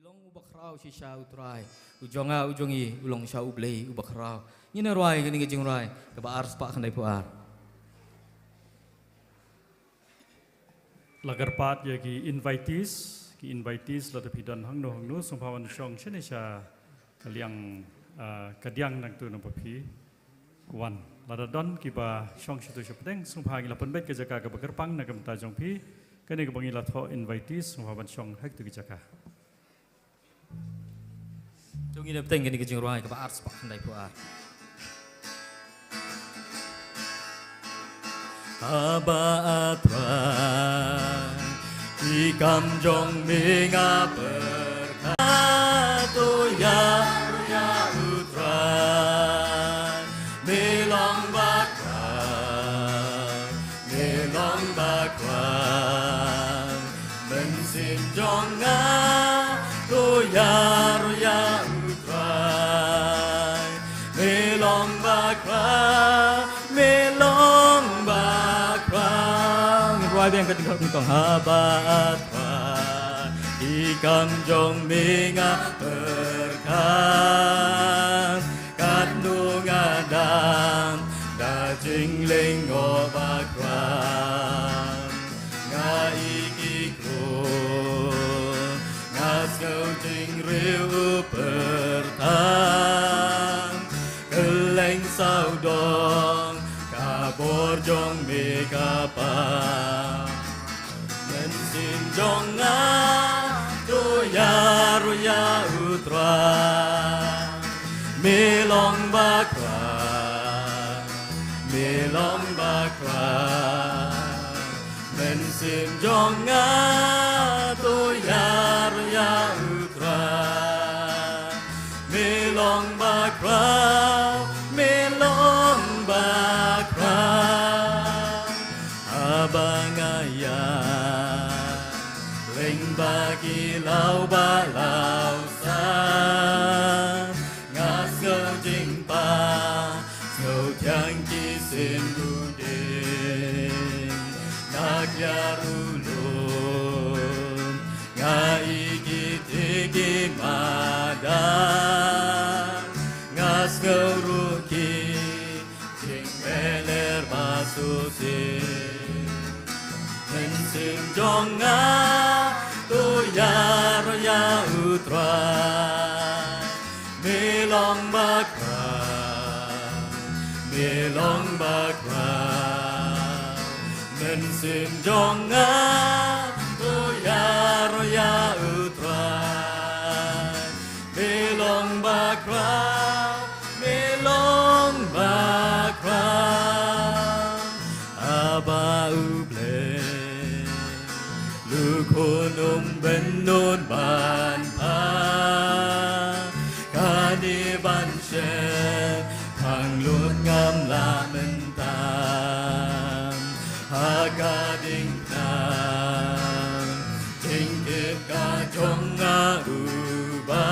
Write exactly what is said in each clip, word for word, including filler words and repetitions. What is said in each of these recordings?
Long uba khraw shisha u Trai, u jong nga u jong i u long shisha u Blei uba khraw. Ngin ïa rwai kane ka jingrwai kaba ar spah khyndai phew ar. La kyrpad ïa ki invitees, ki invitees lada phi don hangno hangno sngewbha wan shong shane sha ka liang, ah, ka diang nangtu naba phi wan. Lada don kiba shong shatu shapdeng sngewbha ngi la pynbeit ka jaka kaba kyrpang na ka bynta jong phi. Kane kaba ngi la thoh invitees sngewbha ban shong ha kitu ki jaka. To ngin ïa bteng kane ka jingrwai kaba ar spah khyndai phew ar. Haba A Trai, ki kam jong me nga pyrkhat, to ïa, to ïa U Trai, me long ba khraw, me long ba khraw, mynsiem jong nga, to ïa, to ïa U Trai, me long ba khraw, me long ba khraw. Rwai biang ka jingkyrkhu kong. Haba A Trai, ki kam jong me nga pyrkhat, katno nga dang da jinglyngngoh ba khraw. Nga ïeit ki khun, nga sngew jingrwai u pyrthei. Kylleng sawdong ka bor jong me ka pang. Mynsiem jong nga, to ïa, to ïa U Trai. Me long ba khraw, me long ba khraw. Mynsiem jong nga, to ïa, to ïa U Trai. Me long ba khraw, me long ba khraw. Haba nga ïa lyngba ki law ba law san, nga sngew jingpang, sngew thiang ki sien u dieng. Nga kiar u lum, nga ïeit ki madan, nga sngew ruh ki jingpynlong ba shisien. Mynsiem jong nga, to ïa, to ïa U Trai. Me long ba khraw, me long ba khraw. Mynsiem jong nga, to ïa, to ïa U Trai. Me long ba khraw, me long ba khraw. Haba U Blei, lukun um bynnud ban pha, kane ban shem pang lut ngam lah mynta. Ha ka diengphna jingtip ka jong nga uba,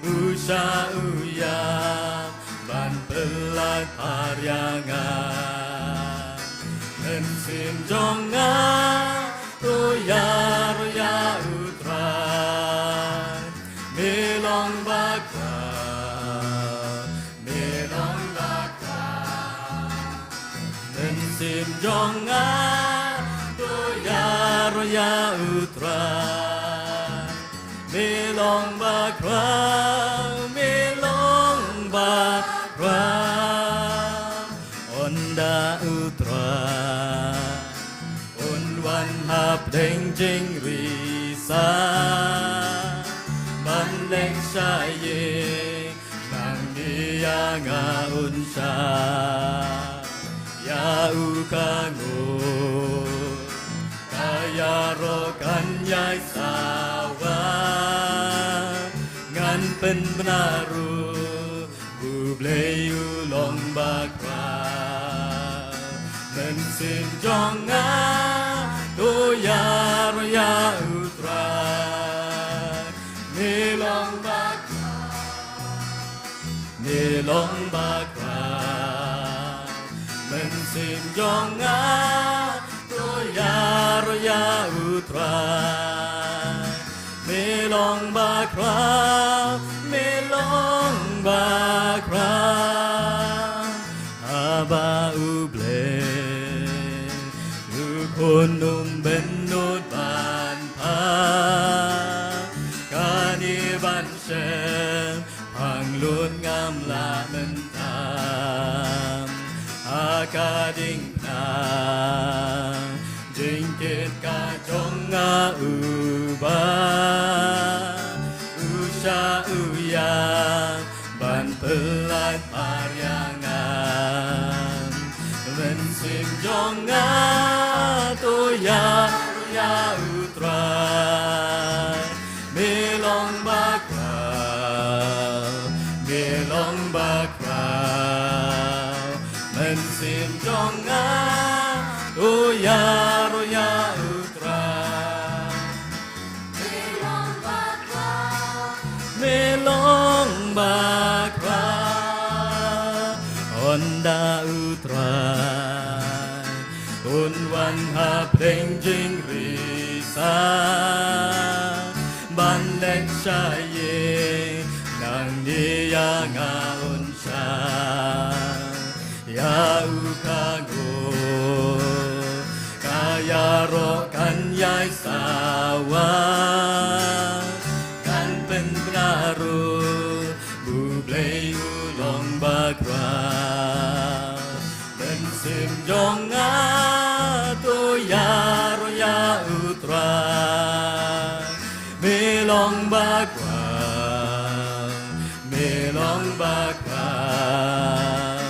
u shah u ïap ban pyllait pyrshah ïa nga. Mynsiem jong nga, to ïa, to ïa U Trai. Me long ba khraw, me long ba khraw. Mynsiem jong nga, to ïa, to ïa U Trai. Me long ba khraw, me long ba khraw. Ynda U Trai un wan hapdeng jingri sa, ban leit sha ïing, nang ïa nga un shah ïa u ka ngut. Ka ïaroh kan ïai sawa, ngan pynbna ruh, U Blei u long ba khraw. Mynsiem jong nga, to ïa, to ïa U Trai. Me long ba khraw, me long ba khraw. Mynsiem jong nga, to ïa, to ïa U Trai. Me long bakhraw, me long bakhraw. Haba U Blei u khun um bynnud ban phah, kane ban shem pang lut ngam lah mynta. Ha ka diengphna jingkit ka jong nga uba u shah u ïa ban pyllait phar ïa nga. Mynsiem jong nga to ïaroh ïa U Trai. Me long bakhraw, me long bakhraw. Mynsiem jong nga to ïaroh ïa U Trai. Me long bakhraw, me long bakhraw. Ynda U Trai un wan hapdeng jingri sa ban leit sha ïing, nangne ïa nga un shah ïa u ka nguh. Ka ïaroh kan ïai sawa, kan pynbna ruh, U Blei u long bakhraw. Mynsiem jong nga to ïaroh ïa U Trai. Me long bakhraw, me long bakhraw.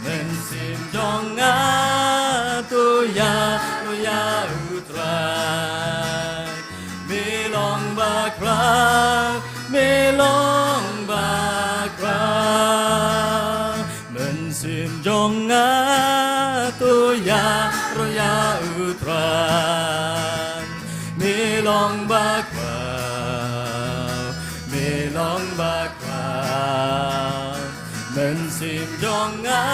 Mynsiem jong nga to ïaroh ïa U Trai. Me long bakhraw, me long bakhraw. Mynsiem jong nga to ïaroh ïa U Trai. Me long bakhraw, me long bakhraw. Mynsiem jong nga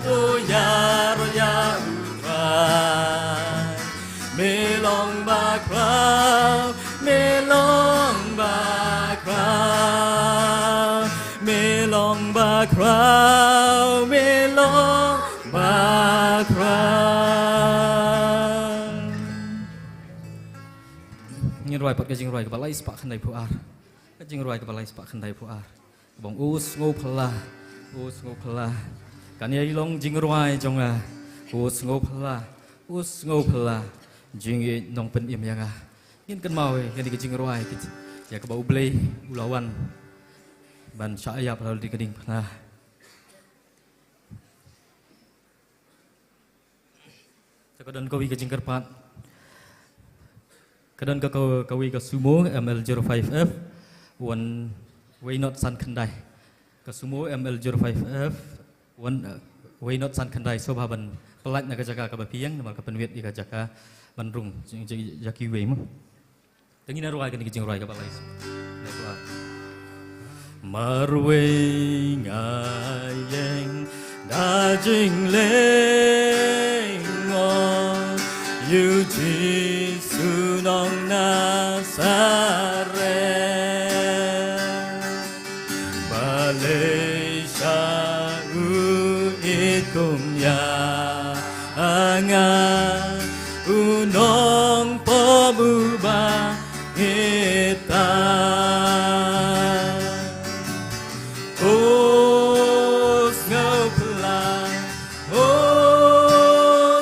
to ïaroh ïa U Trai. Me long bakhraw, me long bakhraw. Me long bakhraw, me long bakhraw. Ngin rwai pat ka jingrwai kaba lai spah khyndai phew ar. Ka jingrwai kaba lai spah khyndai phew ar. Kaba ong U Sngewphylla, U Sngewphylla. Kane long jingrwai jong nga. U Sngewphylla, U Sngewphylla. Jingïeit nongpynim ïa nga. Ngin kynmaw ïa kane ka jingrwai, ïa kaba U Blei u la wan ban shah ïap halor ka diengphna. Te ka don kawei ka jingkyrpad. Ka don ka, ka, kawei ka Sumo M L zero five F one, wei not san khyndai. Ka Sumo M L zero five F one, uh, wei not san khyndai, sngewbha ban pyllait na ka jaka kaba phi ïeng, namar ka pynwit ïa ka jaka ban rung, jing, jing, jaka wei mo. Te ngin rwai kane ka jingrwai kaba lai. Marwei nga ïeng da jinglyngngoh, ïa u Jisu nong Nasaret. Balei sha u ïeit kum ïa nga, u nongpop uba ïeit. O Sngewphylla, O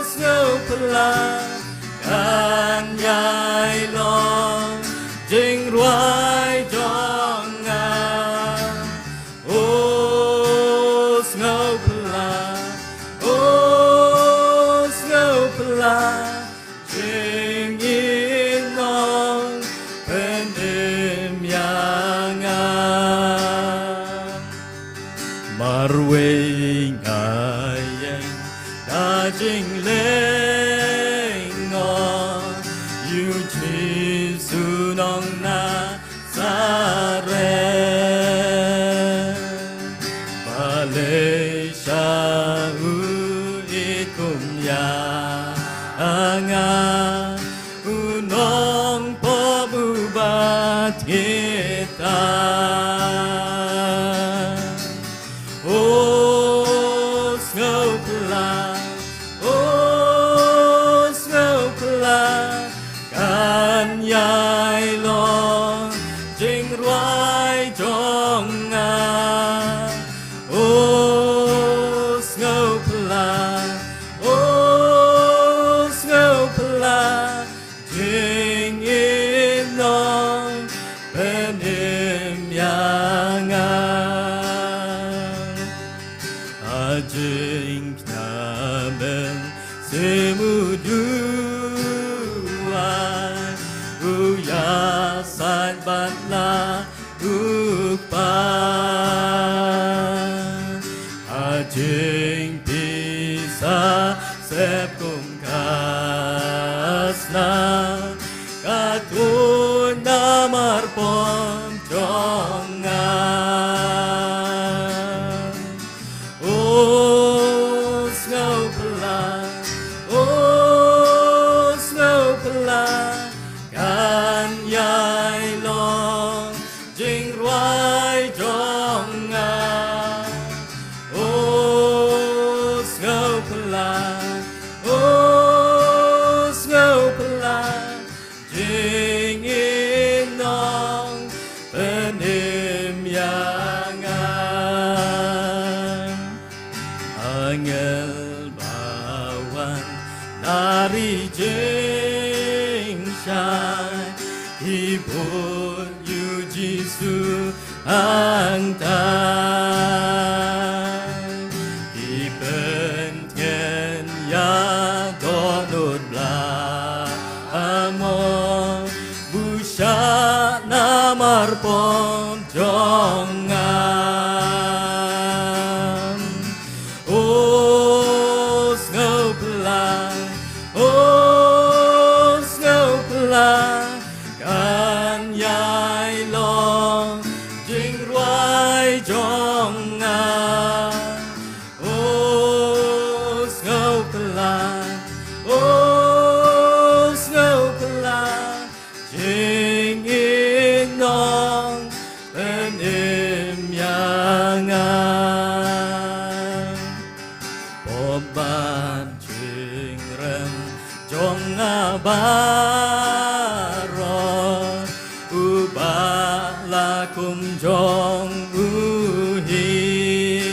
Sngewphylla, kan ïai long jingrwai jong nga. O Sngewphylla, O Sngewphylla, jingïeit nongpynim ïa nga. Marwei nga ïeng da jinglyngngoh, ïa u Jisu nong Nasaret. Balei sha u ïeit kum ïa nga, u nongpop uba Te u duwai u ïasaid bad la u kpa. Ha jingpisa sep kum ka sna, ka tuid namar pop jong nga. O sngewphylla, o sngewphylla, kan ïai long jingrwai jong nga. O sngewphylla, o sngewphylla, jingin nong pynim ïa nga. Angel ba wan na ri jingshai, ki bud ïa u Jisu hangta. Ki pyntngen ïa dohnud bla amor, bushah namar pop jong nga. O sngewphylla, o sngewphylla, kan ïai long jingrwai jong nga. O sngewphylla, o sngewphylla, jingin nong pynim ïa nga. Pop bad jingrem jong nga baroh, u Bah la kum jong u hi.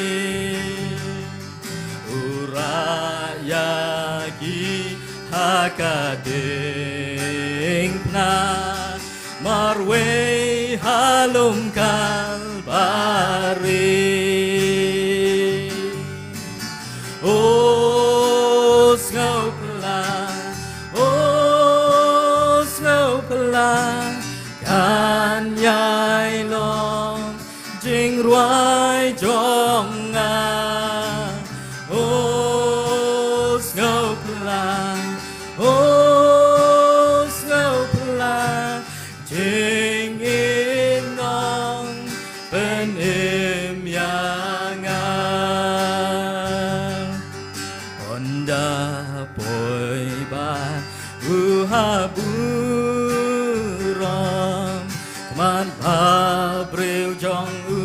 U rah ïa ki ha ka diengphna, marwei ha lum Kalbari. O sngewphylla, o sngewphylla, kan ïai long jingrwai jong nga. O sngewphylla, o sngewphylla, jingin nong pynim ïa nga. Ynda poi bad u ha burom, khmat ba briew jong u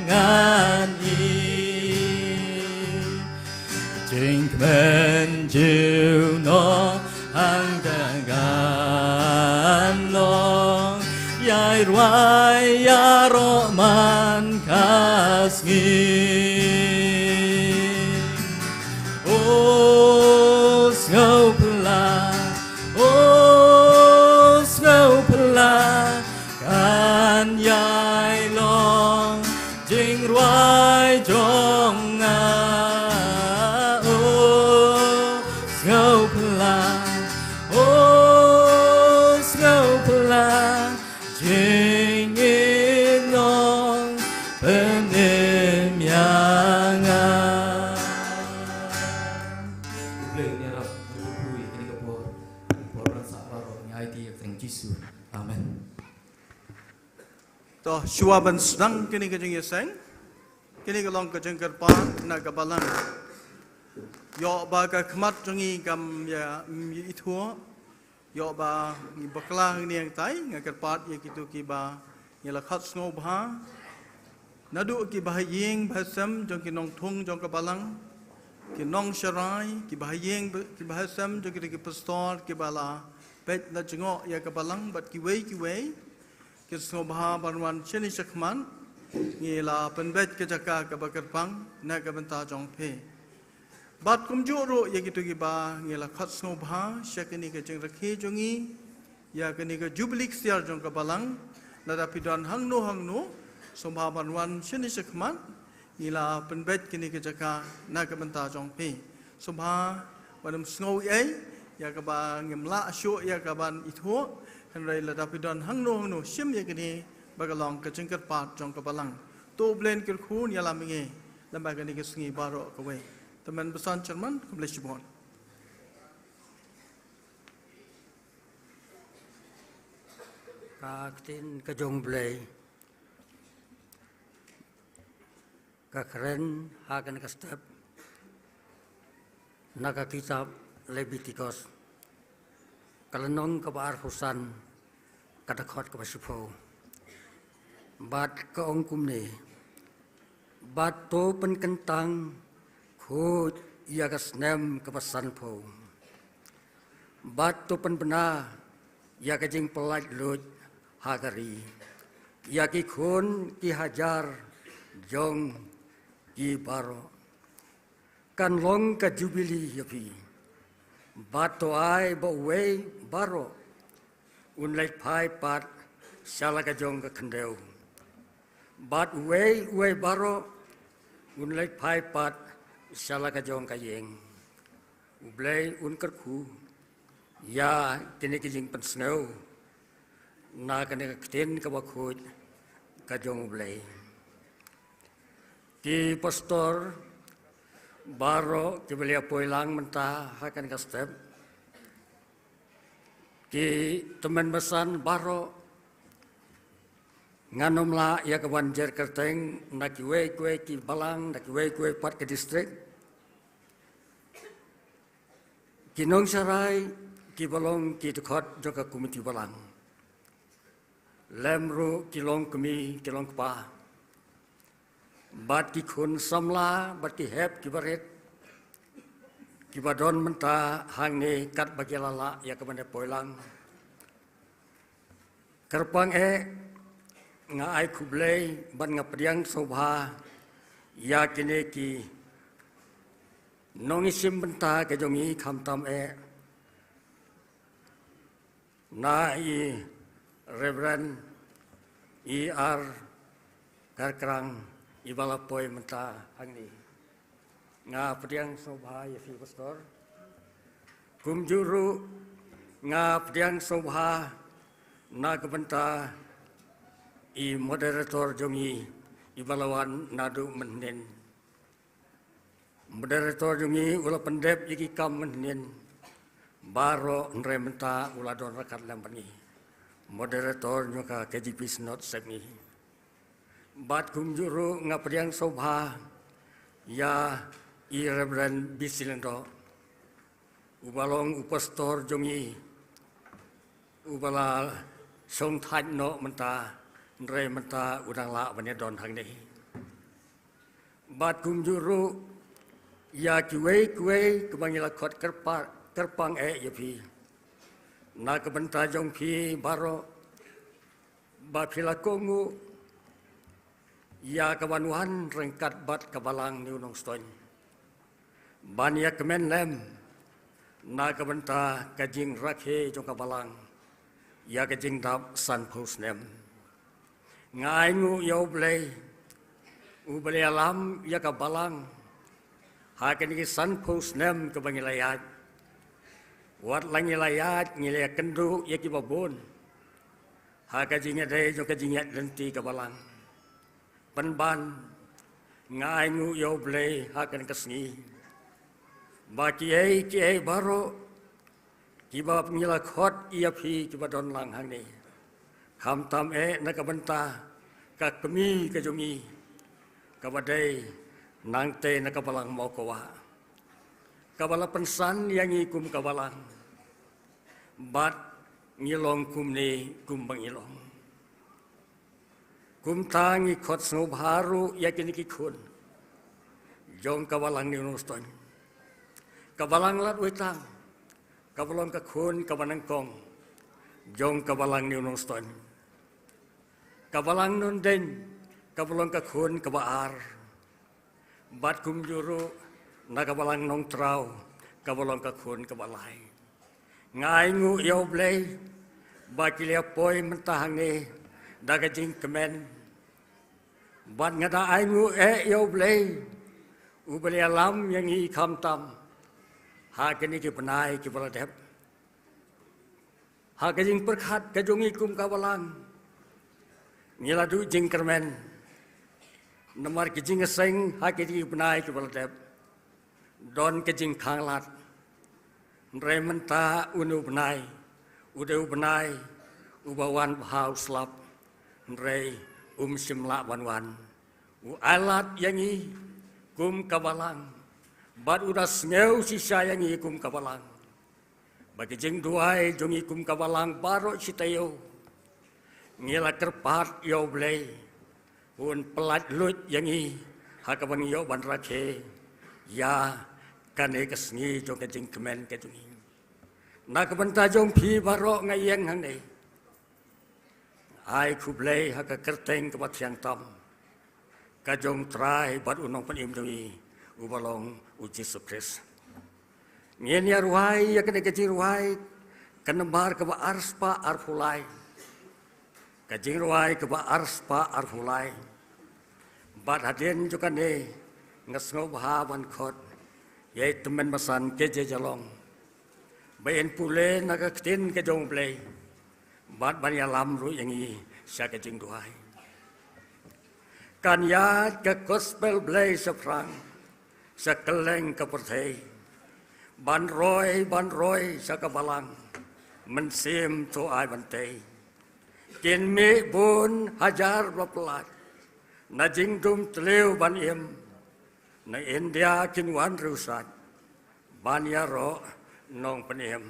ngan ïoh. Jingkmen jong u noh hangta ngan long, ïai rwai ïaroh man ka sngi. O sngewphylla, o sngewphylla, kan ïai long jingrwai jong nga. O sngewphylla, o sngewphylla, jingin nong pynim ïa nga. Khublei ïa ngi ruh, khublei ïa kane ka por, por ban sah baroh, ngi aiti ïa ka kyrteng Jisu. Amen. To, shuwa ban sdang kane ka jingïaseng, kane ka long ka jingkyrpad na ka balang. Ïoh ba ka khmat jong ngi kam ïa, ym ïa ithuh, ïoh ba ngi bakla hangne hangtai, nga kyrpad ïa kito kiba ngi la khot sngewbha. Naduh ki bahaïing bahasem jong ki nongthung jong ka balang, ki nongsharai, ki bahaïing ba-, ki bahasem jong ki, ki pastor, kiba la peit la jngoh ïa ka balang, bad kiwei kiwei, ki sngewbha ban wan shane shakhmat, ngi la pynbeit ka jaka kaba kyrpang na ka bynta jong phi. Bad kumjuh ruh ïa kito kiba ngi la khot sngewbha sha kane ka jingrakhe jong ngi ïa kane ka jubili ksiar jong ka balang, lada phi don hangno hangno, sngewbha ban wan shane shakhmat, ngi la pynbeit kane ka jaka na ka bynta jong phi. Sngewbha Ban ym sngew ei, ïa kaba ngim lah shuh ïa kaban ithuh, hynrei lada phi don hangno hangno shim ïa kane ba ka long ka jingkyrpad jong ka balang. To U Blei un kyrkhu un ïalam ïa ngi lem bad kane ka sngi baroh kawei. Tymmen basan chairman, khublei shibun. Ka ktien ka jong U Blei ka kren ha kane ka step na ka kitab Lebitikos, ka lynnong kaba arphew san, ka dkhot kaba shiphew. Bad ka ong kumne: Bad to pynkyntang khuid ïa ka snem kaba sanphew. Bad to pynbna ïa ka jingpyllait luid ha ka ri ïa ki khun ki hajar jong ki baroh. Kan long ka jubili ïa phi. Bad to ai ba uwei baroh un leit phai pat sha la ka jong ka khyndew, bad uwei uwei baroh un leit phai pat sha la ka jong ka ïing. U Blei un kyrkhu ïa kine ki jingpynsngew na kane ka ktien kaba khuid ka jong U Blei. Ki pastor baroh kiba la poi lang mynta ha kane ka step, ki tymmen basan baroh, ngan ym lah ïa kaban jer kyrteng na kiwei kiwei ki balang, na kiwei kiwei pat ki district. Ki nongsharai kiba long ki dkhot jong ka komiti balang, lem ruh ki long kmie ki long kpa, bad ki khun samla bad ki hep kiba rit kiba don mynta hangne katba ki la lah ïa kaban poi lang. Kyrpang eh, nga ai khublei bad nga pdiang sngewbha ïa kine ki nongïashim bynta ka jong ngi, khamtam eh na i Reverend E R Kharkrang, iba la poi mynta hangne. Nga pdiang sngewbha ïa phi pastor. Kumjuh ruh nga pdiang sngewbha na ka bynta i moderator jong ngi, iba la wan naduh mynhynnin. Moderator jong ngi u la pyndep ïa ki kam mynhynnin baroh, hynrei mynta u la don ryngkat lem bad ngi. Moderator jong ka K J P Synod Sepngi. Bad kumjuh ruh nga pdiang sngewbha ïa i Reverend B C Lyngdoh, uba long u pastor jong ngi, uba la shong thait noh mynta, hynrei mynta u dang lah ban ïadon hangne. Bad kumjuh ruh ïa kiwei kiwei kiba ngi la khot kyrpa-, kyrpang eh ïa phi na ka bynta jong phi baroh, ba phi la kohnguh ïa kaban wan ryngkat bad ka Balang New Nongstoiñ ban ïa kmen lem na ka bynta ka jingrakhe jong ka Balang ïa ka jingdap sanphew snem. Nga ainguh ïa U Blei uba la ïalam ïa ka Balang ha kine ki sanphew snem kaba ngi la ïaid. Wat la ngi la ïaid, ngi la ïakynduh ïa kiba bun ha ka jingïadei jong ka jingïaid lynti ka Balang. Pynban nga ainguh ïa U Blei ha kane ka sngi ba kiei kiei baroh kiba ngi la khot ïa phi kiba don lang hangne, khamtam eh na ka bynta ka kmie ka jong ngi, kaba dei nangtei na ka Balang Mawkwa, kaba la pynsan ïa ngi kum ka Balang, bad ngi long kumne kumba ngi long. Kumta ngi khot sngewbha ruh ïa kine ki khun jong ka Balang New Nongstoiñ, ka Balang Ladwitang, kaba long ka khun kaba nyngkong jong ka Balang New Nongstoiñ, ka Balang Nongdeiñ, kaba long ka khun kaba ar, bad kumjuh ruh na ka Balang Nongtraw, kaba long ka khun kaba lai. Nga ainguh ïa U Blei ba ki la poi mynta hangne da ka jingkmen. Bad nga da ainguh eh ïa U Blei uba la ïalam ïa ngi khamtam Ha kine ki bnai kiba la dep, ha ka jingpyrkhat ka jong ngi kum ka balang, ngi la duh jingkyrmen namar ka jingïaseng ha kine ki bnai kiba la dep. Don ka jingkhanglad. Hynrei mynta une u bnai u dei u bnai uba wan bha u slap. Hynrei um shym lah ban wan. U ailad ïa ngi kum ka balang bad u da sngew shisha ïa ngi kum ka balang. Ba ka jingduwai jong ngi kum ka balang baroh shi taïew ngi la kyrpad ïa U Blei un pyllait luid ïa ngi ha kaba ngi ïoh ban rakhe ïa kane ka sngi jong ka jingkmen ka jong ngi. Na ka bynta jong phi baroh nga ïeng hangne, ai khublei ha ka kyrteng kaba thiang tam ka jong U Trai bad U Nongpynim jong ngi uba long U Jisu Khrist. Ngin ïa rwai ïa kane ka jingrwai ka nambar kaba arspah arphew lai. Ka jingrwai kaba arspah arphew lai. Bad hadien jong kane nga sngewbha ban khot ïa i tymmen basan K J Jalong ba in pule na ka ktien ka jong U Blei bad ban ïalam ruh ïa ngi sha ka jingduwai. Kan ïaid ka gospel Blei shaphrang sha kylleng ka pyrthei, ban roi ban roi sha ka balang, mynsiem to ai ban tei. Kin mih bun hajar ba pyllait na jingdum tliw ban im, na India kin wan riewsat ban ïaroh nongpynim.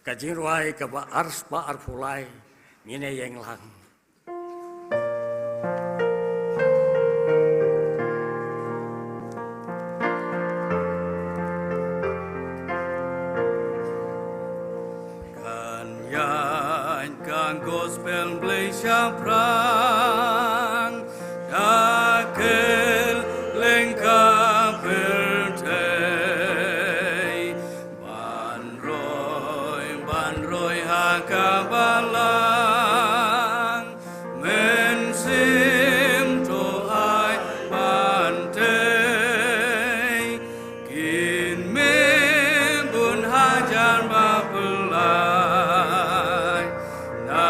Ka jingrwai kaba arspah arphew lai, ngin ïeng lang. Kan ïaid ka gospel Blei shaphrang ha kylleng ka pyrthei. Ban roi ban roi ha ka balang, mynsiem to ai ban tei. Kin mih bun hajar ba pyllait na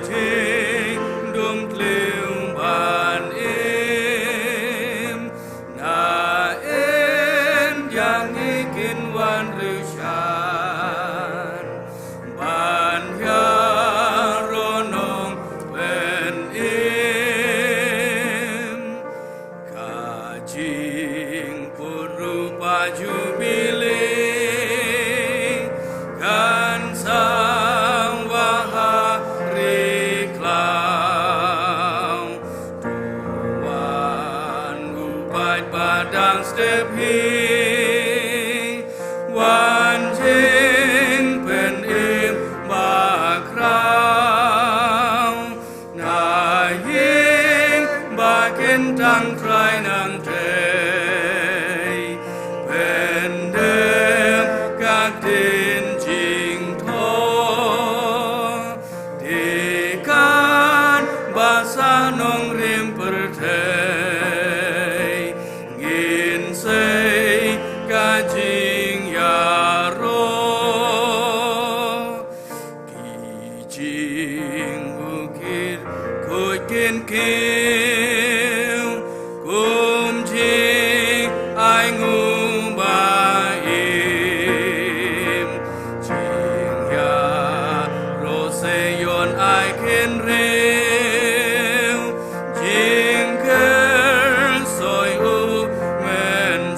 jingdum tliw ban im. Na India ngi kin wan riewsat ban ïaroh nongpynim. Ka jingput rupa Jubili kan sa wan ha ri khlaw. To wan u paid ba dang step hi, wan jingpynim ba khraw. Na ïing ba kyntang Trai nangtei, pyndep ka ktien jingthoh. Te kan ba sa nongrim pyrthei, ngin sei ka jingïaroh. Ki jingkhuid kin kiew kum jingainguh ba im. Jingïaroh Zion ai kynriew, jingkyrshoi u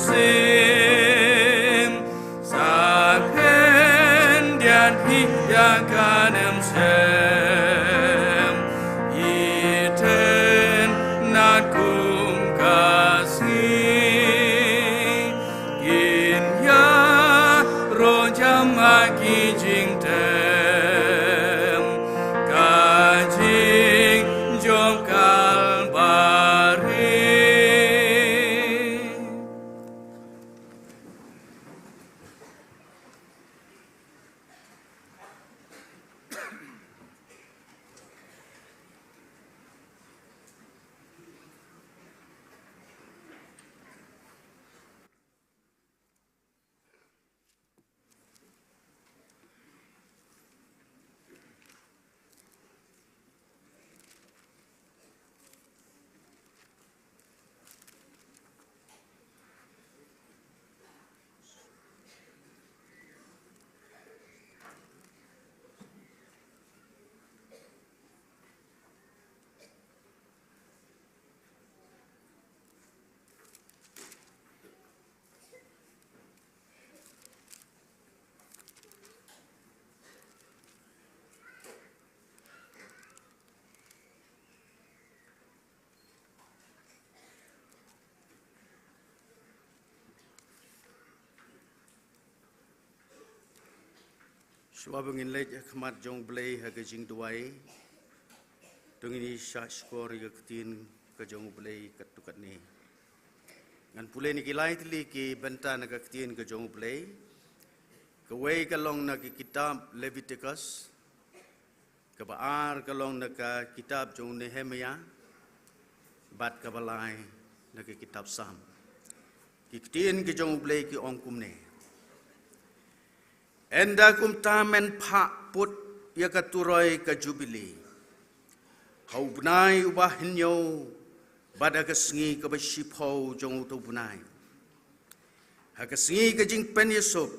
Mynsiem. Sa khyndiat hi ïa ka nemsem, itynnad kum ka sngi. Kin ïaroh jam ha ki jingtem, ka jingjop Kalbari. Shuwa ba ngin leit ha khmat jong U Blei ha ka jingduwai, to ngin ïa shah shkor ïa ka ktien ka jong U Blei katto katne. Ngan pule ïa ki lai tylli ki bynta na ka ktien ka jong U Blei. Kawei ka long na ki kitab Leviticus, kaba ar ka long na ka kitab jong Nehemiah, bad kaba lai na ka kitab Salm. Ki ktien ka jong U Blei ki ong kumne. Ynda kumta men phah put ïa ka turoi ka Jubili ha u bnai uba hynñiew, bad ha ka sngi kaba shiphew jong uto u bnai, ha ka sngi ka jingpynïasuk,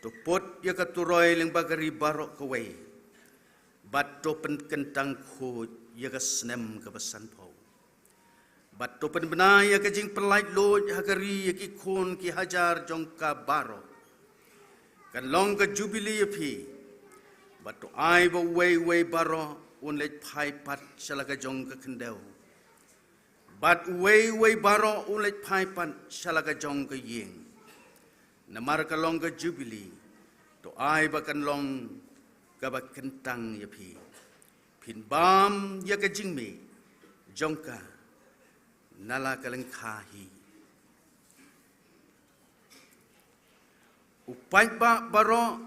to put ïa ka turoi lyngba ka ri baroh kawei, bad to pynkyntang khuid ïa ka snem kaba sanphew. Bad to pynbna ïa ka jingpynlait luid ha ka ri ïa ki khun ki hajar jong ka baroh. Kan long ka Jubili ïa phi. Bad to ai ba uwei uwei baroh un leit phai pat sha la ka jong ka khyndew, bad uwei uwei baroh un leit phai pat sha la ka jong ka ïing. Namar ka long ka Jubili, to ai ba kan long kaba kyntang ïa phi. Phin bam ïa ka jingmih jong ka na la ka lyngkha hi. U paidbah baroh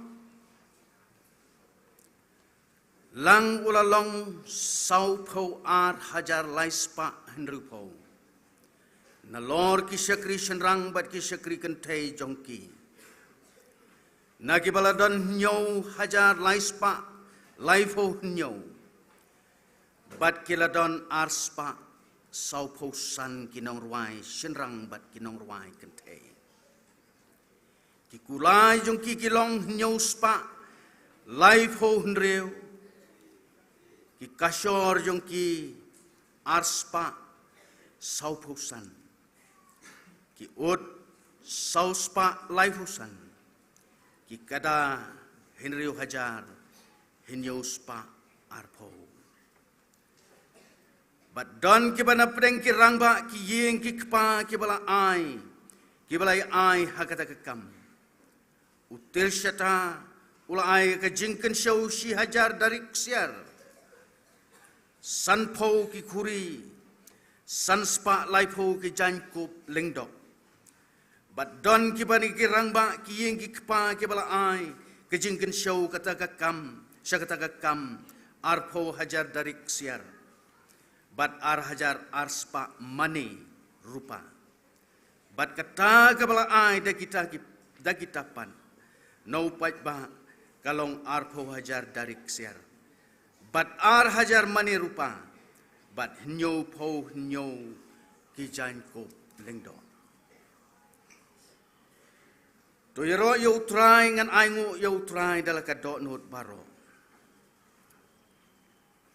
lang u la long sawphew ar hajar lai spah hynriewphew, nalor ki shakri shynrang bad ki shakri kynthei jong ki. Na kiba la don hynñiew hajar lai spah laiphew hynñiew, bad ki la don ar spah sawphew san ki nongrwai shynrang bad ki nongrwai kynthei. Ki kulai jong ki ki long hynñiew spah laiphew hynriew, ki kashor jong ki ar spah sawphew san, ki ut saw spah laiphew san, ki kada hynriew hajar hynñiew spah arphew. Bad don kiba na pdeng ki rangbah ki ïing ki kpa kiba la ai, kiba la ai ha kata ka kam. U Tirshatha u la ai ka jingkynshew shi hajar darik ksiar, sanphew ki khuri, san spah laiphew ki jaiñkup lyngdoh. Bad don kiba na ki rangbah ki ïing ki kpa kiba la ai ka jingkynshew kata ka kam, sha kata ka kam, arphew hajar darik ksiar, bad ar hajar ar spah mane rupa. Bad kata kaba la ai da kita ki, da kita pat na u paidbah ka long arphew hajar darik ksiar, bad ar hajar mane rupa, bad hynñiewphew hynñiew ki jaiñkup lyngdoh. To ïaroh ïa U Trai, ngan ainguh ïa U Trai da la ka dohnud baroh.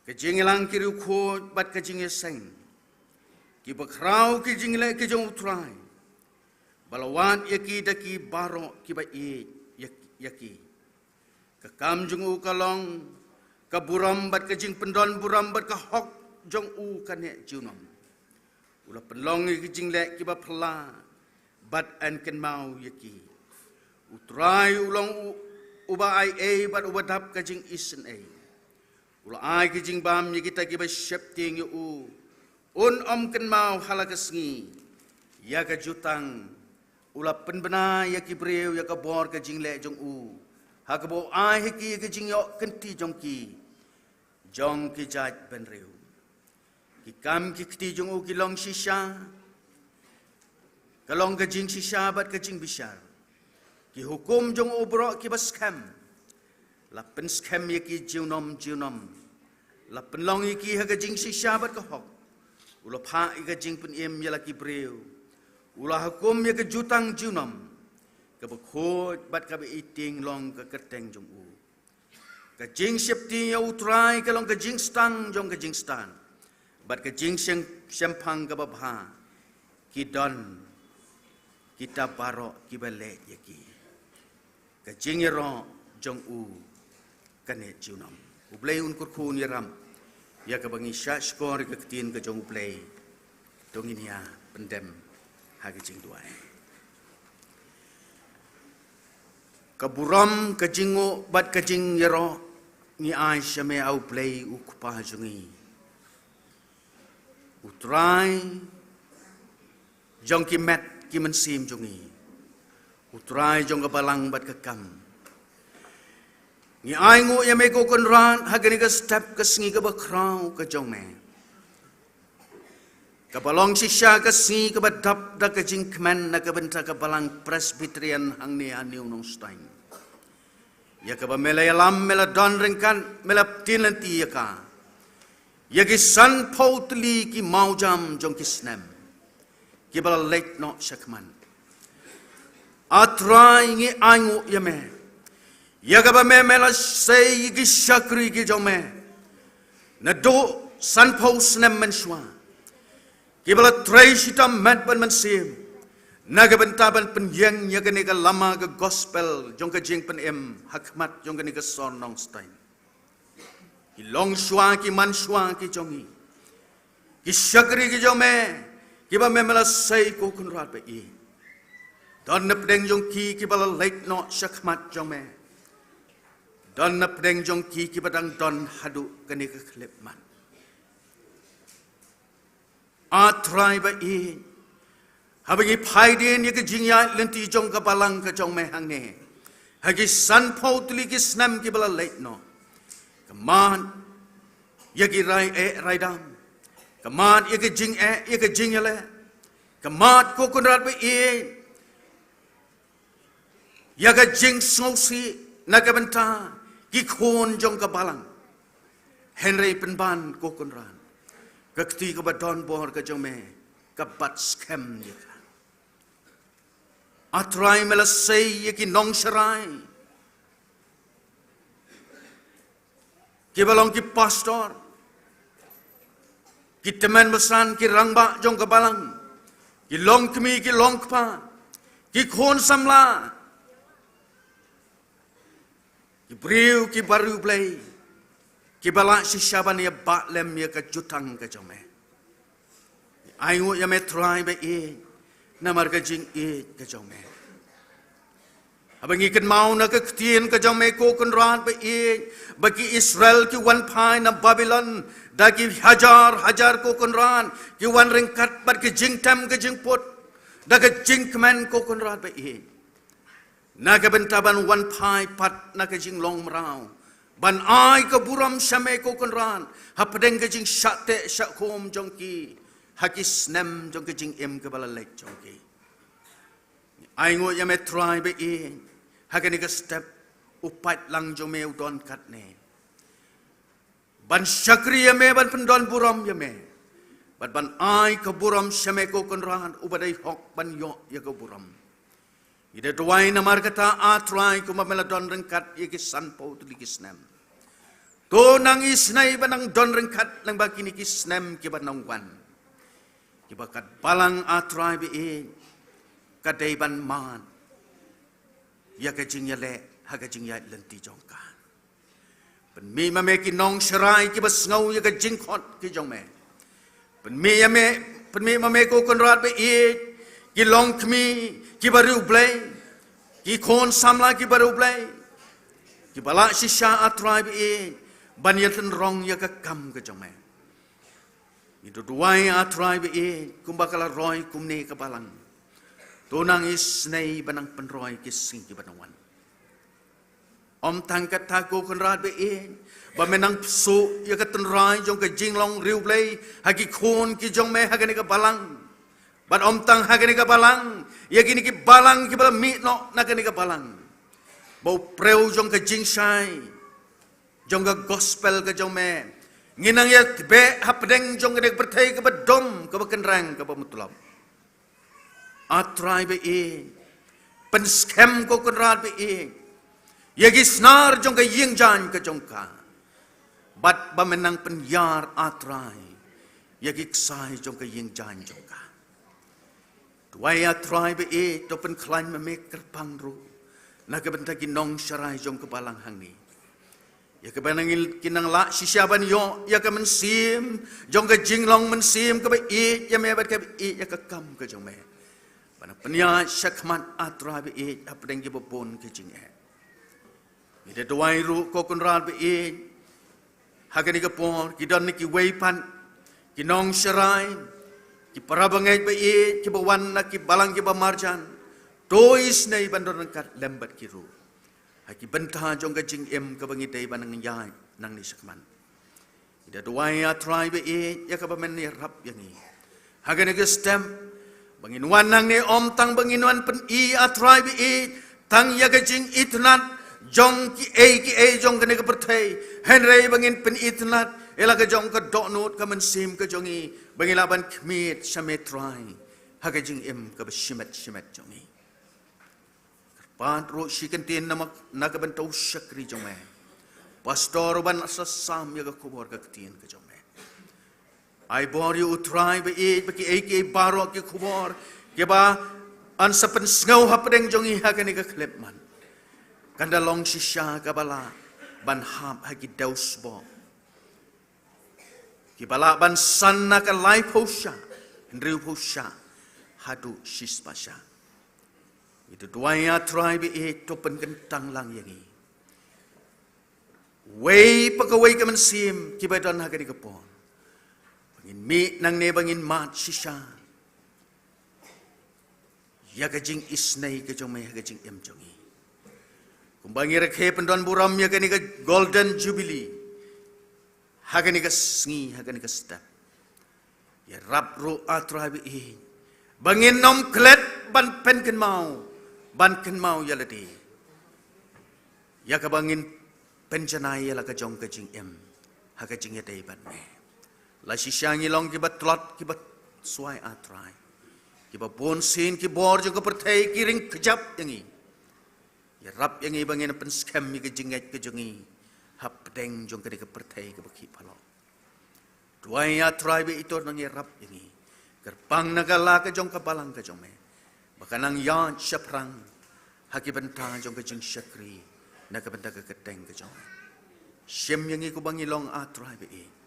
Ka jingïalang ki riewkhuid bad ka jingïaseng, kiba khraw ki jingleh ki jong U Trai, ba la wad ïa ki da ki baroh kiba ïeit ïa, ïa ki. Ka kam jong u ka long ka burom bad ka jingpyndonburom, bad ka hok jong u ka neh junom. U la pynlong ïa ki jingleh kiba phylla bad yn kynmaw ïa ki. U Trai u long u, uba ai ei bad uba dap ka jingisynei. U la ai ka jingbam ïa kita kiba sheptieng ïa u. Un ym kynmaw ha la ka sngi ïa ka jutang. U la pynbna ïa ki briew ïa ka bor ka jingleh jong u, ha kaba u ai ha ki ïa ka jingïoh kynti jong ki, jong ki jaitbynriew. Ki kam ki kti jong u ki long shisha, ka long ka jingshisha bad ka jingbishar. Ki hukum jong u baroh kiba skhem, la pynskhem ïa ki junom junom. La pynlong ïa ki ha ka jingshisha bad ka hok. U la phah ïa ka jingpynim ïa la ki briew. U la hukum ïa ka jutang junom. Kaba khuid bad kaba iting long ka kyrteng jong u. Ka jingsheptieng ïa U Trai ka long ka jingstad jong ka jingstad, bad ka jingsheng, shemphang kaba bha ki don kita baroh kiba leh ïa ki. Ka jingïaroh jong u ka neh junom. U Blei un kyrkhu un ïarap ïa kaba ngi shah shkor ïa ka ktien ka jong U Blei. To ngin ïa pyndem ha ka jingduwai. Ka burom, ka jingnguh bad ka jingïaroh ngi ai sha me, A U Blei U Kpa jong ngi, U Trai jong ki met ki mynsiem jong ngi, U Trai jong ka balang bad ka kam. Ngi ainguh ïa me ko Kynrad ha kane ka step, ka sngi kaba khraw ka jong me, kaba long shisha ka sngi kaba dap da ka jingkmen na ka bynta ka balang Presbyterian hangne ha New Nongstoiñ, ïa kaba me la ïalam, me la don ryngkat, me la pynlynti ïa ka ïa ki sanphew tylli ki mawjam jong ki snem kiba la leit noh shakhmat. A Trai, ngi ainguh ïa me ïa kaba me, me la sei ïa ki shakri ki jong me naduh sanphew snem mynshuwa, kiba la trei shitom met bad mynsiem na ka bynta ban pynïeng ïa kane ka lama ka gospel jong ka jingpynim ha khmat jong kane ka sor Nongstoiñ. Ki longshuwa, ki manshuwa ki jong ngi, ki shakri ki jong me, kiba me, me la sei ko Kynrad ba ïeit. Don na pdeng jong ki kiba la leit noh shakhmat jong me. Don na pdeng jong ki kiba dang don haduh kane ka khyllipmat. A Trai ba ïeit, haba ngi peit ïa ka jingïaid lynti jong ka balang ka jong me hangne ha ki sanphew tylli ki snem kiba la leit noh, ka mad ïa ki rai eh rai dam, ka mad ïa ka jingeh, ïa ka jingïaleh, ka mad ko Kynrad ba ïeit ïa ka jingsngewsih na ka bynta ki khun jong ka balang. Hynrei pynban ko Kynrad, ka kti kaba don bor ka jong me ka bat skhem ïa ka. A Trai, me la sei ïa ki nongsharai, kiba long ki pastor, ki tymmen basan, ki rangbah jong ka balang, ki longkmie, ki longkpa, ki khun samla, ki briew kiba riewblei, kiba lah shisha ban ïa bah lem ïa ka jutang ka jong me. Ainguh ïa me Trai ba ïeit namar ka jingïeit ka jong me. Haba ngi kynmaw na ka ktien ka jong me ko Kynrad ba ïeit, ba ki Israel ki wan phai na Babilon da ki hajar hajar ko Kynrad, ki wan ryngkat bad ka jingtem ka jingput, da ka jingkmen ko Kynrad ba ïeit, na ka bynta ban wan phai pat na ka jinglong mraw, ban ai ka burom sha me ko Kynrad hapdeng ka jingshah teh shah khum jong ki ha ki snem jong ka jingim kaba la leit jong ki. Ainguh ïa me Trai ba ïeit, ha kane ka step u paidlang jong me u don katne ban shakri ïa me, ban pyndon burom ïa me, bad ban ai ka burom sha me ko Kynrad uba dei hok ban ïoh ïa ka burom. Ngi da duwai namar kata A Trai, kumba me la don ryngkat ïa ki sanphew tylli ki snem, to nang isynei ban nang don ryngkat lyngba kine ki snem kiba nang wan, kiba ka balang A Trai ba ïeit ka dei ban mad ïa ka jingïaleh ha ka jingïaid lynti jong ka. Pynmih ma me ki nongsharai kiba sngew ïa ka jingkhot ki jong me. Pynmih ïa me, pynmih ma me ko Kynrad ba ïeit, ki longkmie kiba riewblei, ki khun samla kiba riewblei, kiba lah shisha A Trai ba ïeit ban ïatynrong ïa ka kam ka jong me. Ngi da duwai A Trai ba ïeit, kumba ka la roi kumne ka balang, to nang isynei ban nang pynroi ki sngi kiba nang wan. Ym tang kata ko Kynrad ba ïeit, ba me nang pynsuh ïa ka tynrai jong ka jinglong riewblei ha ki khun ki jong me ha kane ka balang. Bad ym tang ha kane ka balang, ïa kine ki balang kiba la mih noh na kane ka balang, ba u briew jong ka jingshai jong ka gospel ka jong me ngin nang ïa tbeh hapdeng jong kane ka pyrthei kaba dom, kaba kynrang, kaba mutlop. A Trai ba ïeit, pynskhem ko Kynrad ba ïeit ïa ki snar jong ka ïing jaiñ ka jong ka, bad ba me nang pynïar A Trai ïa ki ksai jong ka ïing jaiñ jong ka. Duwai A Trai ba ïeit, to pynkhlaiñ ma me kyrpang ruh na ka bynta ki nongsharai jong ka balang hangne, ïa kaba nang, kin nang lah shisha ban ïoh ïa ka mynsiem jong ka jinglong mynsiem kaba ïeit ïa me bad kaba ïeit ïa ka kam ka jong me, ban nang pynïaid shakhmat A Trai ba ïeit hapdeng kiba bun ki jingeh. Ngi da duwai ruh ko Kynrad ba ïeit, ha kane ka por ki don na kiwei pat ki nongsharai, ki para bangeit ba ïeit kiba wan na ki balang kiba marjan. To isynei ban don ryngkat lem bad ki ruh ha ki bynta jong ka jingim kaba ngi dei ban nang ïaid nangne shakhmat. Ngi da duwai A Trai ba ïeit ïa kaba men ïarap ïa ngi ha kane ka step ba ngin wan nangne, ym tang ba ngin wan pyni A Trai ba ïeit tang ïa ka jingitynnad jong kiei kiei jong kane ka pyrthei, hynrei ba ngin pynitynnad ïa la ka jong ka dohnud ka mynsiem ka jong ngi, ba ngin lah ban khmied sha me Trai ha ka jingim kaba shimet shimet jong ngi. Kyrpad ruh shi kyntien na, na ka bynta u shakri jong me, pastor, uban sa sam ïa ka khubor ka ktien ka jong me. Ai bor ïa u Trai ba ïeit ba kiei kiei baroh ki khubor kiba yn sa pynsngew hapdeng jong ngi ha kane ka khyllipmat, kan da long shisha kaba lah ban hap ha ki dewsbok kiba lah ban san na ka laiphew shah, hynriewphew shah haduh shispah shah. Ngi da duwai A Trai ba ïeit, to pynkyntang lang ïa ngi, wei pa kawei ka mynsiem kiba don ha kane ka por, ba ngin mih nangne ba ngin mad shisha ïa ka jingisynei ka jong me ha ka jingim jong ngi. Kumba ngi rakhe pyndonburom ïa kane ka Golden Jubilee ha kane ka sngi, ha kane ka step, ïarap ruh A Trai ba ïeit ba ngin ym klet ban pynkynmaw, ban kynmaw ïa lade ïa kaba ngin pynjanai ïa la ka jong ka jingim ha ka jingïadei bad me. La shisha ngi long kiba tlot kiba swai A Trai, kiba bun sien ki bor jong ka pyrthei ki ring kjap ïa ngi. Ïarap ïa ngi ba ngin pynskhem ïa ka jingngeit ka jong ngi hapdeng jong kane ka pyrthei kaba khih phalok. Duwai A Trai ba ïeit, to nang ïarap ïa ngi, kyrpang na ka la ka jong ka balang ka jong me, ba kan nang ïaid shaphrang ha ki bynta jong ka jingshakri na ka bynta ka kyrteng ka jong me. Shim ïa ngi kumba ngi long A Trai ba ïeit.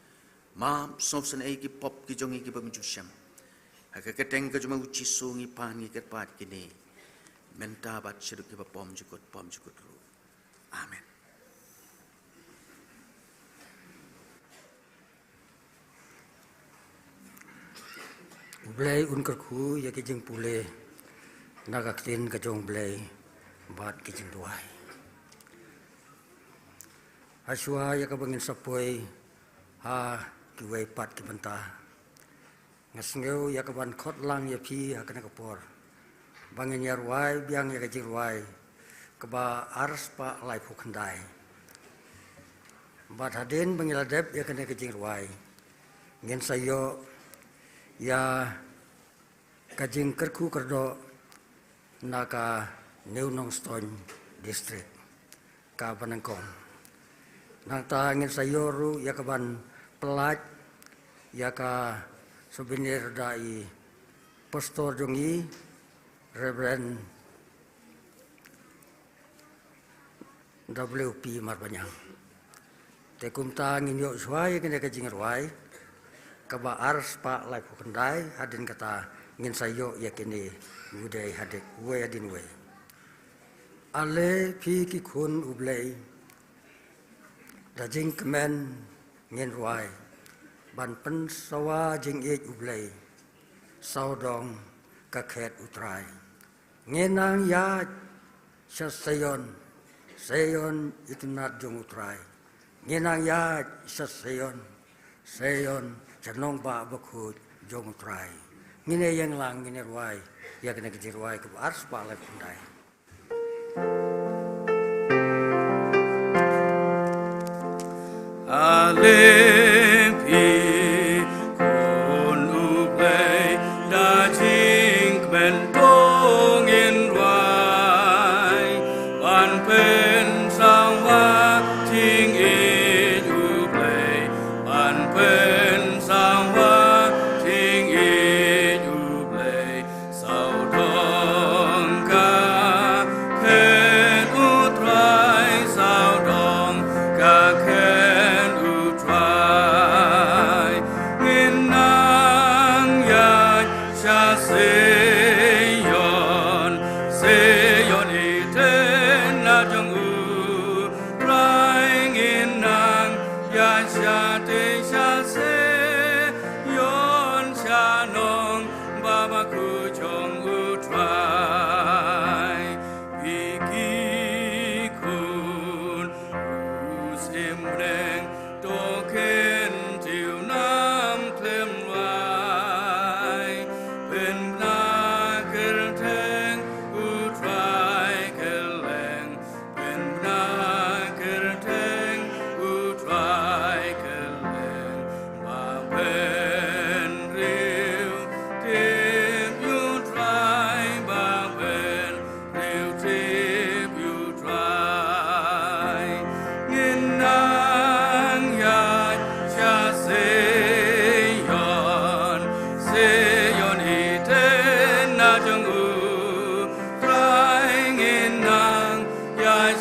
Map sngewsynei ki pop ki jong ngi kiba ym ju shem. Ha ka kyrteng ka jong me U Jisu ngi pan ngi kyrpad kine, mynta bad shaduh kiba pom jukut pom jukut ruh. Amen. U Blei un kyrkhu ïa ki jingpule na ka ktien ka jong U Blei bad ki jingduwai. Hashwa ïa kaba ngin sa poi ha kiwei pat ki bynta, nga sngew ïa kaban khot lang ïa phi ha kane ka por ba ngin ïa rwai biang ïa ka jingrwai kaba arspah laiphew khyndai. Bad hadien ba ngi la dep ïa kane ka jingrwai, ngin sa ïoh ïa ka jingkyrkhu kyrdoh na ka New Nongstoiñ District, kaba nyngkong. Nangta ngin sa ïoh ruh ïa kaban pyllait ïa ka souvenir da i pastor jong ngi, Reverend W P Marbaniang. Te kumta ngin ïoh shuwa ïa kane ka jingrwai kaba arspah laiphew khyndai, hadien kata ngin sa ïoh ïa kine uwei hadien uwei hadien uwei. Ale phi ki khun U Blei, da jingkmen ngin rwai ban pynsawa jingïeit U Blei, sawdong ka khet U Trai. Ngin nang ïaid sha Seion, Seion itynnad jong U Trai. Ngin nang ïaid sha Seion, Seion sha nongbah bakhuid jong U Trai. Ngin ïeng lang ngin rwai ïa kane ka jingrwai kaba arspah laiphew khyndai. Ale phi khun U Blei, da jingkmen to ngin rwai ban pynsawa jingïeit U Blei, ban pynsawa jingïeit U Blei. Sawdong ka khet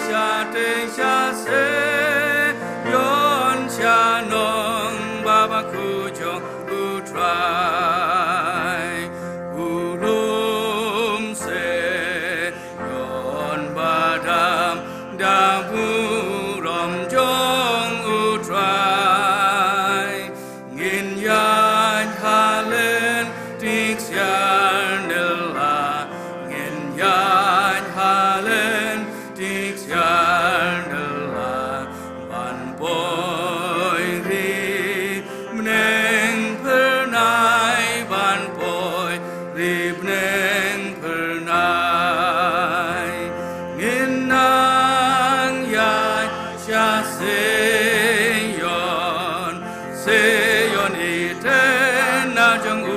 Shatei sha se yon sha nong ba ba ku jong U Trai. U lum se yon ba dam da burom jong U Trai. Ngin ïaid ha lynti ksiar nylla, ngin ïaid ha lynti ksiar nylla, ban poi ri bneng phyrnai, ban poi ri bneng phyrnai. Ngin nang ïaid sha Seyon, Seyon i tena jong U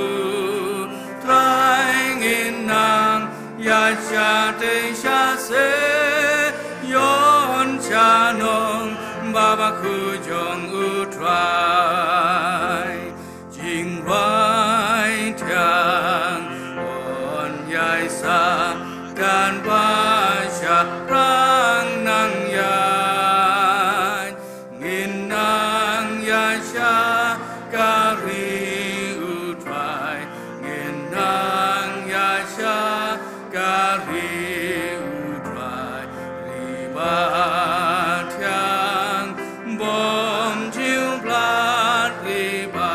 Trai. Ngin nang ïaid shatei sha Seyon, sha nong ba ba ku jong U Trai. Jingrwai thiang yn ïai sa kan ba shaphrang nang ïaid. Ngin nang ïaid sha ka ri U Trai, ngin nang ïaid sha ka ri U Trai. Ri ba thiang bym ju blad, ri ba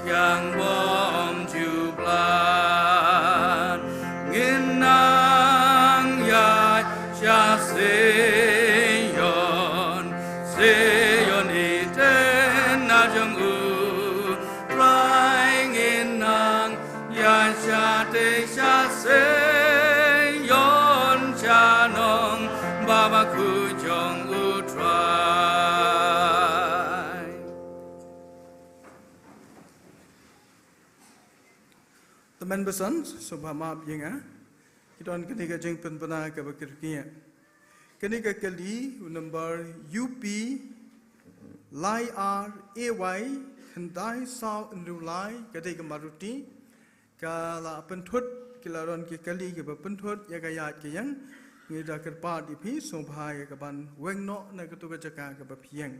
thiang bym ju blad. Ngin nang ïaid sha Seyon, Seyon i tena jong U Trai. Ngin nang ïaid shatei sha Seyon, sha nong ba ba ku jong U Trai. Tymmen basan, sngewbha map ïa nga. Ki don kane ka jingpynbna kaba kyrkieh. Kane ka kali u number U P lai ar A Y khyndai saw hynriew lai, ka dei ka Maruti. Ka la pynthut, ki la don ki kali kiba pynthut ïa ka ïaid ka ïeng. Ngi da kyrpad ïa phi, sngewbha ïa ka ban weng noh na katu ka jaka kaba phi ïeng.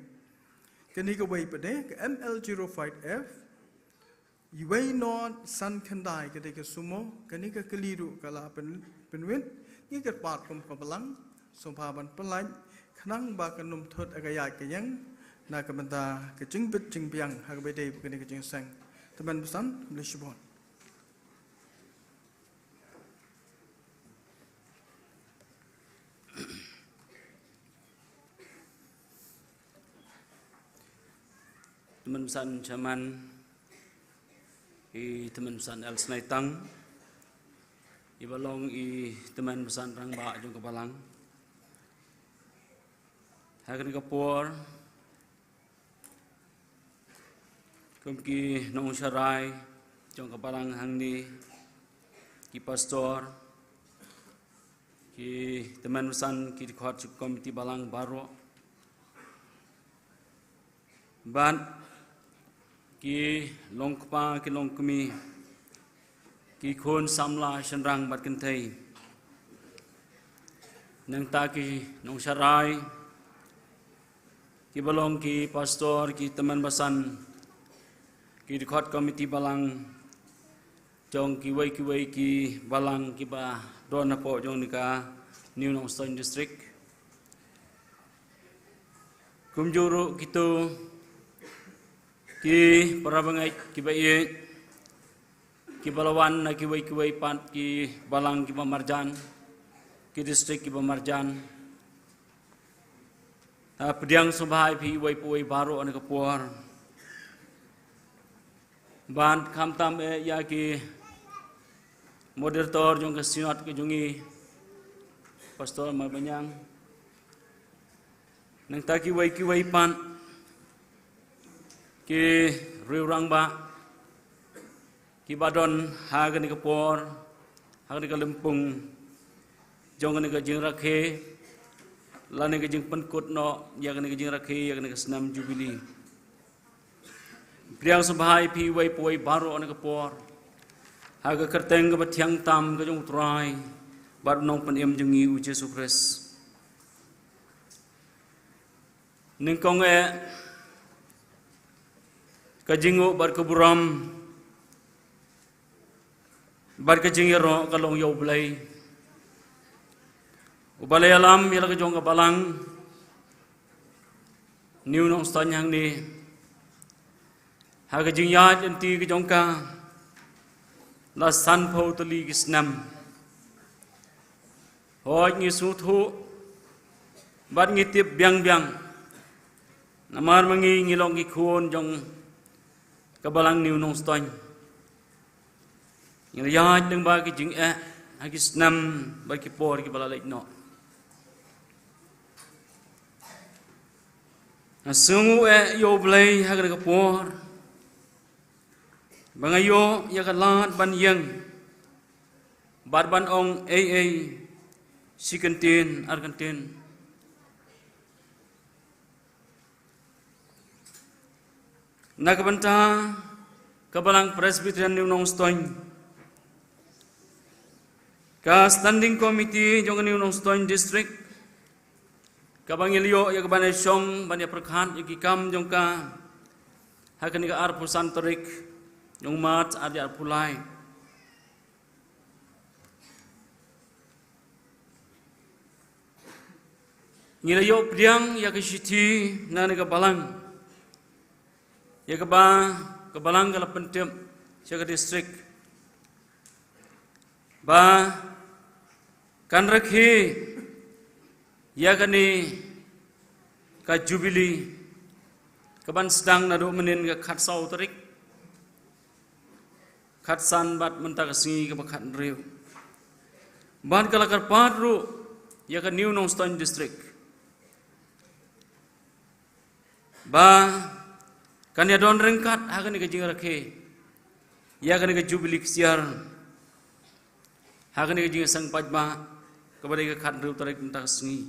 Kane kawei pat de, ka M L zero five F uwei nod san khyndai, ka dei ka sumo. Kane ka kali ruh ka la pyn, pynwit. Ngi kyrpad kum ka balang, sngewbha ban pyllait khnang ba kan ym thut ïa ka ïaid ka ïeng na ka bynta ka jingbit jingbiang ha kaba ïadei bad kane ka jingïaseng. Tymmen basan, khublei shibun. Tymmen basan Chairman, i Tymmen basan L Snaitang, i ba long i Tymmen basan rangbah jong ka balang. Ha kane ka por, kum ki nongsharai jong ka balang hangne, ki pastor, ki tymmen basan, ki dkhot jong ka komiti balang baroh, bad ki longkpa, ki longkmie, ki khun samla shynrang bad kynthei. Nangta ki nongsharai, ki ba long ki pastor, ki tymmen basan, ki dkhot komiti balang jong kiwei kiwei ki balang kiba don hapoh jong kane ka New Nongstoiñ District. Kumjuh ruh kito ki para bangeit kiba ïeit, kiba la wan na kiwei kiwei pat ki balang kiba marjan, ki district kiba marjan. Ah, pdiang sngewbha ïa phi uwei pa uwei baroh ha kane ka por. Bad khamtam eh ïa ki moderator jong ka synod ka jong ngi, Pastor Marbaniang. Nangta kiwei kiwei pat ki riew rangbah kiba don ha kane ka por, ha kane ka lympung jong kane ka jingrakhe, lane ka jingpynkut noh ïa kane ka jingrakhe ïa kane ka snem Jubili. Pdiang sngewbha ïa phi uwei pa uwei baroh ha kane ka por, ha ka kyrteng kaba thiang tam ka jong U Trai bad U Nongpynim jong ngi U Jisu Khrist. Nyngkong eh, ka jingnguh bad ka burom bad ka jingïaroh ka long ïa U Blei, uba la ïalam ïa la ka jong ka balang New Nongstoiñ hangne ha ka jingïaid lynti ka jong ka la sanphew tylli ki snem. Hooid, ngi sngewthuh bad ngi tip biang biang, namar ma ngi ngi long ki khun jong ka balang New Nongstoiñ. Ngi la ïaid lyngba ki jingeh ha ki snem bad ki por kiba la leit noh. Nga sngewnguh eh ïa U Blei ha kane ka por ba nga ïoh ïa ka lad ban ïeng bad ban ong ei ei, shi kyntien ar kyntien na ka bynta ka balang Presbyterian New Nongstoiñ, ka Standing Committee jong ka New Nongstoiñ District, kaba ngi la ïoh ïa ka ban ïashong ban ïapyrkhat ïa ki kam jong ka ha kane ka arphew san tarik jong u March arhajar arphew lai. Ngi la ïoh pdiang ïa ka shithi na kane ka balang, ïa kaba ka balang ka la pyntip sha ka district ba kan rakhe ïa kane ka jubili kaban sdang naduh mynnin ka khatsaw tarik, khatsan bad mynta ka sngi kaba khathynriew. Bad ka la kyrpad ruh ïa ka New Nongstoiñ District ba kan ïadon ryngkat ha kane ka jingrakhe ïa kane ka jubili ksiar ha kane ka jingseng paidbah kaba dei ka khathynriew tarik mynta ka sngi.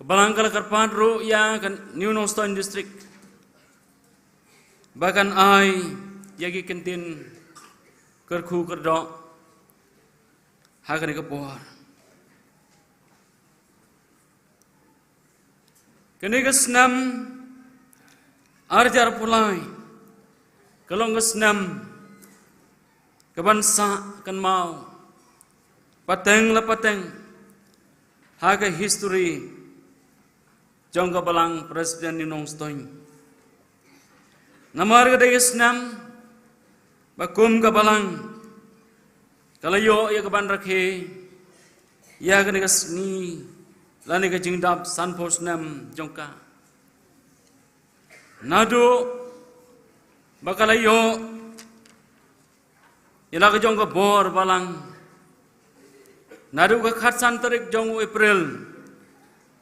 Ka balang ka la kyrpad ruh ïa ka New Nongstoiñ District ba kan ai ïa ki kyntien kyrkhu kyrdoh ha kane ka por. Kane ka snem arhajar arphew lai ka long ka snem kaban sah kynmaw pateng la pateng ha ka history jong ka balang Presbyterian New Nongstoiñ. Namar ka dei ka snem ba kum ka balang ka la ïoh ïa kaban rakhe ïa kane ka sngi lane ka jingdap sanphew snem jong ka. Naduh ba ka la ïoh ïa la ka jong ka bor balang naduh ka khatsan tarik jong u April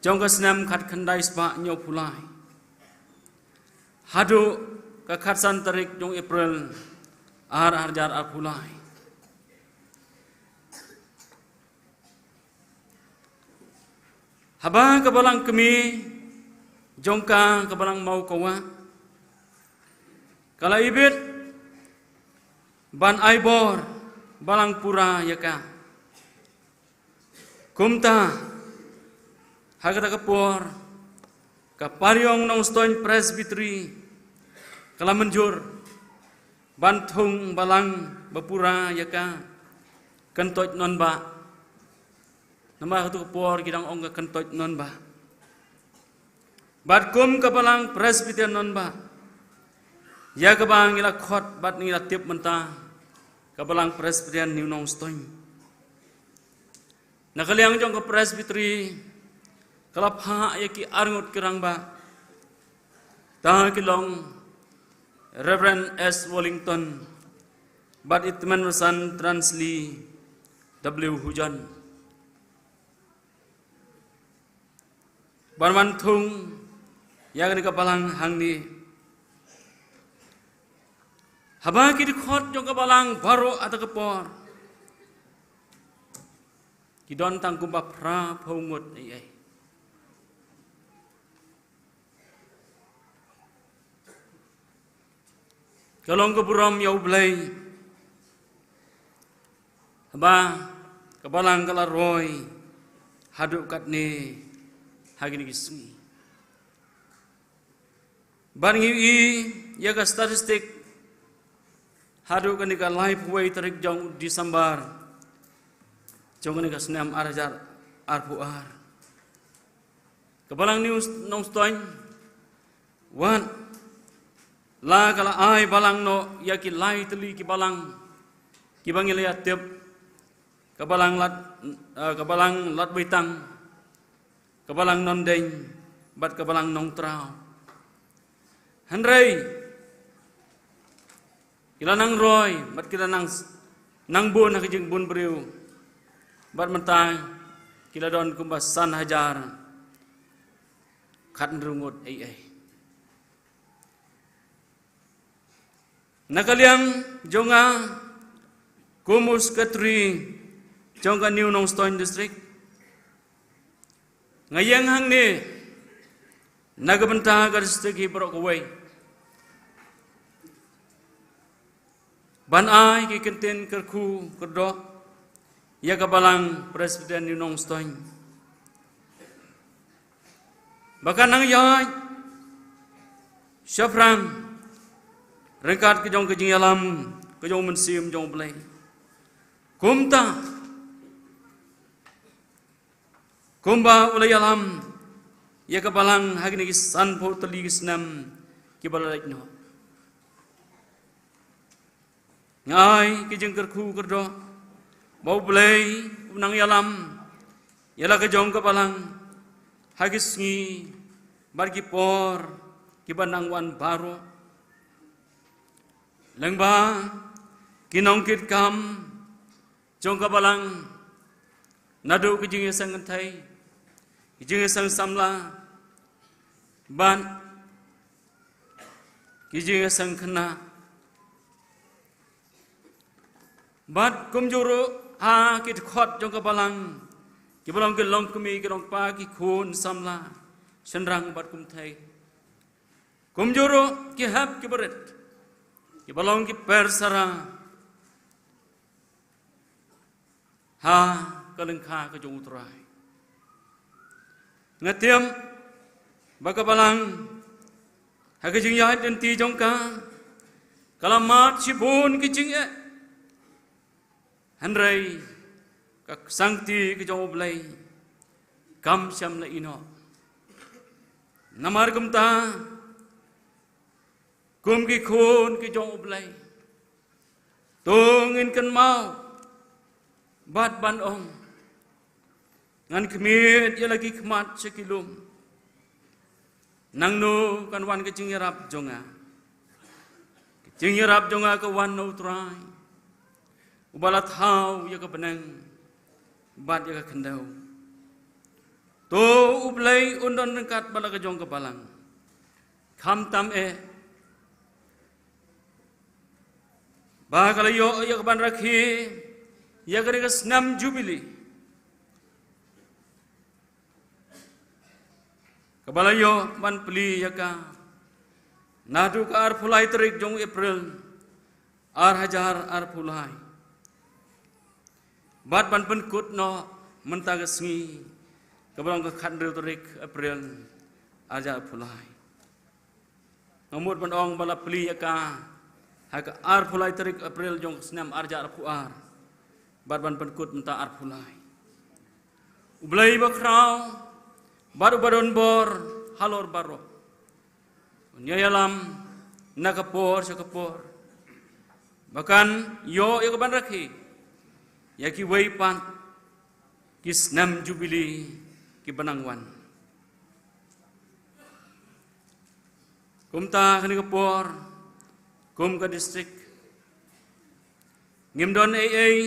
jong ka snem khatkhyndai spah hynñiewphew lai haduh ka khatsan tarik jong u April arhajar arphew lai. Haba ka balang kmie jong ka, ka balang Mawkawah, ka la ibit ban ai bor balang pura ïa ka. Kumta ha kata ka por ka Pariong Nongstoiñ Presbytery ka la mynjur ban thung balang ba pura ïa ka Kyntoit Nonbah. Namar ha katu ka por ki dang ong ka Kyntoit Nonbah. Bad kum ka balang Presbyterian Nonbah ïa kaba ngi la khot bad ngi la tip mynta ka balang Presbyterian New Nongstoiñ. Na ka liang jong ka Presbytery ka la phah ïa ki arngut ki rangbah, ta ki long Reverend S Wellington bad i tymmen basan Transley W Hujon. Ban wan thung ïa kane ka balang hangne. Haba ki dkhot jong ka balang baroh ha kata ka por ki don tang kumba phra phew ngut ei ei. Ka long ka burom ïa U Blei haba ka balang ka la roi haduh katne ha kine ki sngi. Bad ngi ïohi ïa ka statistic haduh kane ka laiphew wei tarik jong December jong kane ka snem ar hajar arphew ar, ka Balang New Nongstoiñ wat la ka la ai balang noh ïa ki lai tylli ki balang kiba ngi la ïa tip, ka Balang Lad, eh, ka Balang Ladbeitang, ka Balang Nongdeiñ bad ka Balang Nongtraw. Hynrei ki la nang roi bad ki la nang, nang bun ha ka jingbun briew, bad mynta ki la don kumba san hajar khatnriew ngut ei ei. Na ka liang jong nga kum u secretary jong ka New Nongstoiñ District, nga ïeng hangne na ka bynta ka district hi baroh kawei ban ai ki kyntien kyrkhu kyrdoh ïa ka Balang Presbyterian New Nongstoiñ ba kan nang ïaid shaphrang ryngkat ka jong ka jingïalam ka jong u Mynsiem jong U Blei. Kumta, kumba u la ïalam ïa ka Balang ha kine ki sanphew tylli ki snem kiba la leit noh, nga ai ki jingkyrkhu kyrdoh ba U Blei un nang ïalam ïa la ka jong ka Balang ha ki sngi bad ki por kiba nang wan baroh. Lyngba ki nongkitkam jong ka Balang, naduh ki jingïaseng kynthei, ki jingïaseng samla bad ki jingïaseng khynnah, bad kumjuh ruh ha ki dkhot jong ka Balang, kiba long ki longkmie, ki longkpa, ki khun samla, shynrang bad kynthei, kumjuh ruh ki hep ki barit, kiba long ki persara ha ka lyngkha ka jong U Trai. Nga tip ba ka Balang ha ka jingïaid lynti jong ka, ka la mad shibun ki jingeh, hynrei ka sangti ka jong U Blei kam shym la ïeh noh. Namar kumta, kum ki khun ki jong U Blei, to ngin kynmaw bad ban ong, ngan khmied ïa la ki khmat sha ki lum. Nangno kan wan ka jingïarap jong nga? Ka jingïarap jong nga ka wan na U Trai, uba la thaw ïa ka bneng bad ïa ka khyndew. To U Blei un don ryngkat bad la ka jong ka Balang. Khamtam eh ba ka la ïoh ïa ka ban rakhe ïa ka, ïa ka snem Jubili, kaba la ïoh ban plie ïa ka naduh ka arphew lai tarik jong April ar hajar arphew lai, bad ban pynkut noh mynta ka sngi, kaba long ka khathynriew tarik April ar hajar arphew lai. Nga mut ban ong ba la plie ïa ka ha ka arphew lai tarik April jong ka snem ar hajar arphew ar, bad ban pynkut mynta arphew lai. U Blei ba khraw bad uba don bor halor baroh un ïalam na ka por sha ka por, ba kan ïoh ïa ka ban rakhe ïa kiwei pat ki snem Jubili kiba nang wan. Kumta kane ka por, kum ka district, ngim don ei ei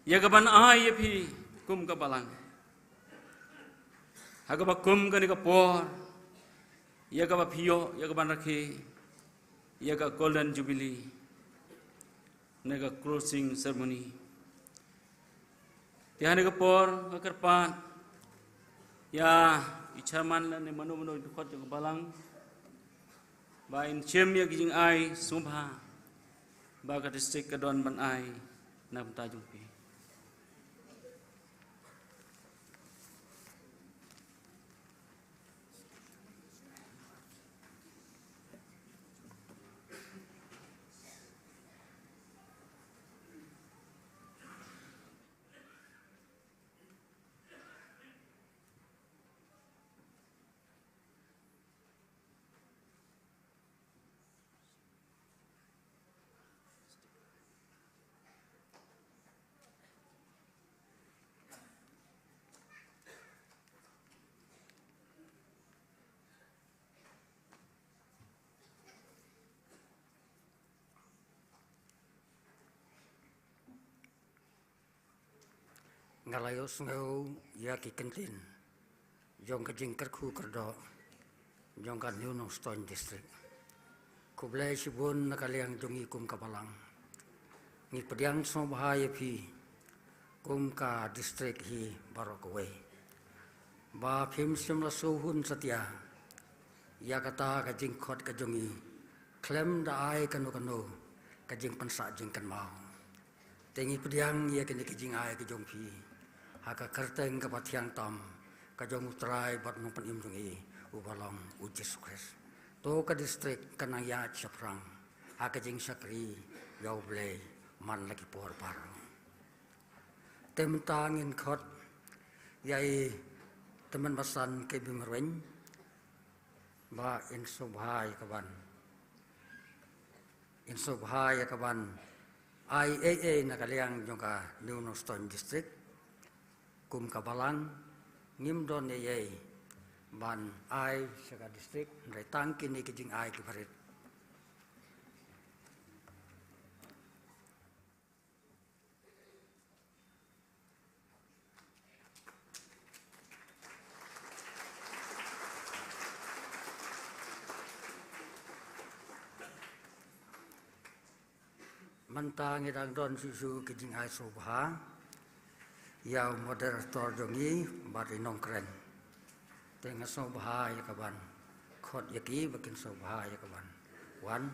ïa ka ban ai ïa phi kum ka Balang, ha kaba kum kane ka por, ïa kaba phi ïoh ïa ka ban rakhe ïa ka Golden Jubilee, ne ka closing ceremony. Te ha kane ka por nga kyrpad ïa i chairman lane mano mano i dkhot jong ka Balang ba in shim ïa ki jingai sngewbha ba ka district ka don ban ai na ka bynta jong phi. Nga la ïohsngew ïa ki kyntien jong ka jingkyrkhu kyrdoh jong ka New Nongstoiñ District. Khublei shibun na ka liang jong ngi kum ka balang. Ngi pdiang sngewbha ïa phi kum ka district hi baroh kawei ba phim shym la sngewhun satia ïa kata ka jingkhot ka jong ngi khlem da ai kano kano ka jingpynsah jingkynmaw. Te ngi pdiang ïa kine ki jingai ki jong phi ha ka kyrteng kaba thiang tam ka jong U Trai bad Nongpynim jong ngi uba long U Jisu Khrist. To ka district kan nang ïaid shaphrang ha ka jingshakri ïa U Blei man la ki por baroh. Te mynta ngin khot ïa i Tymmen Basan K B Marwein ba in sngewbha ïa ka ban in sngewbha ïa ka ban ai ei ei na ka liang jong ka New Nongstoiñ District kum ka balang. Ngim don ei ei ban ai sha ka district hynrei tang kine ki jingai ki barit. Mynta ngi dang don shuh shuh ki jingai sngewbha ïa u moderator jong ngi bad i nongkren. Te nga sngewbha ïa ka ban khot ïa ki ba kin sngewbha ïa ka ban wan.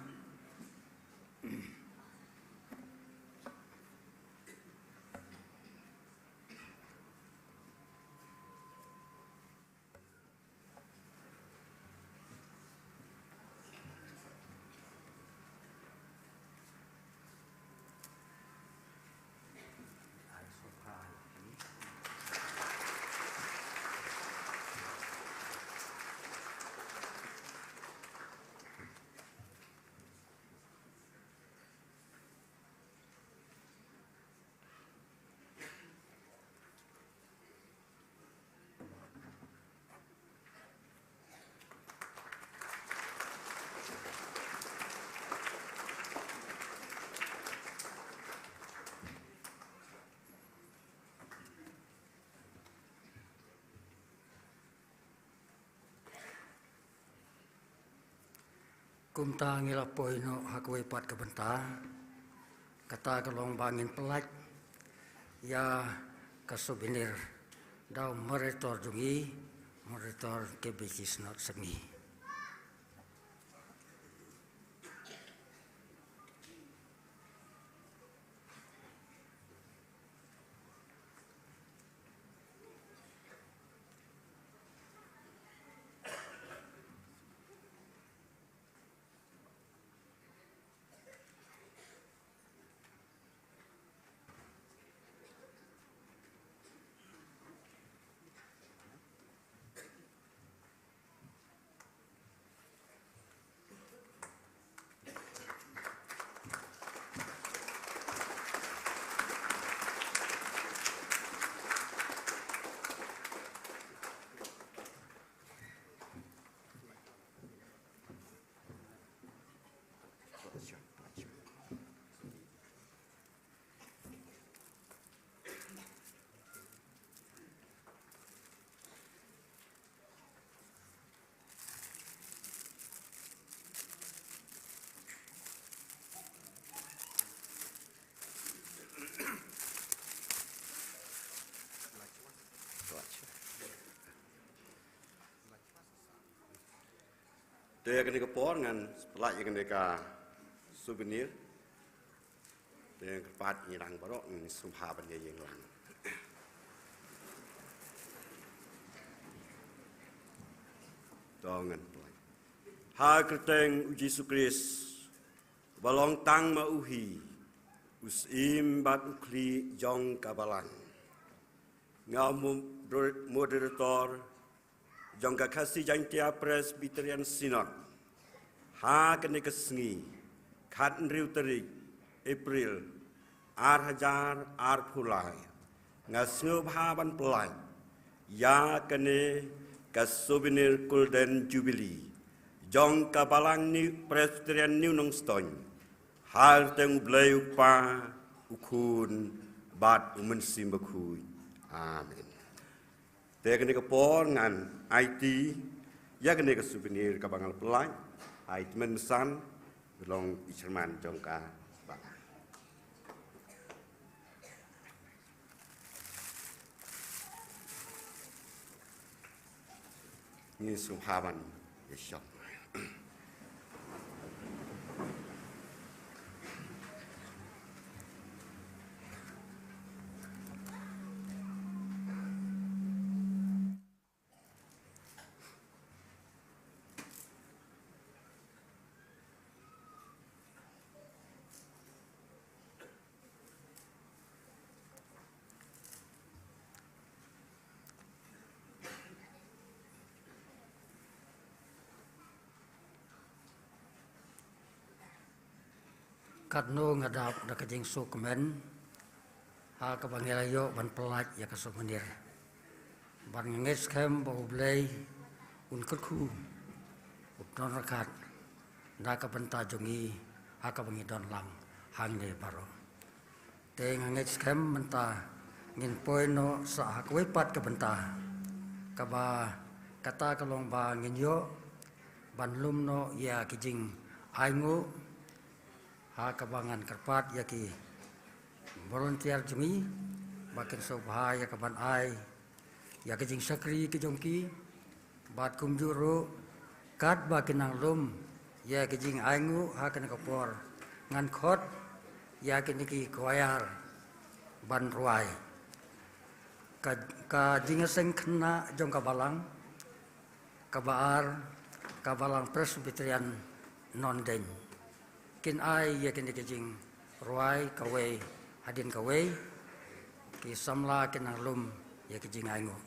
Kumta ngi la poi noh ha kawei pat ka bynta. Kata ka long ba ngin pyllait ïa ka souvenir da u moderator jong ngi, moderator K B C Synod Sepngi. Te ïa kane ka por ngan pyllait ïa kane ka souvenir. Te kyrpad ngi dang baroh ngin sngewbha ban ïeng lang. To ngan pyllait. Ha ka kyrteng U Jisu Khrist, ba long tang ma u hi u syiem bad u khlieh jong ka balang. Nga mo-, moderator jong ka Khasi Jaintia Presbyterian Synod ha kane ka sngi, khathynriew tarik April, ar hajar arphew lai, nga sngewbha ban pyllait ïa kane ka souvenir Golden Jubilee jong ka Balang New Presbyterian New Nongstoiñ. Ha ka kyrteng U Blei U Kpa, U Khun bad U Mynsiem Bakhuid. Amen. Te kane ka por ngan aiti ïa kane ka souvenir kaba ngan pyllait ha i tymmen basan, ka long i chairman jong ka balang. Ngi sngewbha ban ïashong. Katno nga dap da ka jingsuk kmen ha kaba ngi la ïoh ban pyllait ïa ka souvenir. Bad nga ngeit skhem ba U Blei un kyrkhu, un don ryngkat na ka bynta jong ngi ha kaba ngi don lang hangne baroh. Te nga ngeit skhem mynta ngin poi noh sa ha kawei pat ka bynta, kaba kata ka long ba ngin ïoh ban lum noh ïa ki jingainguh, ha kaba ngan kyrpad ïa ki volunteer jong ngi ba kin sngewbha ïa ka ban ai ïa ki jingshakri ki jong ki. Bad kumjuh ruh katba kin nang lum ïa ki jingainguh ha kane ka por, ngan khot ïa kine ki choir ban rwai. Ka, ka jingïaseng khynnah jong ka balang, kaba ar, ka Balang Presbyterian Nongdeiñ. Kin ai ïa kine ki jingrwai kawei hadien kawei, ki samla kin nang lum ïa ki jingainguh.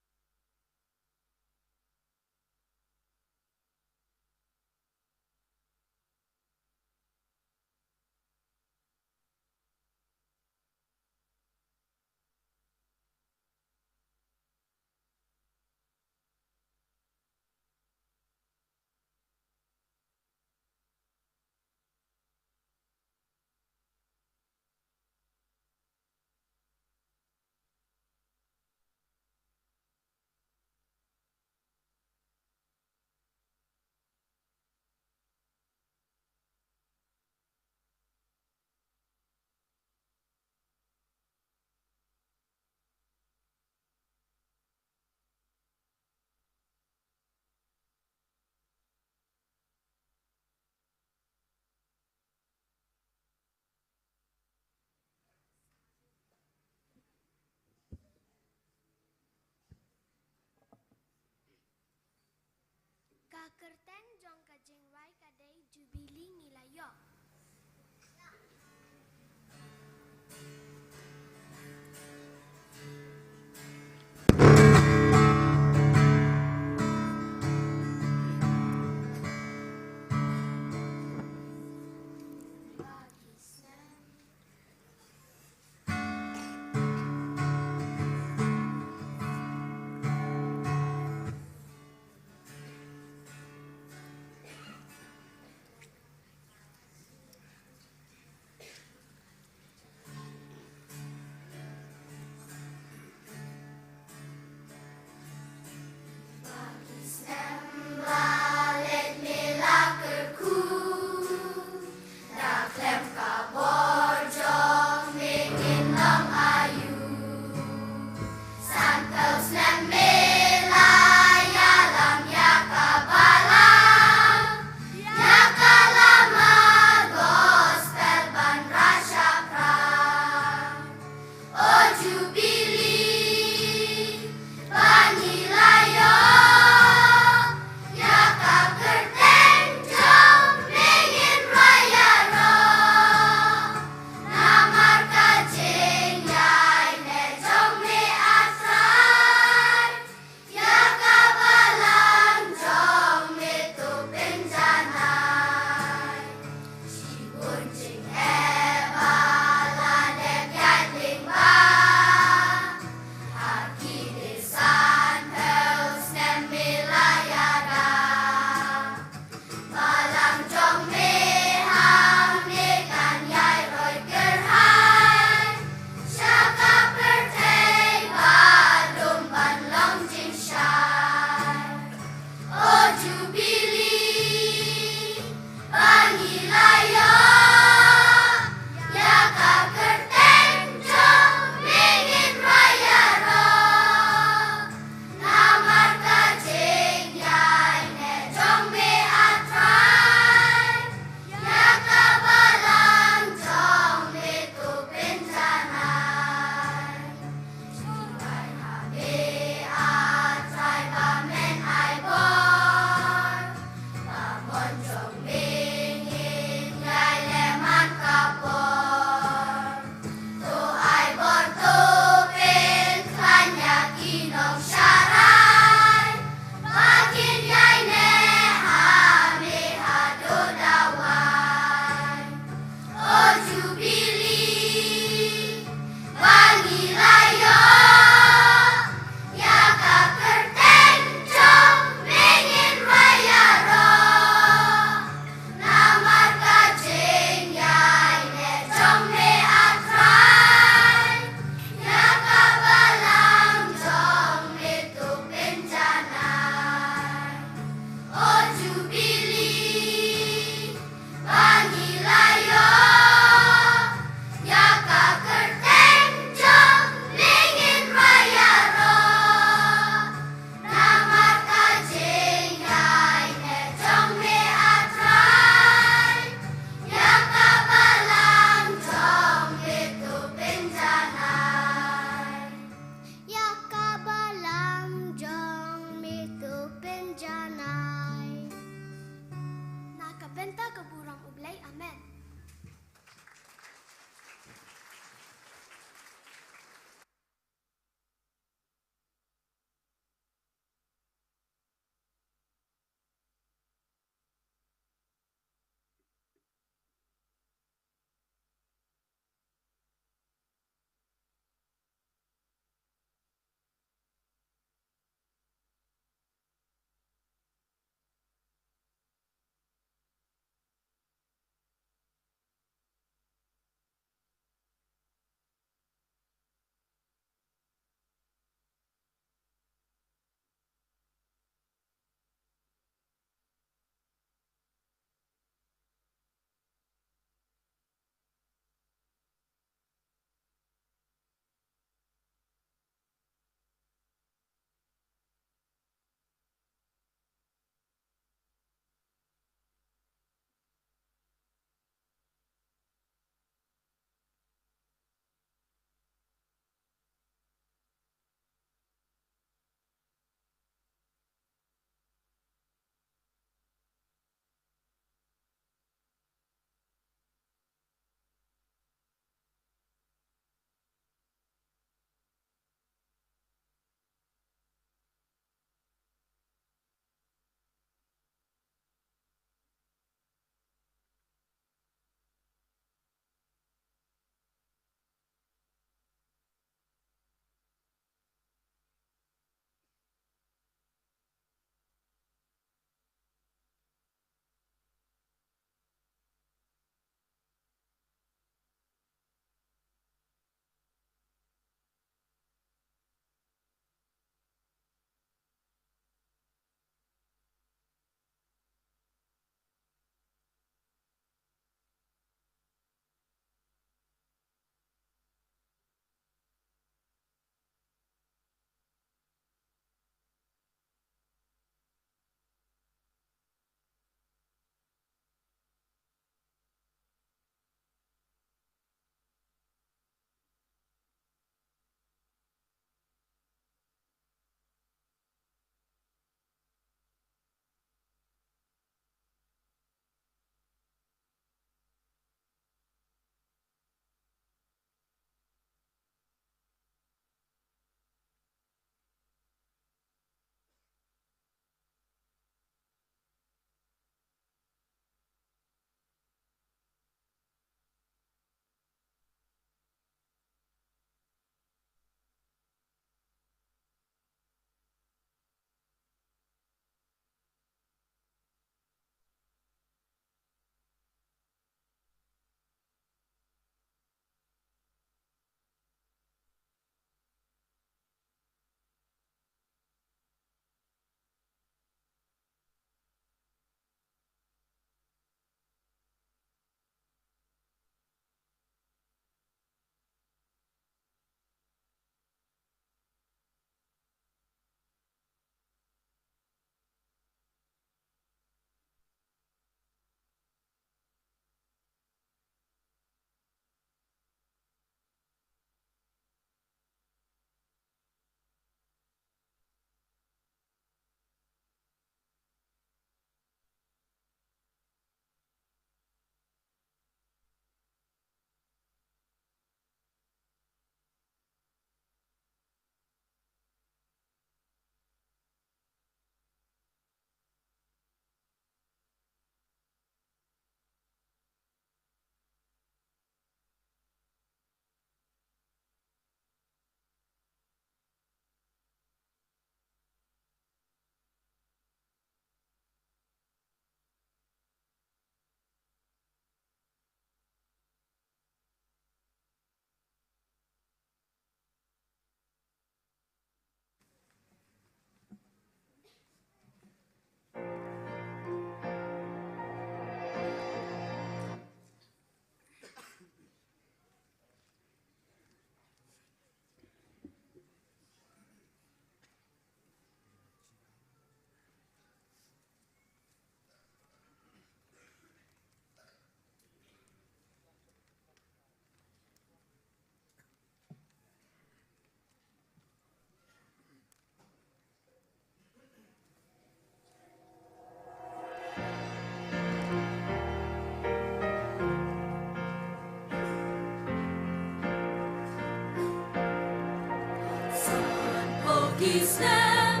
Ki snem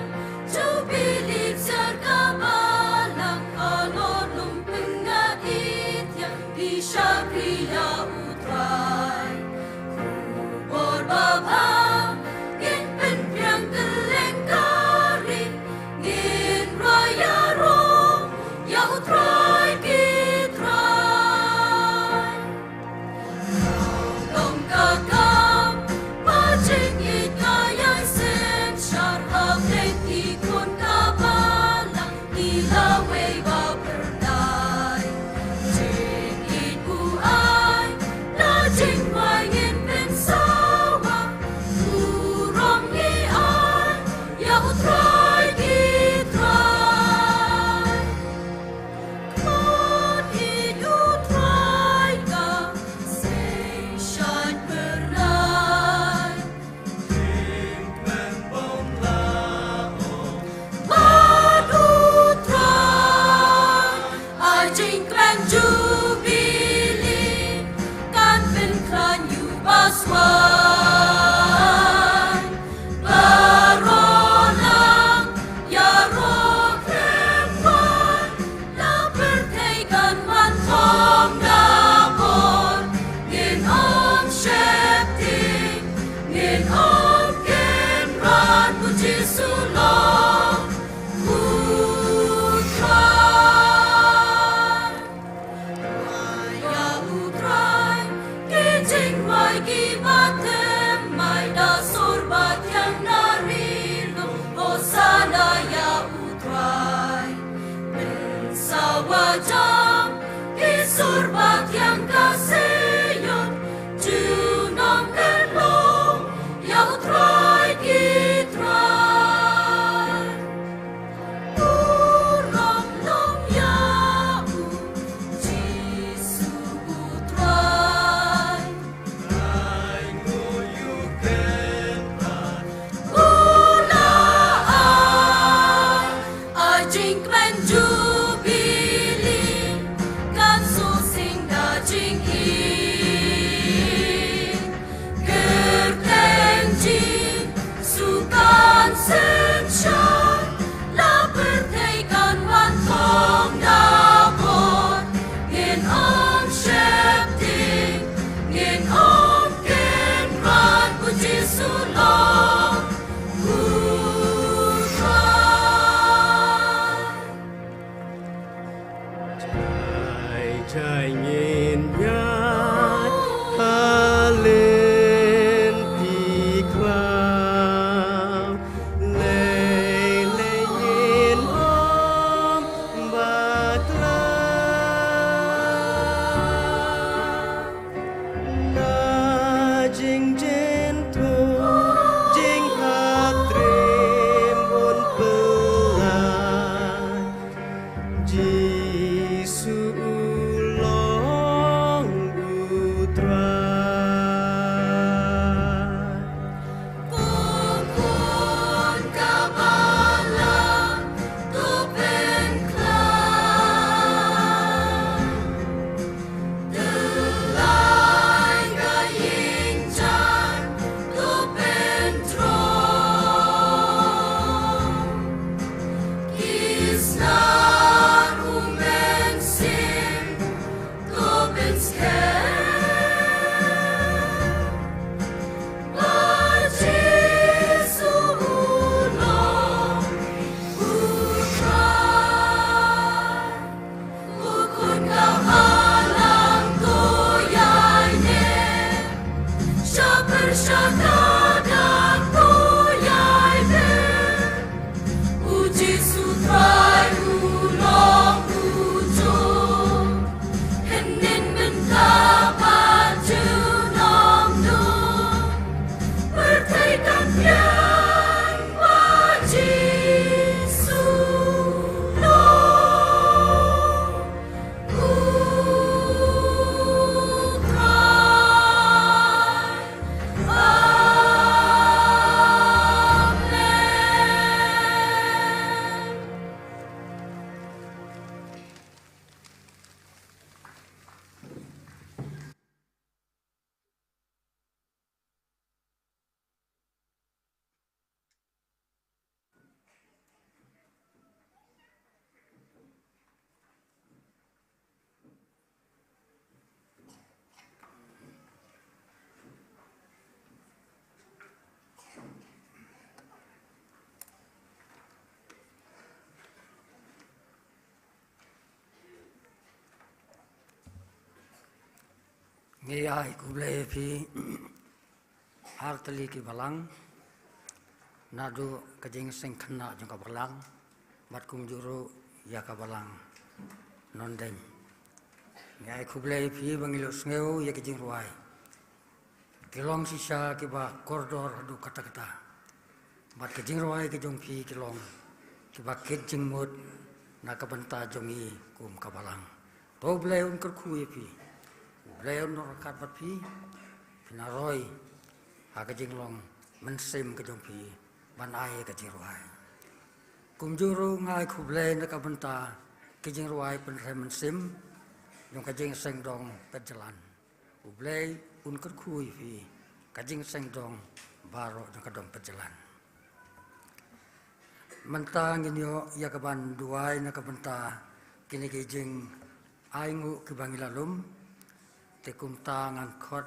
Jubili Siar ka Balang, halor lum pyngngad i thiang, i shakri ïa U Trai. Khubor babha ngin pynphriang kylleng ka ri, ngin rwai ïaroh ïa U Trai ki trai. Long ka kam ba jingïeit ka ïai synshar ha pdeng ki khun ka Balang, i lawei ba pyrdai. Jingïeit u ai da jingrwai, ngin pynsawa, burom ngi ai ïa U Trai ki trai. Khmat ïeit U Trai ka seng shait pyrdai. Bad U Trai, ai jingkmen Jubili, kan pynkhlaiñ ïa u baswan. Baroh lang ïaroh khlem wan, la pyrthei kan wan khong da bor. Ngin ym sheptieng, ngin ym kynran, U Jisu long U Trai. Ïa U Trai ki jingrwai kiba thymmai, da sur ba thiang na ri lum, Hosana ïa U Trai. Pynsawa jam ki sur ba thiang ka Zion, junom kynlong ïa U Trai ki trai. Burom long ïa U Jisu U Trai. U la ai, ai jingkmen Jubili, kan sngewsih da jingïeit. Kyrteng Jisu kan synshar, la pyrthei kan wan khong da bor. Ngin ym sheptieng, ngin ym kynran, U Jisu long U Trai. Jai jai ngin ïaid ha lynti khlaw, lei lei ngin ym bakla. Na jingjynthut jingkhatrim un pynlait, Jisu u long U Trai. Kum khun ka Balang to pynkhlan, to lai ka ïing jan, to pyntrong. Ki snar u me Ngi ai khublei ïa phi, ha ka tali ki balang, naduh ka jingseng khynnah jong ka balang, bad kumjuh ruh ïa ka balang nongdeng. Ngi ai khublei ïa phi ba ngi la sngew ïa ki jingrwai, ki long shisha kiba kordor haduh katta katta, bad ki jingrwai ki jong phi ki long kiba kit jingmut na ka bynta jong ngi kum ka balang. To U Blei un kyrkhu ïa phi, U Blei un nang ryngkat bad phi, phin ïa roi ha ka jinglong mynsiem ka jong phi ban ai ka jingrwai. Kumjuh ruh nga ai khublei na ka bynta ki jingrwai pynrem mynsiem jong ka jingseng dong Petjlan. U Blei un kyrkhu ïa phi, ka jingseng dong baroh jong ka dong Petjlan. Mynta ngin ïoh ïa kaban duwai na ka bynta kine ki jingainguh kiba ngi la lum. Te kumta ngan khot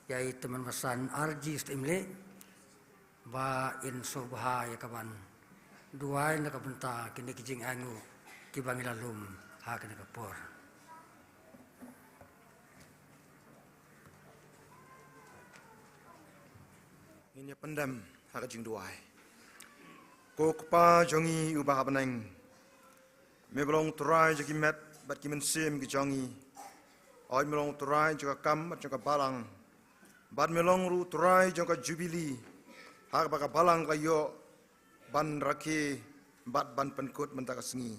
ïa i Tymmen Basan R G Stimley ba in sngewbha ïa kaban duwai na ka bynta kine ki jingainguh kiba ngi la lum ha kane ka por. Ngin ïa pyndem ha ka jingduwai. Ko Kpa jong ngi uba ha bneng, me ba long Trai jong ki met bad ki mynsiem ki jong ngi. Oi, me long Trai jong ka kam bad jong ka balang, bad me long ruh Trai jong ka jubili ha kaba ka balang ka ïoh ban rakhe bad ban pynkut mynta ka sngi.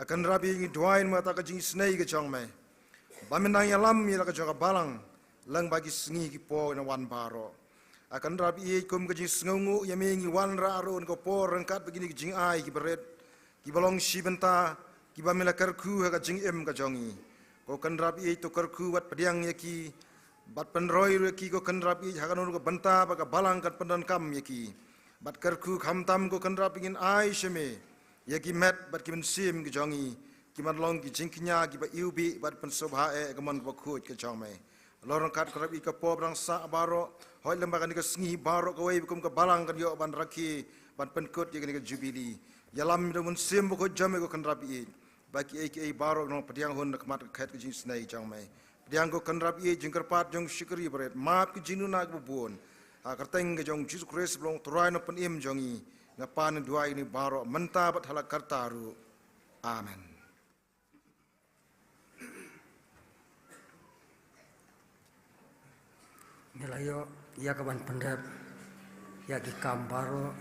A Kynrad baieit, ngi duwai namar kata ka jingisynei ka jong me, ba men nang ïalam ïa la ka jong ka balang lyngba ki sngi ki por ki ban wan baroh. A Kynrad baieit, kum ka jingsngewnguh ïa me ngi wanrah ruh na ka por ryngkat bad kine ki jingai kiba rit, kiba long shi bynta, kiba me la kyrkhu ha ka jingim ka jong ngi. Ko Kynrad baieit, to kyrkhu bad pdiang ïa ki, bad pynroi ruh ïa ki ko Kynrad baieit, ha kano ruh ka bynta ba ka balang kan pyndonkam ïa ki. Bad kyrkhu khamtam ko Kynrad baieit, ngin ai sha me ïa ki met bad ki mynsiem ki jong ngi, ki ban long ki jingkñia kiba iwbih bad pynsngewbha eh ha ka mon kaba khuid ka jong me. Long ryngkat Kynrad baieit ka por ba dang sah baroh, hooid lyngba kane ka sngi baroh kawei ba kum ka balang kan ïoh ban rakhe, ban pynkut ïa kane ka jubili. Ïalam da u Mynsiem Bakhuid jong me ko Kynrad baieit, ba kiei kiei baroh nang pdiang hun na khmat ka khet ka jingisynei jong me. Pdiang ko Kynrad baieit jingkyrpad jong u shakri barit, map ki jingduna kiba bun. Ha ka kyrteng ka jong U Jisu Khrist ba long Trai Nongpynim jong ngi, nga pan duwai ïa kine baroh mynta bad ha la karta ruh. Amen. Ngi la ïoh ïa kaban pyndep ïa ki kam baroh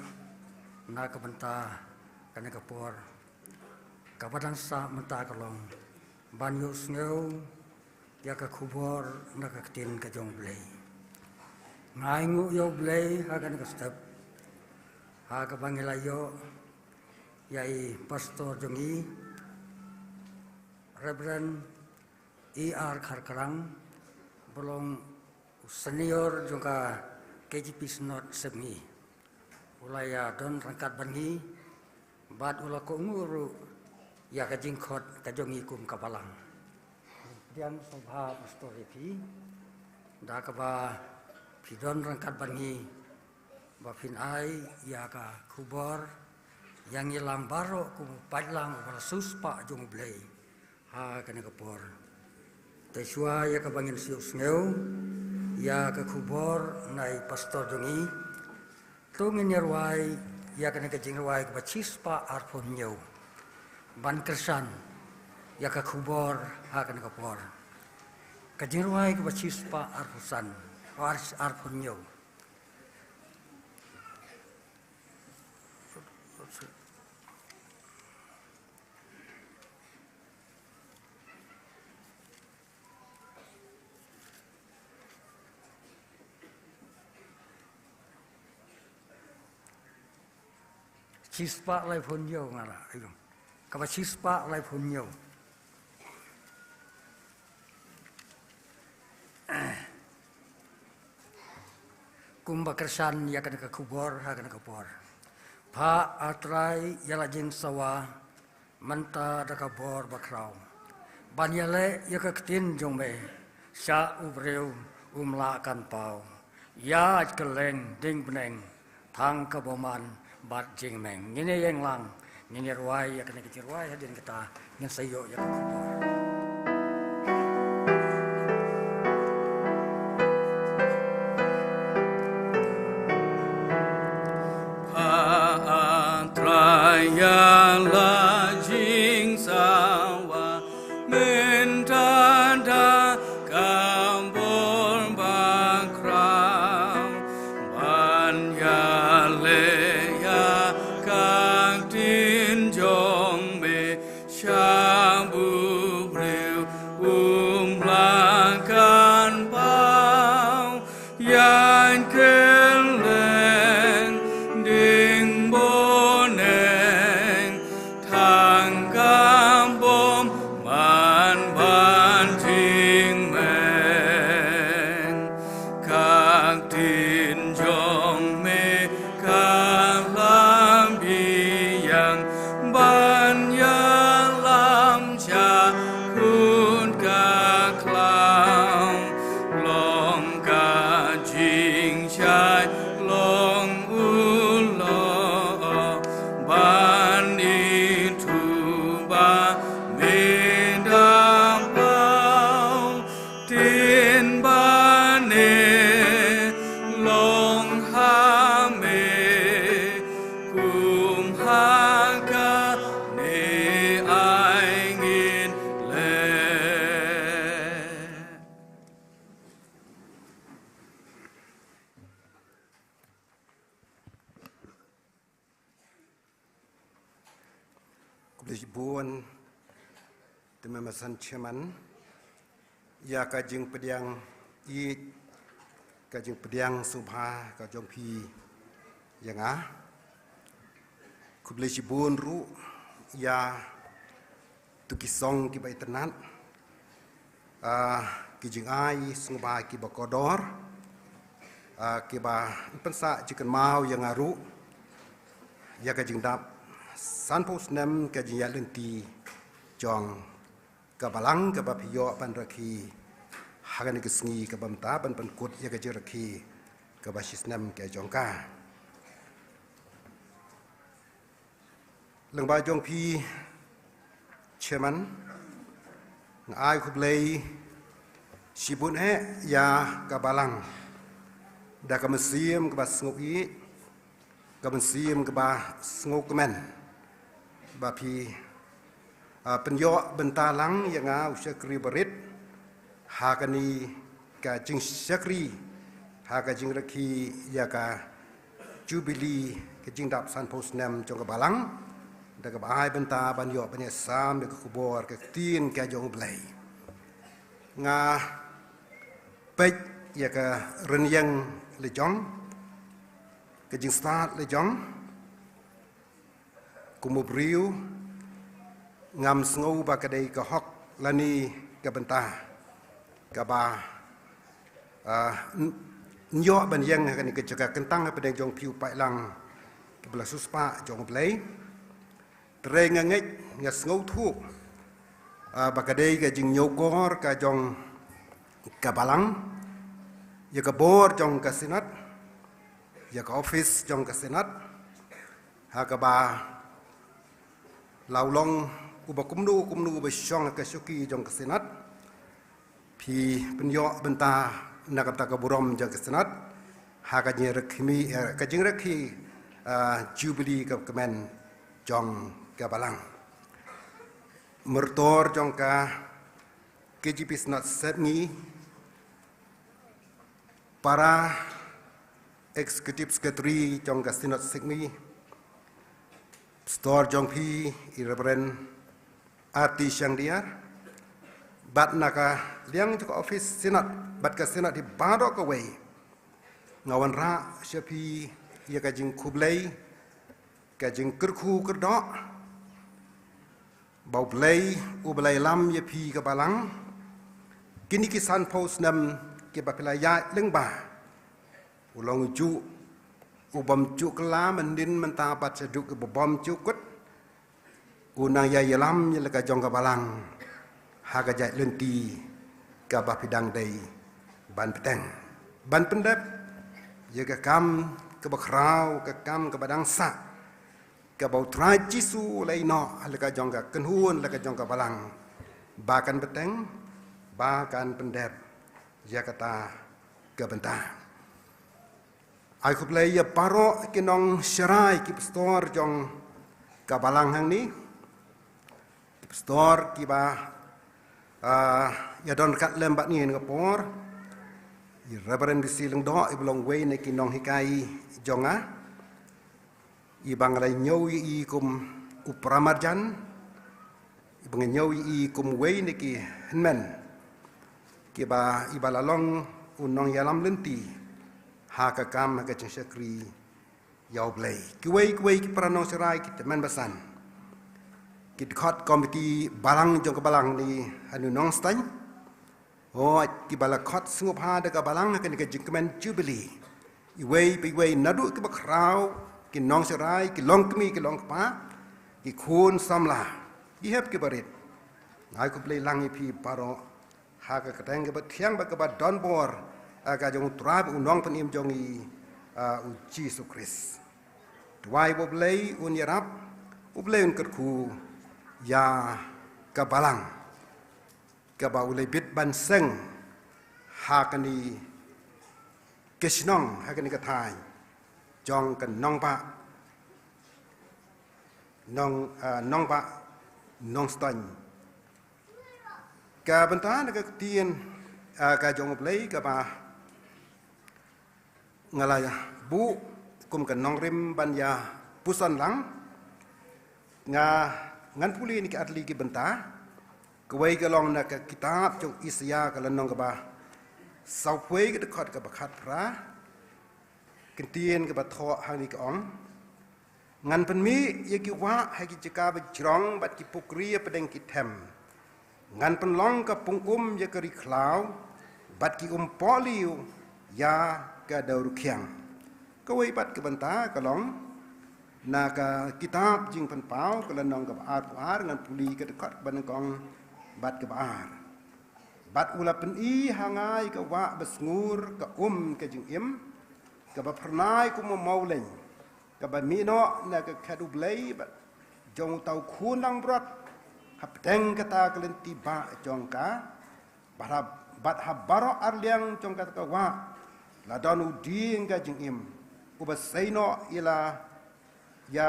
na ka bynta kane ka por. Kaba dang sah mynta ka long ban ïohsngew ïa ka khubor na ka ktien ka jong U Blei. Nga ainguh ïa U Blei ha kane ka step, ha kaba ngi la ïoh ïa i pastor jong ngi, Reverend E R Kharkrang, ba long u senior jong ka K J P Synod Sepngi. U la ïa don ryngkat bad ngi, bad u la kohnguh ruh ïa ka jingkhot ka jong ngi kum ka balang. Pdiang sngewbha pastor ïa phi, da kaba phi don ryngkat bad ngi, ba phin ai ïa ka khubor ïa ngi lang baroh kum u paidlang uba la siewspah jong U Blei ha kane ka por. Te shuwa ïa kaba ngin shu sngew ïa ka khubor na i pastor jong ngi, to ngin ïa rwai ïa kane ka jingrwai kaba shispah arphew hynñiew, ban kyrshan ïa ka khubor ha kane ka por. Ka jingrwai kaba shispah arphew san, ar-, arphew hynñiew. Shispah laiphew hynñiew nga la, ayo. Kaba shispah laiphew hynñiew. Kumba kyrshan ïa kane ka khubor ha kane ka por. Phah, A Trai, ïa la jingsawa mynta da ka bor bakhraw, ban ïaleh ïa ka ktien jong me sha u briew um lah kan paw. Ïaid kylleng dieng bneng tang ka bymman bad jingmeng. Ngin ïeng lang, ngin ïa rwai ïa kane ka jingrwai, hadien kata ngin sa ïoh ïa ka khubor. Bun te me masan chairman ïa ka jingpdiang ïeit, ka jingpdiang sngewbha ka jong phi ïa nga. Khublei shibun ruh ïa tu ki song kiba itynnad, ah, ki jingai sngewbha kiba kordor, ah, kiba pynsah jingkynmaw ïa nga ruh ïa ka jingdap sanphew snem ka jingïaid lynti jong ka balang kaba phi ïoh ban rakhe ha kane ka sngi kaba mynta ban pynkut ïa ka jingrakhe kaba shisnem ka jong ka. Lyngba jong phi chairman, nga ai khublei shibun eh ïa ka balang da ka mynsiem kaba sngewbha, ka mynsiem kaba sngewkmen ba phi, ah, pynïoh bynta lang ïa nga u shakri barit ha kane ka jingshakri ha ka jingrakhe ïa ka Jubilee, ka jingdap sanphew snem jong ka balang, da kaba ai bynta ban ïoh ban ïasam ïa ka khubor ka ktien ka jong U Blei. Nga peit ïa ka rynïeng la jong, ka jingstad la jong, kum u briew ngam sngew ba ka dei ka hok lane ka bynta kaba, ah, n-, ïoh ban ïeng ha kane ka jaka kyntang hapdeng jong phi u paidlang kiba la siewspah jong U Blei. Te nga ngeit, nga sngewthuh, ah, ba ka dei ka jingñiewkor ka jong ka balang ïa ka bor jong ka Synod, ïa ka office jong ka Synod, ha kaba la u long uba kumno kumno uba shong ha ka shuki jong ka Synod. Phi pynïoh bynta na ka bynta ka burom jong ka Synod ha ka jingrakhe, eh, ka jingrakhe, eh, Jubilee ka kmen jong ka balang. Myrtor jong ka K J P Synod Sepngi, para Executive Secretary jong ka Synod Sepngi, Pastor jong phi i Reverend R T Shangdiar, bad na ka liang jong ka office Synod bad ka Synod hi baroh kawei, nga wanrah sha phi ïa ka jingkhublei, ka jingkyrkhu kyrdoh ba U Blei, U Blei lam ïa phi ka balang kine ki sanphew snem kiba phi la ïaid lyngba. U long u juh, u bym juh kylla mynnin mynta bad sha juh kiba bym juh kut. U nang ïa ïalam ïa la ka jong ka balang ha ka jait lynti kaba phi dang dei ban bteng, ban pyndep ïa ka kam kaba khraw, ka kam kaba dang sah, kaba U Trai Jisu u la ïehnoh ha la ka jong ka kynhun, la ka jong ka balang, ba kan bteng, ba kan pyndep ïa kata ka bynta. Ai khublei ïa baroh ki nongsharai, ki pastor jong ka balang hangne, ki pastor kiba, ah, ïadon ryngkat lem bad ngi ha kane ka por, i Reverend D C Lyngdoh, iba long uwei na ki nonghikai jong nga, iba nga la ñiew ïa i kum u paramarjan, iba nga ñiew ïa i kum uwei na ki hynmen kiba, iba la long u nongïalam lynti ha ka kam, ha ka jingshakri ïa U Blei. Kiwei kiwei ki para nongsharai, ki tymmen basan, ki dkhot komiti balang jong ka balang hangne ha Nongstoiñ, hooid, kiba la khot sngewbha da ka balang ha kane ka jingkmen Jubilee. Iwei pa iwei, naduh kiba khraw, ki nongsharai, ki longkmie, ki longkpa, ki khun samla, ki hep ki barit. Nga ai khublei lang ïa phi baroh ha ka kyrteng kaba thiang bad kaba donbor, ah, ka jong U Trai bad U Nongpynim jong ngi, ah, U Jisu Khrist. Duwai ba U Blei un ïarap, U Blei un kyrkhu ïa ka balang kaba u la bit ban seng ha kane ka shnong, ha kane ka thaiñ jong ka nongbah Nong, ah, nongbah Nongstoiñ. Ka bynta na ka ktien, ah, ka jong U Blei kaba nga la buh kum ka nongrim ban ïa puson lang, nga Ngan pule na ki artylli ki bynta. Kawei ka long na ka kitab jong Isaïah ka lynnong kaba sawphew ka dkhot kaba khatphra. Ka ktien kaba thoh hangne ka ong: Ngan pynmih ïa ki wah ha ki jaka bajrong bad ki pukri hapdeng ki them. Ngan pynlong ka pung um ïa ka ri khlaw bad ki um pohliew ïa ka dewrkhiang. Kawei pat ka bynta ka long na ka kitab Jingpynpaw ka lynnong kaba arphew ar, ngan pule ka dkhot kaba nyngkong bad kaba ar. Bad u la pyni ha nga ïa ka wah basngur, ka um ka jingim, kaba phyrnai kum u mawleiñ, kaba mih noh na ka khet U Blei bad jong uta u khun langbrot hapdeng kata ka lynti bah jong ka. Bad ha, bad ha baroh arliang jong kata ka wah la don u dieng ka jingim, uba sei noh ïa la, ïa,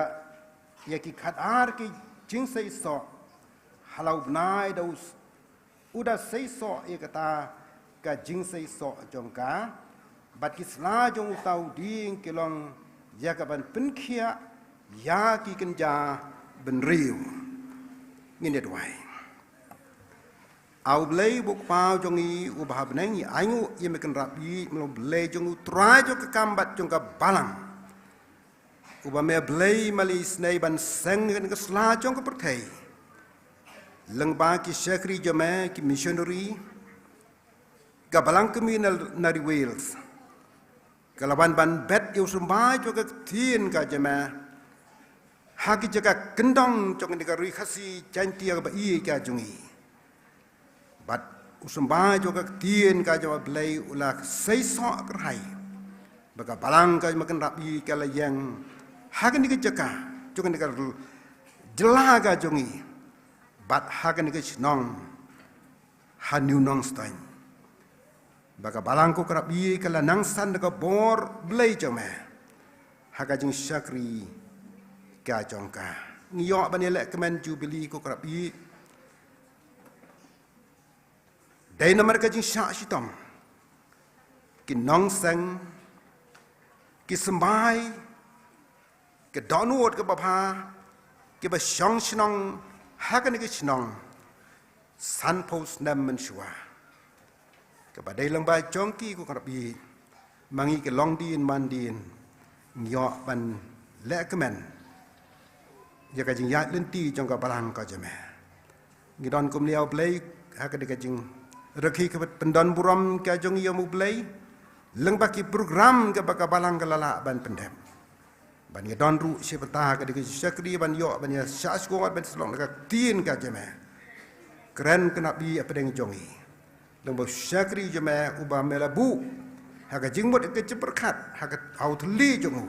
ïa ki khatar ki jingseisoh. Ha la u bnai da u s-, u da seisoh ïa kata ka jingseisoh jong ka. Bad ki sla jong uta u dieng ki long ïa kaban pynkhiah ïa ki kynja bynriew. Ngin ïa duwai. A U Blei uba U Kpa jong ngi uba ha bneng, ngi ainguh ïa me kynrap ïa me long Blei jong u Trai jong ka kam bad jong ka balang. Uba me Blei mali isynei ban seng ïa ka sla jong ka pyrthei. Lyngba ki shakri jong me, ki missionary, ka balang kmie na, na ri Wales, ka la wan ban bet ïa u symbai jong ka ktien ka jong me ha ki jaka kyndong jong kane ka ri Khasi Jaiñtia kaba ïeit ka jong ngi. Bad u symbai jong ka ktien ka jong U Blei u la seisoh kyrhai ba ka balang ka jong me kynrap ïa ka la ïeng ha kane ka jaka jong kane ka jylla ka jong ngi, bad ha kane ka shnong ha New Nongstoiñ. Ba ka balang ko kynrap ïa ka la nang san da ka bor Blei jong me ha ka jingshakri ka jong ka. Ngi ïoh ban ïa leh kmen jubili ko kynrap ïa, dei namar ka jingshah shitom ki nongseng, ki symbai, ki dohnud kiba bha, kiba shong shnong ha kane ka shnong sanphew snem mynshuwa. Kaba dei lyngba jong ki ko kynrap ïa, ma ngi ki longdien mandien ngi ïoh ban leh kmen ïa ka jingïaid lynti jong ka balang ka jong me. Ngi don kumne ïa U Blei ha ka dei ka jingrakhe kaba pyndon burom ka jong ngi ïa U Blei lyngba ki program kaba ka balang ka la lah ban pyndep. Ban ïa don ruh shi bynta ha ka dei ka jingshakri ban ïoh ban ïa shah shkor ban shlok na ka ktien ka jong me. Kren kynrap ïa hapdeng jong ngi. Lyngba u shakri jong me uba me la buh ha ka jingmut ka jingpyrkhat ha ka, ha u thylli jong u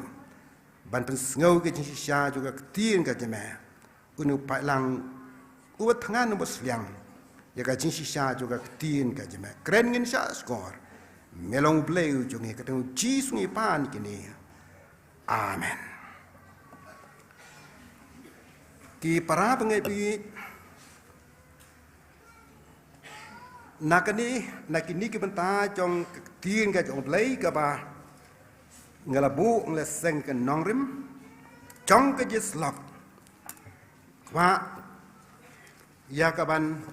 ban pynsngew ka jingshisha jong ka ktien ka jong me. Une u paidlang uba thngan uba sliang ïa ka jingshisha jong ka ktien ka jong me. Kren ngin shah shkor. Me long U Blei u jong ngi, ka kyrteng U Jisu ngi pan kine. Amen. Ki para bangeit, na kane, na kine ki bynta jong ka ktien ka jong U Blei kaba nga la buh, nga la seng ka nongrim jong ka jingïasyllok. Kwah ïa kaban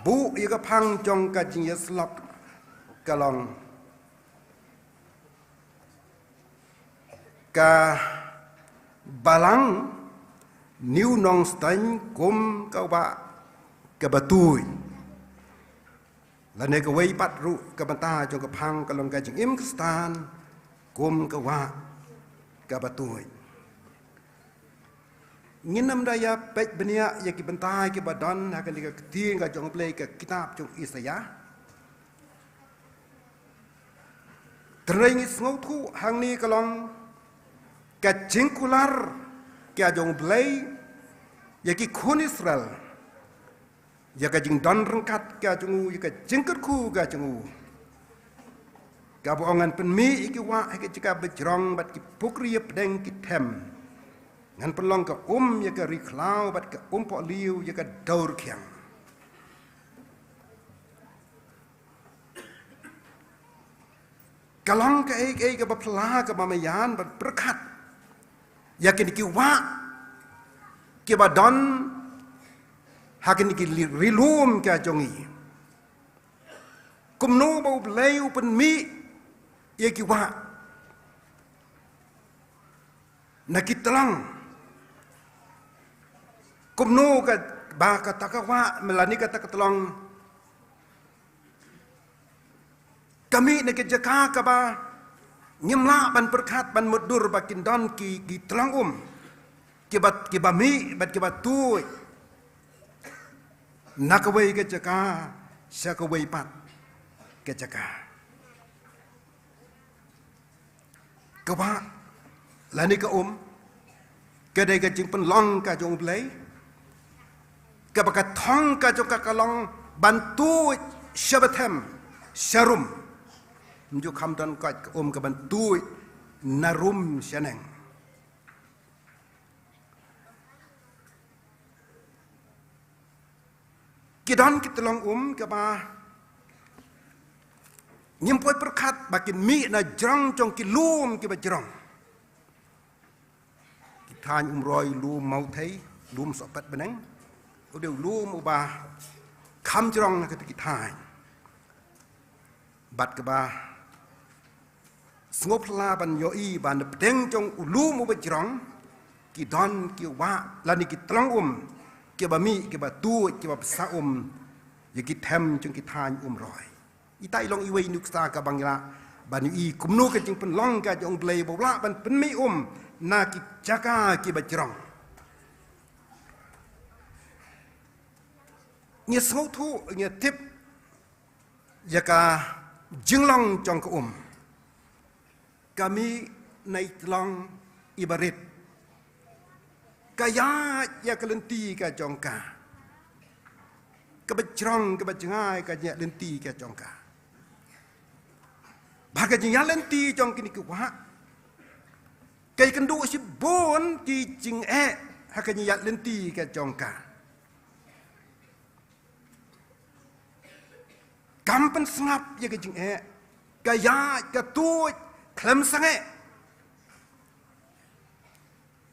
buh ïa ka phang jong ka jingïasyllok ka long: Ka balang New Nongstoiñ kum ka wah kaba tuid. Lane kawei pat ruh ka bynta jong ka phang ka long: Ka jingim Khristan kum ka wah kaba tuid. Ngin ym da ïa peit bniah ïa ki bynta kiba don ha kane ka ktien ka jong U Blei, ka kitab jong Isaïah. Tynrai ngi sngewthuh hangne ka long ka jingkular ka jong U Blei ïa ki khun Israel, ïa ka jingdon ryngkat ka jong u, ïa ka jingkyrkhu ka jong u. Kaba ong, ngan pynmih ïa ki wah ha ki jaka bajrong bad ki pukri hapdeng ki them. Ngan pynlong ka um ïa ka ri khlaw bad ka um pohliew ïa ka dewrkhiang. Ka long kaei kaei kaba phylla kaba maïan ban pyrkhat ïa kine ki wah kiba don ha kine ki li-, ri lum ka jong ngi. Kumno ba U Blei u pynmih ïa ki wah na ki tlong. Kumno ka, ba kata ka wah, lane kata ka tlong ka mih na ka jaka kaba ngim lah ban pyrkhat ban mutdur ba kin don ki, ki tlong um kiba, kiba mih bad kiba tuid na kawei ka jaka sha kawei pat ka jaka. Ka wah lane ka um ka dei ka jingpynlong ka jong U Blei, kaba ka thong ka jong ka ka long ban tuid sha bathem sha rum. Ym ju kham don koit ka um ka ban tuid na rum shaneng. Ki don ki tlong um kaba ngim poi pyrkhat ba kin mih na jrong jong ki lum kiba jrong. Ki thaiñ Umroi, lum Mawthei, lum Sohpet bneng. U dei u lum uba kham jrong ha kata ki thaiñ. Bad kaba sngewphylla ban ïohi ba na pdeng jong u lum uba jrong ki don ki wah lane ki tlong um kiba mih kiba tuid kiba bsa um ïa ki them jong ki thaiñ Umroi. Ita i long iwei i nuksa kaba ngi lah ban ïohi kumno ka jingpynlong ka jong U Blei ba u lah ban pynmih um na ki jaka kiba jrong. Ngi sngewthuh, ngi tip ïa ka jinglong jong ka um. Ka mih na i tlong iba rit. Ka ïaid ïa ka lynti ka jong ka. Kaba jrong kaba jngai ka jingïaid lynti ka jong ka. Ba ka jingïaid lynti jong kine ki wah ka ïakynduh shibun ki jingeh ha ka jingïaid lynti ka jong ka. Kam pynsngap ïa ka jingeh, ka ïaid ka tuid khlem sangeh.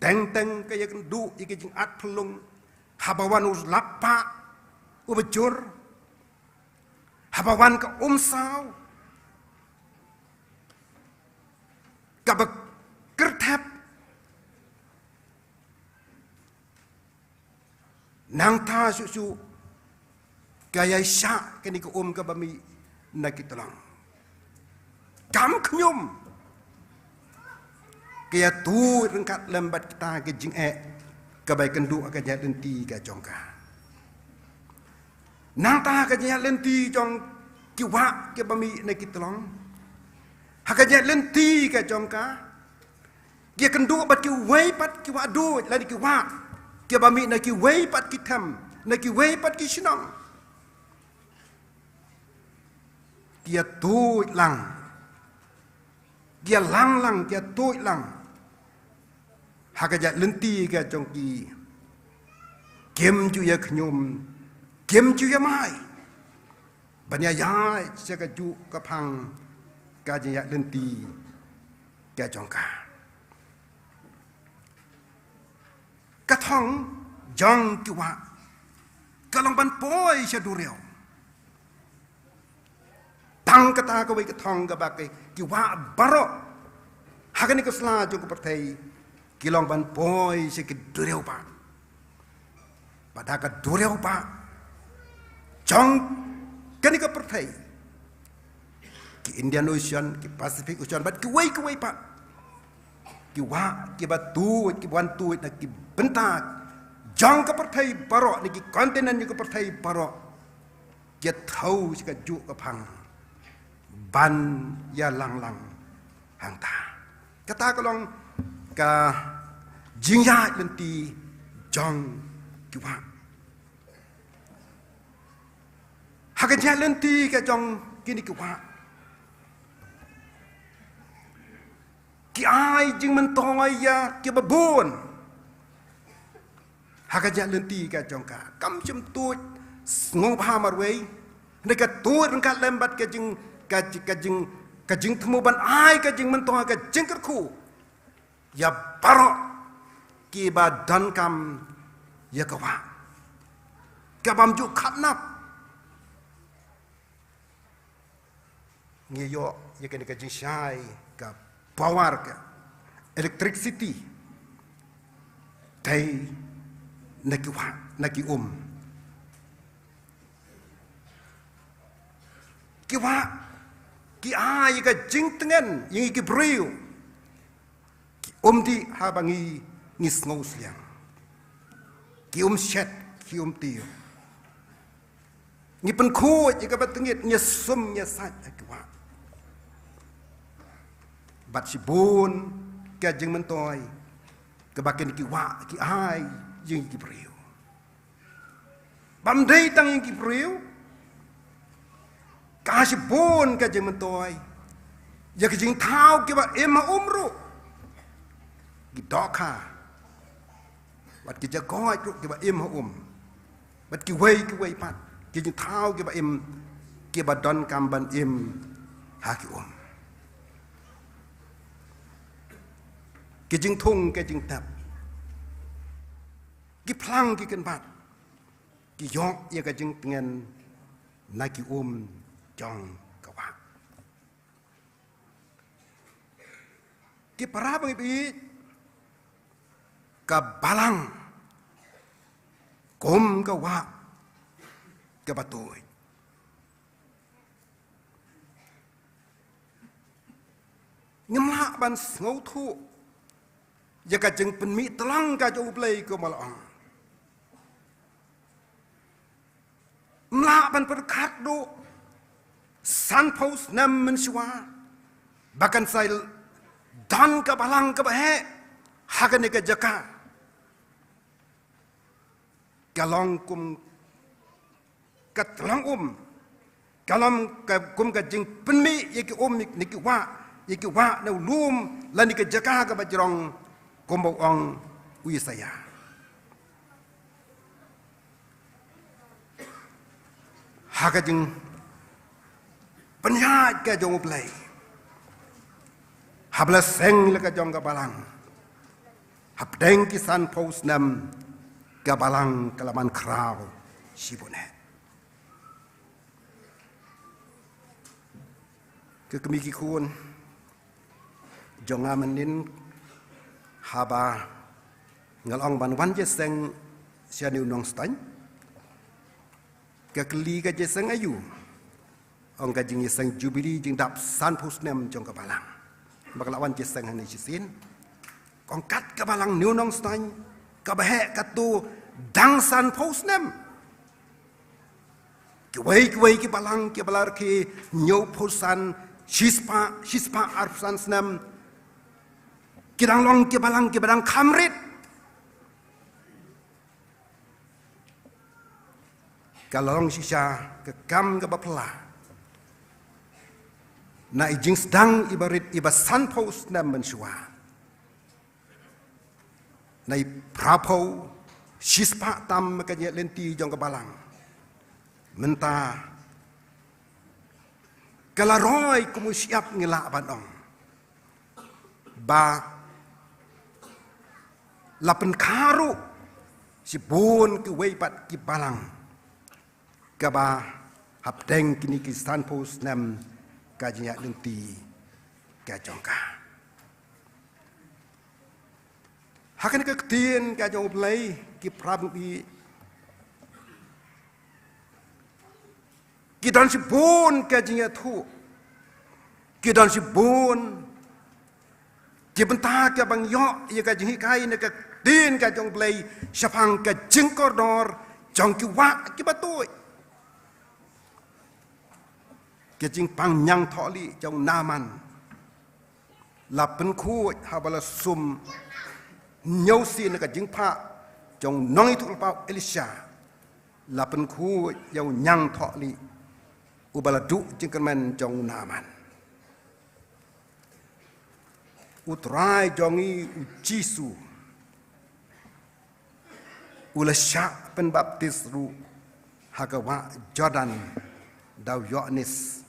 Teng teng ka ïakynduh ïa ka jingat phyllung haba wan u slap pah uba jur, haba wan ka umsaw kaba kyrthep. Nangta shuh shuh ka ïai shah kane ka um kaba mih na ki tlong. Kam khñium ka ïa tuid ryngkat lem bad kita ki jingeh kaba ïakynduh ha ka jingïaid lynti ka jong ka. Nangta ha ka jingïaid lynti jong ki wah kiba mih na ki tlong, ha ka jingïaid lynti ka jong ka, ki ïakynduh bad kiwei pat ki wah duid lane ki wah kiba mih na kiwei pat ki them, na kiwei pat ki shnong. Ki ïa tuid lang, ki ïa lang lang, ki ïa tuid lang ha ka jingïaid lynti ka jong ki. Kim ju ïa khñium, kim ju ïa mai ban ïa ïaid sha kajuh ka phang ka jingïaid lynti ka jong ka. Ka thong jong ki wah ka long ban poi sha duriaw. Tang kata kawei ka thong kaba ki wah baroh ha kane ka sla jong ka pyrthei ki long ban poi sha ki duriaw pat. Bad ha ka duriaw pat jong kane ka pyrthei, ki Indian Ocean, ki Pacific Ocean bad kiwei kiwei pat, ki wah kiba tuid, kiba wan tuid na ki bynta jong ka pyrthei baroh, na ki continent jong ka pyrthei baroh, ki ïa thew sha kajuh ka phang ban ïa lang lang hangta. Kata ka long ka jingïaid lynti jong ki wah. Ha ka jingïaid lynti ka jong kine ki wah ki ai jingmyntoi ïa kiba bun. Ha ka jingïaid lynti ka jong ka, kam shym tuid sngewbha marwei, hynrei ka tuid ryngkat lem bad ka jing, ka, ka jing, ka jingthmu ban ai ka jingmyntoi, ka jingkyrkhu ïa baroh kiba donkam ïa ka wah. Ka bym ju khatnap. Ngi ïoh ïa kane ka jingshai ka power ka electricity. Dei na ki wah, na ki um. Ki wah, ki ai ïa ka jingtngen, ïa ngi ki briew. Ki um dih haba ngi, ngi sngew sliang. Ki um shet, ki um tiew. Ngi pynkhuid ïa kaba tyngit, ngi sum, ngi sait ha ki wah. Bad shibun ka jingmyntoi kaba kine ki wah ki ai ïa ngi ki briew. Bym dei tang ïa ngi ki briew, ka shibun ka jingmyntoi ïa ki jingthaw kiba im ha um ruh. Ki dohkha. Bad ki jakoit ruh kiba im ha um. Bad kiwei kiwei pat ki jingthaw kiba im, kiba donkam ban im ha ki um. Ki jingthung, ki jingtep, ki phlang, ki kynbat, ki ïoh ïa ka jingtngen na ki um jong ka wah. Ki para bangeit, ka balang kum ka wah kaba tuid. Ngim lah ban sngewthuh ïa ka jingpynmih tyllong ka jong U Blei kumba la ong. Ym lah ban pyrkhat duh sanphew snem mynshuwa ba kan sa don ka balang kaba heh ha kane ka jaka. Ka long kum ka tyllong um, ka long ka, kum ka jingpynmih ïa ki um, ïa ki wah, ïa ki wah na u lum lane ka jaka kaba jrong, kumba ong u Isaïah. Ha ka jingpynïaid ka jong U Blei, haba la seng la ka jong ka balang, hapdeng ki sanphew snem, ka balang ka la man khraw shibun eh. Ki kmie ki khun jong nga mynnin, haba nga la ong ban wan jingïaseng shane u Nongstoiñ, ka kylli ka jingïaseng aïu? Ong ka jingïaseng jubili jingdap sanphew snem jong ka balang. Ba ka la wan jingïaseng hangne shisien. Ong kat ka balang une u Nongstoiñ, kaba heh katto dang sanphew snem. Kiwei kiwei ki balang kiba la rkhie hynñiewphew san, shispah, shispah arphew san snem, ki dang long ki balang kiba dang kham rit. Ka la long shisha ka kam kaba phylla na i jingsdang iba rit iba sanphew snem mynshuwa. Na i phraphew shispah tam ka jingïaid lynti jong ka balang. Mynta ka la roi kum u shyiap, ngi lah ban ong ba la pynkha ruh shibun kiwei pat ki balang, kaba hapdeng kine ki sanphew snem ka jingïaid lynti ka jong ka. Ha kane ka ktien ka jong U Blei, ki para bangeit, ki don shibun ka jingïathuh, ki don shibun ki bynta kiba ngi ïoh ïa ka jinghikai na ka ktien ka jong U Blei shaphang ka jingkordor jong ki wah kiba tuid. Ka jingpang ñiangthohlieh jong u Naaman la pynkhuid haba la sum hynñiew sien na ka jingphah jong u nongïathuhlypa u Elisha. La pynkhuid ïa u ñiangthohlieh uba la duh jingkyrmen jong u Naaman. U Trai jong ngi u Jisu u la shah pynbaptis ruh ha ka wah Jordan da u Ïoannis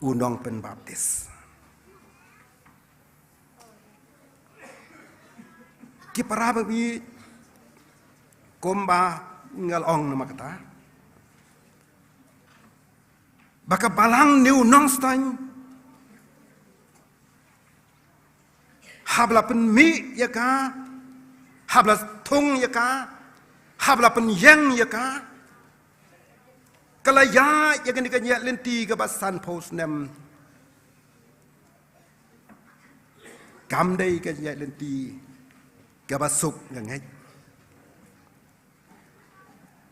u nongpynbaptis. Ki para bangeit, Kumba nga la ong namar kata, ba ka Balang New Nongstoiñ haba la pynmih ïa ka, haba la thung ïa ka, haba la pynïeng ïa ka, ka la ïaid ïa kane ka jingïaid lynti kaba sanphew snem. Kam dei ka jingïaid lynti kaba suk, nga ngeit.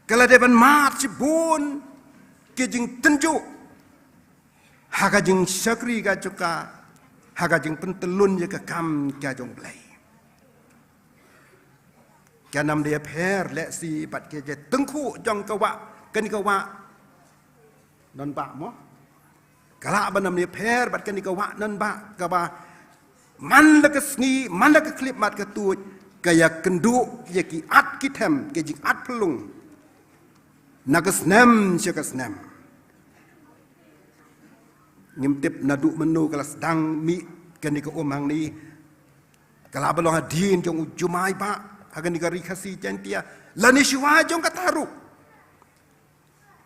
Ka la dei ban mad shibun ki jingtynjuh ha ka jingshakri ka jong ka, ha ka jingpyntyllun ïa ka kam ka jong U Blei. Kan ym dei pher lehse bad ka jingtyngkhuh jong ka wah, kane ka wah Nongbah mo. Ka lah ban ym dei pher bad kane ka wah Nongbah, kaba man la ka sngi, man la ka khyllipmat ka tuid, ka ïakynduh ïa ki at ki them, ki jingat phyllung na ka snem sha ka snem. Ngim tip naduh mynno ka la sdang mih kane ka um hangne. Ka lah ban long hadien jong u Jumai Bah ha kane ka Ri Khasi Jaiñtia, lane shuwa jong kata ruh.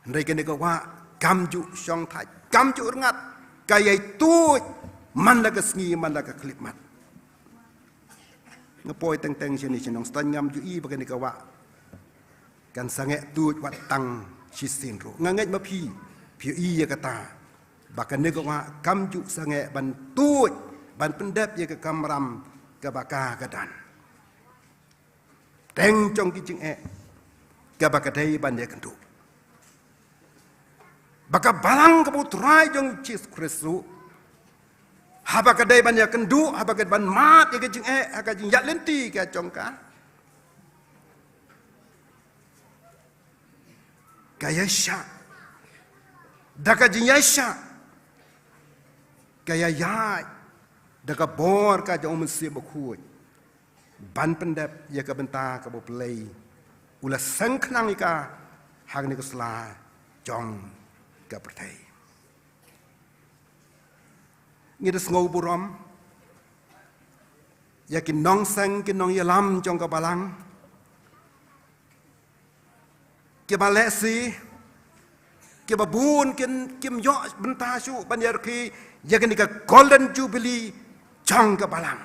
Hynrei kane ka wah kam ju shong thait, kam ju rngat, ka ïai tuid man la ka sngi, man la ka khyllipmat. Nga poi teng teng shane sha Nongstoiñ, ngam ju i ba kane ka wah kan sangeh tuid wat tang shisien ruh. Nga ngeit ma phi, phi ïohi ïa kata, ba kane ka wah kam ju sangeh ban tuid, ban pyndep ïa ka kamram kaba ka ka don. Teng jong ki jingeh kaba ka dei ban ïakynduh. Ba ka Balang kaba U Trai jong U Jisu Khrist ruh, haba ka dei ban ïakynduh, haba ka dei ban mad ïa ka jingeh ha ka jingïaid lynti ka jong ka, ka ïaishah. Da ka jingïaishah, ka ïaïaid da ka bor ka jong U Mynsiem Bakhuid ban pyndep ïa ka bynta kaba U Blei u la seng khnang ïa ka hangne ha ka sla jong ka pyrthei. Ngi da sngew burom ïa ki nongseng, ki nongïalam jong ka Balang, kiba lehse kiba bun kin, kim ïoh bynta shuh ban ïarkhie ïa kane ka Golden Jubilee jong ka Balang.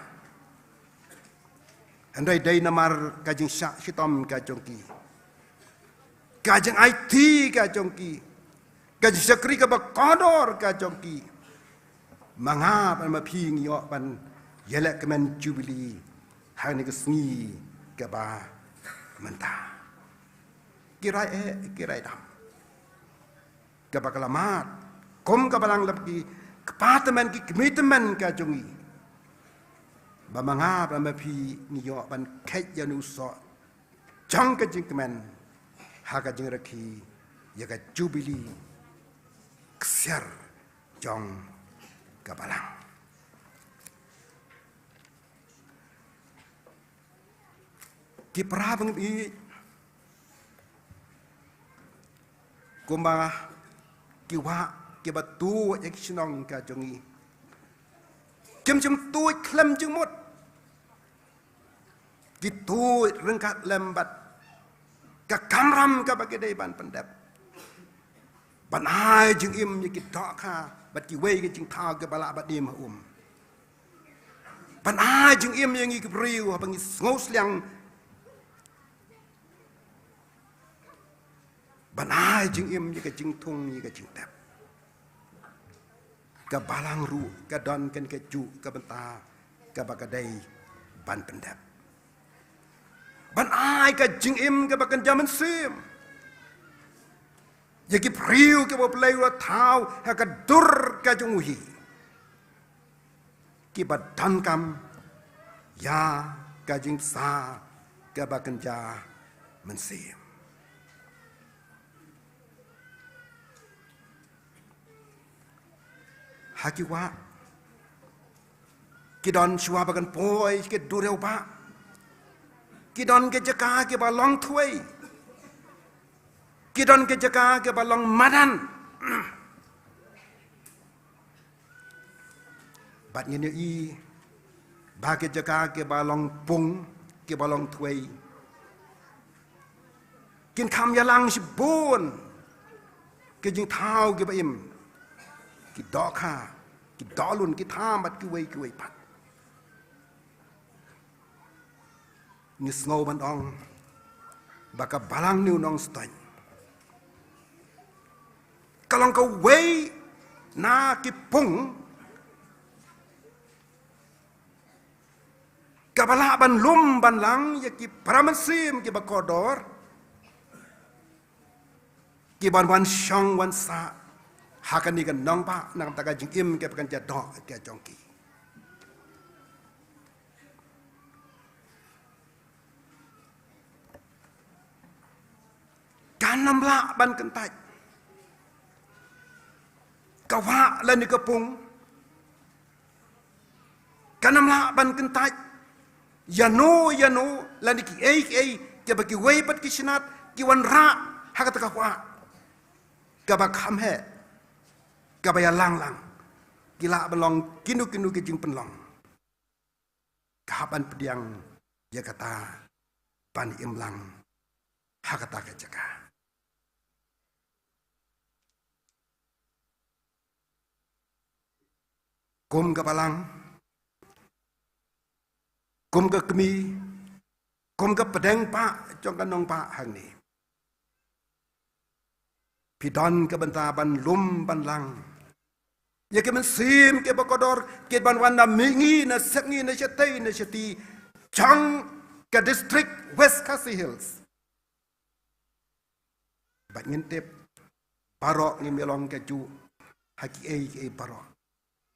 Hynrei dei namar ka jingshah shitom ka jong ki, ka jingaiti ka jong ki, ka jingshakri kaba kordor ka jong ki, ma nga bad ma phi ngi ïoh ban ïaleh kmen Jubilee hangne ka sngi kaba mynta. Ki rai eh, ki rai dam, kaba ka la mad kum ka Balang lem ki kpa tymmen, ki kmie tymmen ka jong ngi, ba ma nga bad ma phi ngi ïoh ban kheit ïa une u soh jong ka jingkmen ha ka jingrakhe ïa ka Jubilee ksiar jong ka Balang. Ki para bangeit, kumba ki wah kiba tuid ïa ki shnong ka jong ngi, kim shym tuid khlem jingmut, ki tuid ryngkat lem bad ka kamram kaba ki dei ban pyndep, ban ai jingim ïa ki dohkha bad kiwei ki jingthaw kiba lah ban im ha um, ban ai jingim ïa ngi ki briew haba ngi sngewsliang, ban ai jingim ïa ka jingthung, ïa ka jingtep. Ka Balang ruh ka don kane kajuh ka bynta kaba ka dei ban pyndep, ban ai ka jingim kaba kynja mynsiem ïa ki briew kiba U Blei u la thaw ha ka dur ka jong u hi, kiba donkam ïa ka jingpynsah kaba kynja mynsiem. Ha ki wah ki don shuwa ba kan poi ki duriaw bah, ki don ki jaka kiba long thwei, ki don ki jaka kiba long madan. Bad ngin ïohi ba ki jaka kiba long pung, kiba long thwei, Kin kham ïalang shibun ki jingthaw kiba im, ki dohkha, ki dohlun, ki tham bad kiwei kiwei pat. Ngi sngew ban ong ba ka Balang New Nongstoiñ ka long kawei na ki pung kaba lah ban lum ban lang ïa ki para mynsiem kiba kordor, kiban wan shong wan sah ha kane ka nongbah na ka bynta ka jingim kaba kan jia doh ka jong ki. Kan ym lah ban kyntait ka wah lane ka pung. Kan ym lah ban kyntait ïano ïano lane kiei kiei kiba kiwei pat ki shnat ki wanrah ha kata ka wah kaba kham heh, kaba ïalang lang. Ki lah ban long kino kino ki jingpynlong. Ka hap ban pdiang ïa kata ban im lang ha kata ka jaka. Kum ka Balang, kum ka kmie, kum ka pdeng bah jong ka nongbah hangne, phi don ka bynta ban lum ban lang ïa ki mynsiem kiba kordor kiban wan na mihngi, na sepngi, na shatei, na shati jong ka district West Khasi Hills. Bad ngin tip baroh ngim ïalong kajuh ha kiei kiei baroh.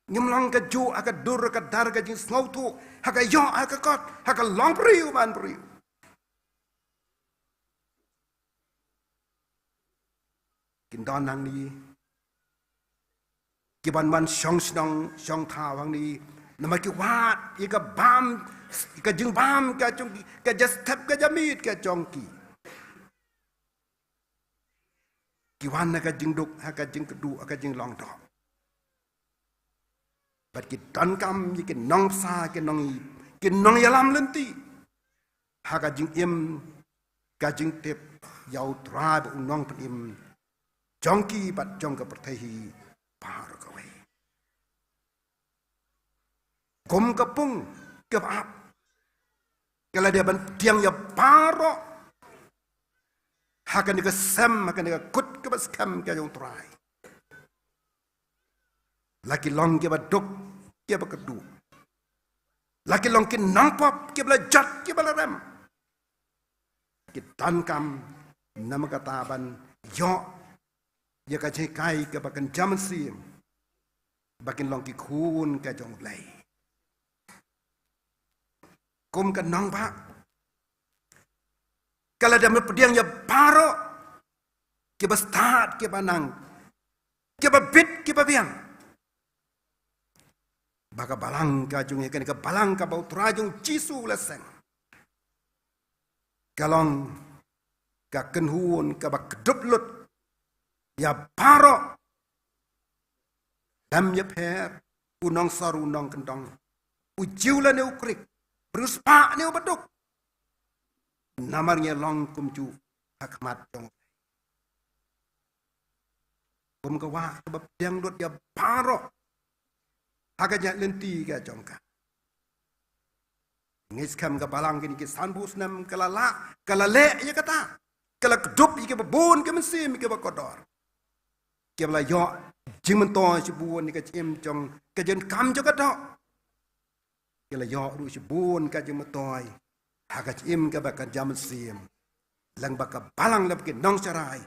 Ngim long kajuh ha ka dur ka dar, ka jingsngewthuh, ha ka ïoh ha ka kot, ha ka long briew ban briew. Kin don nangne kiban wan shong shnong shong thaw hangne namar ki wad ïa ka bam, ka jingbam ka jong ki, ka jingstep ka jingmih ka jong ki. Ki wan ha ka jingduk, ha ka jingkyrduh, ha ka jinglong doh. Bad ki donkam ïa ki nongbsa, ki nong, ki nongïalam lynti ha ka jingim, ka jingtip ïa U Trai bad U Nongpynim jong ki bad jong ka pyrthei hi baroh kawei. Kum ka pung kaba ap, ka la dei ban pdiang ïa baroh ha kane ka sem, ha kane ka kut kaba skhem ka jong U Trai. La ki long kiba duk kiba kyrduh, la ki long ki nongpop kiba la jot kiba la rem, ki donkam namar kata ban ïoh ïa ka jinghikai kaba kynja mynsiem ba kin long ki khun ka jong U Blei. Kum ka nongbah, ka la dei ban pdiang ïa baroh, kiba stad kiba nang, kiba bit kiba biang, ba ka balang ka jong ngi, kane ka balang kaba U Trai jong U Jisu u la seng, ka long ka kynhun kaba kdup lut ïa baroh. Ym ïapher u nongsor, u nongkyndong, u Jiw lane u Krik, briew spah ne u baduk, namar ngi long kumjuh ha khmat jong U Blei. Kum ka wah kaba pdiang lut ïa baroh ha ka jingïaid lynti ka jong ka. Ngi skhem ka balang kine ki sanphew snem ka la lah, ka la leh ïa kata, ka la kdup ïa kiba bun ki mynsiem kiba kordor, kiba la ïoh jingmyntoi shibun ïa ka jingim jong, ka jingkam jong ka doh. Ki la ïoh ruh shibun ka jingmyntoi ha ka jingim kaba kynja mynsiem, lyngba ka balang, lyngba ki nongsharai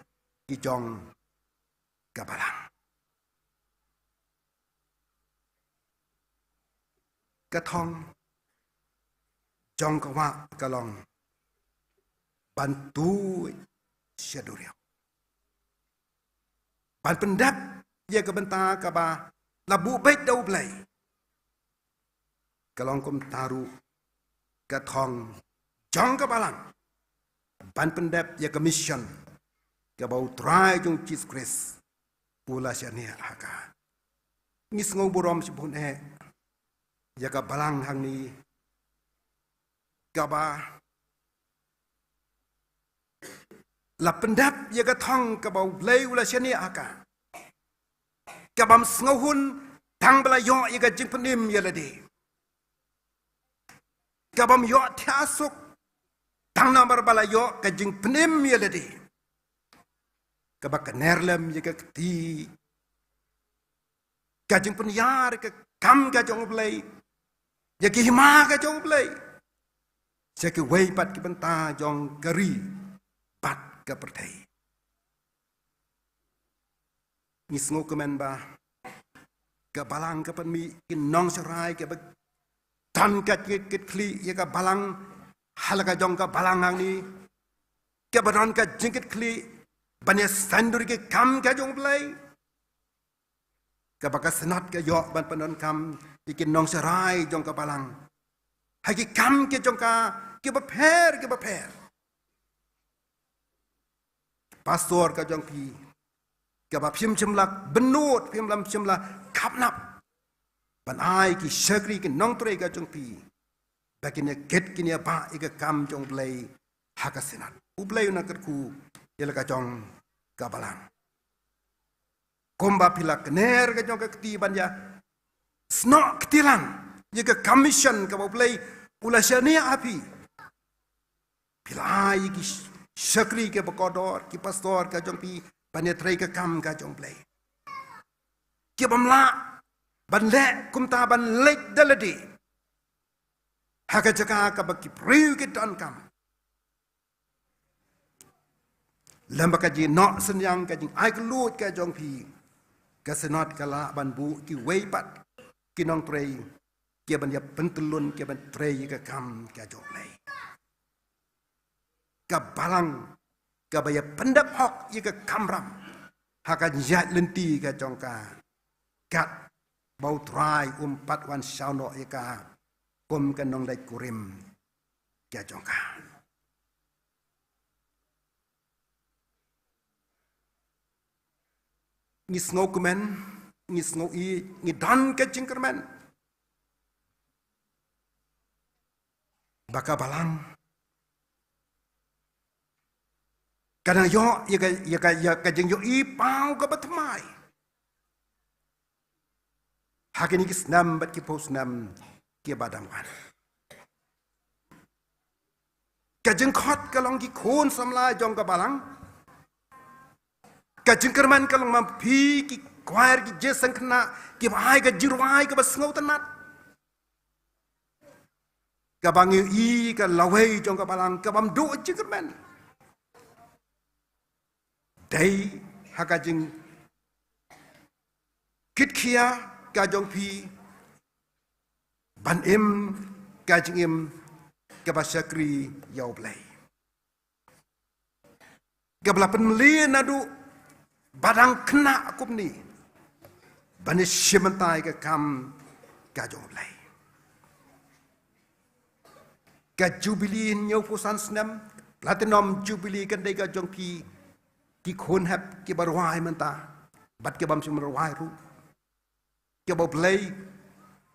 ki jong ka balang. Ka thong jong ka wah ka long ban tuid sha duriaw, ban pyndep ïa ka bynta kaba la buh beit da U Blei. Ka long kumta ruh ka thong jong ka balang, ban pyndep ïa ka mission kaba U Trai jong U Jisu Khrist u la shaniah ha ka. Ngi sngew burom shibun eh ïa ka balang hangne, kaba la pyndep ïa ka thong kaba U Blei u la shaniah ha ka, ka bym sngewhun tang ba la ïoh ïa ka jingpynim ïa lade, ka bym ïoh thiah suk tang namar ba la ïoh ka jingpynim ïa lade, kaba kner lem ïa ka kti, ka jingpynïar ïa ka kam ka jong U Blei, ïa ki hima ka jong U Blei, sha kiwei pat ki bynta jong ka ri bad ka pyrthei. Ngi sngewkmen ba ka balang ka pynmih ki nongsharai kiba don ka jingkitkhlieh ïa ka balang, ha la ka jong ka balang hangne, kiba don ka jingkitkhlieh ban ïa saiñdur ïa ki kam ka jong U Blei, kaba ka Synod ka ïoh ban pyndonkam ïa ki nongsharai jong ka balang ha ki kam ki jong ka kiba pher kiba pher. Pastor ka jong phi, kaba phim shym la bynnud, phim la, shym la khapnap ban ai ki shakri, ki nongtrei ka jong phi ba kin ïa kit, kin ïa bah ïa ka kam jong U Blei ha ka Synod. U Blei un nang kyrkhu ïa la ka jong ka balang. Kumba phi la kner ka jong ka kti ban ïa snoh kti lang ïa ka commission kaba U Blei u la shaniah ha phi, phi la ai ïa ki shakri kiba kordor, ki pastor ka jong phi, ban ïa trei ka kam ka jong U Blei, ki bym lah ban leh kumta ban leit da lade ha ka jaka kaba ki briew ki donkam. Lem bad ka jingnoh synñiang, ka jingai kylluid ka jong phi, ka Synod ka lah ban buh kiwei pat ki nongtrei, ki ban ïa pyntyllun, ki ban trei ïa ka kam ka jong U Blei. Ka balang kaba ïa pyndep hok ïa ka kamram ha ka jingïaid lynti ka jong ka, katba U Trai um pat wan shaw noh ïa ka kum ka nongleit kurim ka jong ka. Ngi sngewkmen, ngi sngew i, ngi don ka jingkyrmen ba ka balang ka dang ïoh ïa ka, ïa ka, ïa ka jingïohi paw kaba thymmai ha kine ki snem bad ki phew snem kiba dang wan. Ka jingkhot ka long ki khun samla jong ka balang. Ka jingkyrmen ka long ma phi ki choir, ki jingïaseng khynnah, kiba ai ka jingrwai kaba sngewtynnat, kaba ngi ïohi ka lawei jong ka balang ka bym duh jingkyrmen. Dei ha ka jingkitkhia ka jong phi ban im ka jingim kaba shakri ïa U Blei, kaba la pynmlien naduh ba dang khynnah kumne, ban ïa shim bynta ïa ka kam ka jong U Blei. Ka Jubili hynñiewphew san snem, Platinum Jubili, kan dei ka jong phi ki khun hep kiba rwai mynta bad ki bym shym rwai ruh, kaba U Blei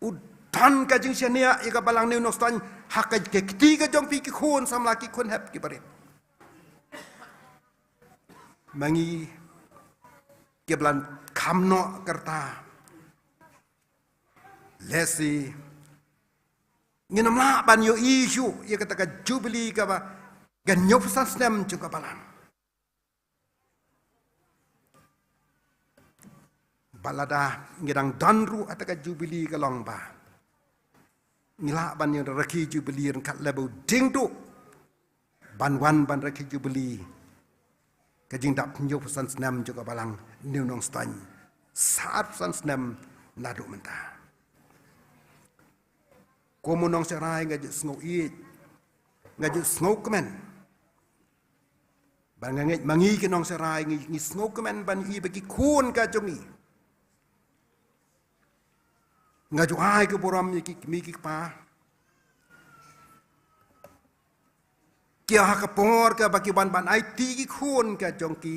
u don ka jingshaniah ïa ka balang New Nongstoiñ ha ka, ka kti ka jong phi ki khun samla, ki khun hep kiba rit. Ma ngi kiba la kham noh ka rta, lehse ngin ym lah ban ïohi shuh ïa kata ka Jubili kaba, ka hynñiewphew san snem jong ka balang. Bad lada ngi dang don ruh ha kata ka Jubili, ka long ba ngi lah ban ïa rakhe Jubili ryngkat lem bad u diengduh ban wan ban rakhe Jubili ka jingdap hynñiewphew san snem jong ka balang New Nongstoiñ, sapphew san snem naduh mynta. Kum u nongsharai nga ju sngew ïeit, nga ju sngewkmen. Ba nga ngeit ma ngi ki nongsharai ngi, ngi sngewkmen ban ïohi ba ki khun ka jong ngi, nga ju ai ka burom ïa ki kmie ki kpa, ki ha ka por kaba ki wan ban aiti ki khun ka jong ki,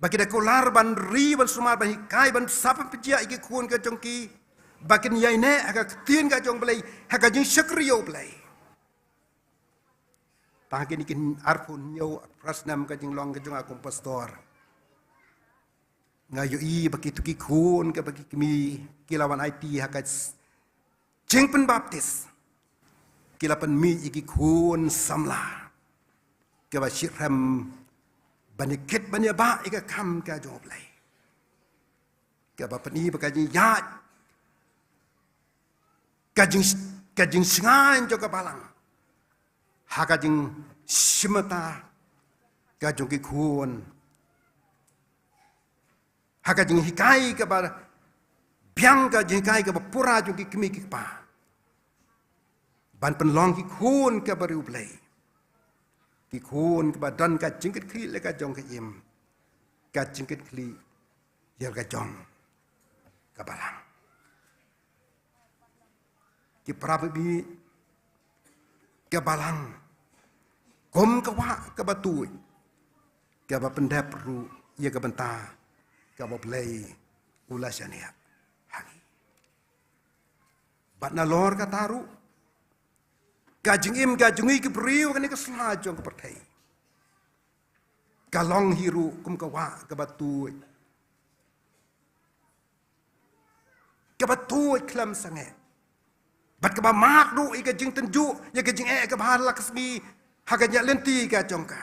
ba ki da kular ban ri ban sumar ban hikai ban sap ban pynjah ïa ki khun ka jong ki ba kin ïaineh ha ka ktien ka jong U Blei, ha ka jingshakri ïa U Blei. Tang kine ki arphew hynñiew, arphew phra snem ka jinglong ka jong nga kum pastor, nga ïohi ba kito ki khun kaba ki kmie ki la wan aiti ha ka jingpynbaptis, ki la pynmih ïa ki khun samla kiba shitrhem ban ïa kit ban ïa bah ïa ka kam ka jong U Blei. Kaba pyni ba ka jingïaid, ka jing, ka jingshngaiñ jong ka balang ha ka jingshim bynta ka jong ki khun, ha ka jinghikai kaba biang, ka jinghikai kaba pura jong ki kmie ki kpa ban pynlong ki khun kiba riewblei, ki khun kiba don ka jingkitkhlieh la ka jong ka im, ka jingkitkhlieh ïa la ka jong ka balang. Ki para bangeit, ka balang kum ka wah kaba tuid, kaba pyndep ruh ïa ka bynta kaba U Blei u la shaniah ha ngi. Bad nalor kata ruh, ka jingim ka jong ngi ki briew ha kane ka sla jong ka pyrthei ka long hi ruh kum ka wah kaba tuid, kaba tuid khlem sangeh, bad kaba mad ruh ïa ka jingtynjuh, ïa ka jingeh kaba ha la ka sngi, ha ka jingïaid lynti ka jong ka,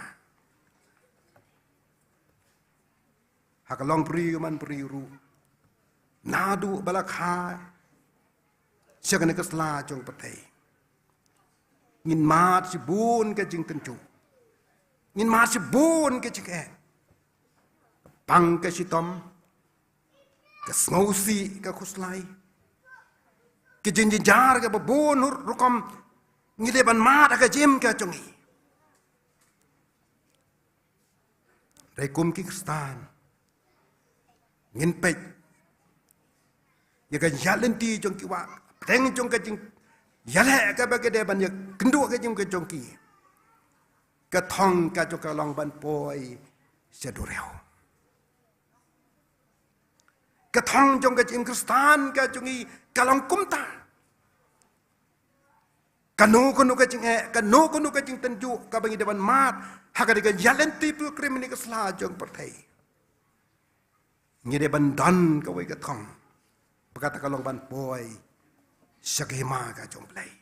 ha ka long briew man briew ruh. Naduh ba la kha sha kane ka sla jong ka pyrthei, ngin mad shibun ka jingtynjuh, ngin mad shibun ka jingeh, pang ka shitom, ka sngewsih, ka khuslai, ka jingjynjar kaba bun rukom ngi dei ban mad ha ka jingim ka jong ngi. Hynrei kum ki Khristan, ngin peit ïa ka jingïaid lynti jong ki wah, pdeng jong ka jingïaleh kaba ki dei ban ïakynduh ka jingim ka jong ki, ka thong ka jong ka long ban poi sha duriaw. Ka thong jong ka jingim Khristan ka jong ngi ka long kumta. Kano kano ka jingeh, kano kano ka jingtynjuh kaba ngi dei ban mad ha kane ka jingïaid lynti pilgrim ha kane ka sla jong ka pyrthei, ngi dei ban don kawei ka thong ba kata ka long ban poi sha ka hima ka jong U Blei.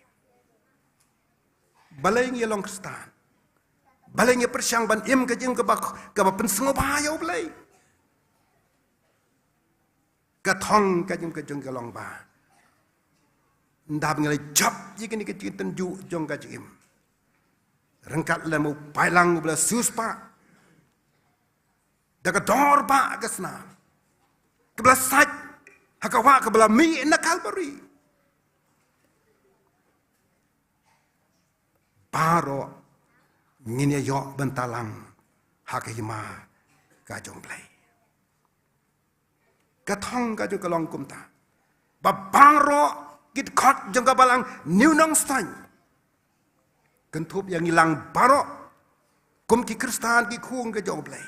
Balei ngi long Khristan? Balei ngi pyrshang ban im ka jingim kaba, kaba pynsngewbha ïa U Blei? Ka thong ka jingim ka jong ngi ka long ba ynda ba ngi la jop ïa kine ki jingtynjuh jong ka jingim, ryngkat lem u paidlang uba la siewspah da ka dor ba ka snam, kaba la sait ha ka wah kaba la mih na Kalbari, baroh ngin ïa ïoh bynta lang ha ka hima ka jong U Blei. Ka thong ka jong ka long kumta ba baroh ki dkhot jong ka balang New Nongstoiñ kynthup ïa ngi lang baroh kum ki Khristan, ki khun ka jong U Blei,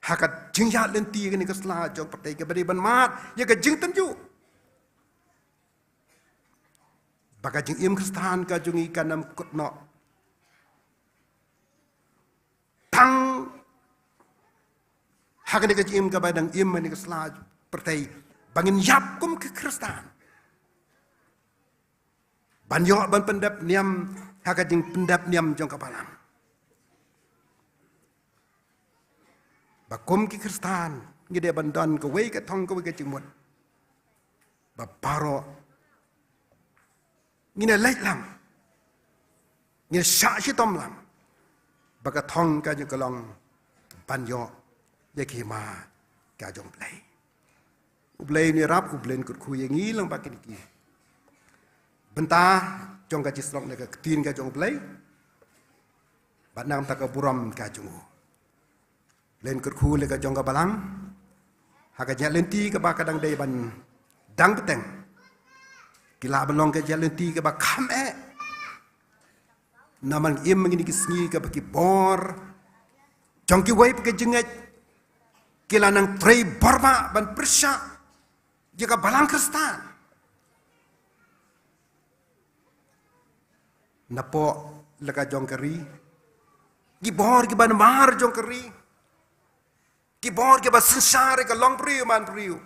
ha ka jingïaid lynti kane ka sla jong ka pyrthei kaba dei ban mad ïa ka jingtynjuh, ba ka jingim Khristan ka jong ngi kan ym kut noh tang ha kane ka jingim kaba dang im ha kane ka sla pyrthei, ba ngin ïap kum ki Khristan ban ïoh ban pyndep niam ha ka jingpyndep niam jong ka balang. Ba kum ki Khristan ngi dei ban don kawei ka thong, kawei ka jingmut, ba baroh ngin ïa leit lang, ngin ïa shah shitom lang, ba ka thong ka jong ka long ban ïoh ïa ka hima ka jong U Blei. U Blei un ïarap, U Blei un kyrkhu ïa ngi lang bad kine ki bynta jong ka jingsnoh na ka ktien ka jong U Blei, bad na ka bynta ka burom ka jong u. Len kyrkhu ïa ka jong ka balang ha ka jingïaid lynti kaba ka dang dei ban dang bteng. Ki lah ban long ka jingïaid lynti kaba kham eh. Namar ngi im ha kine ki sngi kaba ki bor jong kiwei pat ki jingngeit ki la nang trei bor bha ban pyrshah ïa ka balang Khristan. Napoh la ka jong ka ri. Ki bor kiba namar jong ka ri. Ki bor kiba synshar ïa ka longbriew manbriew.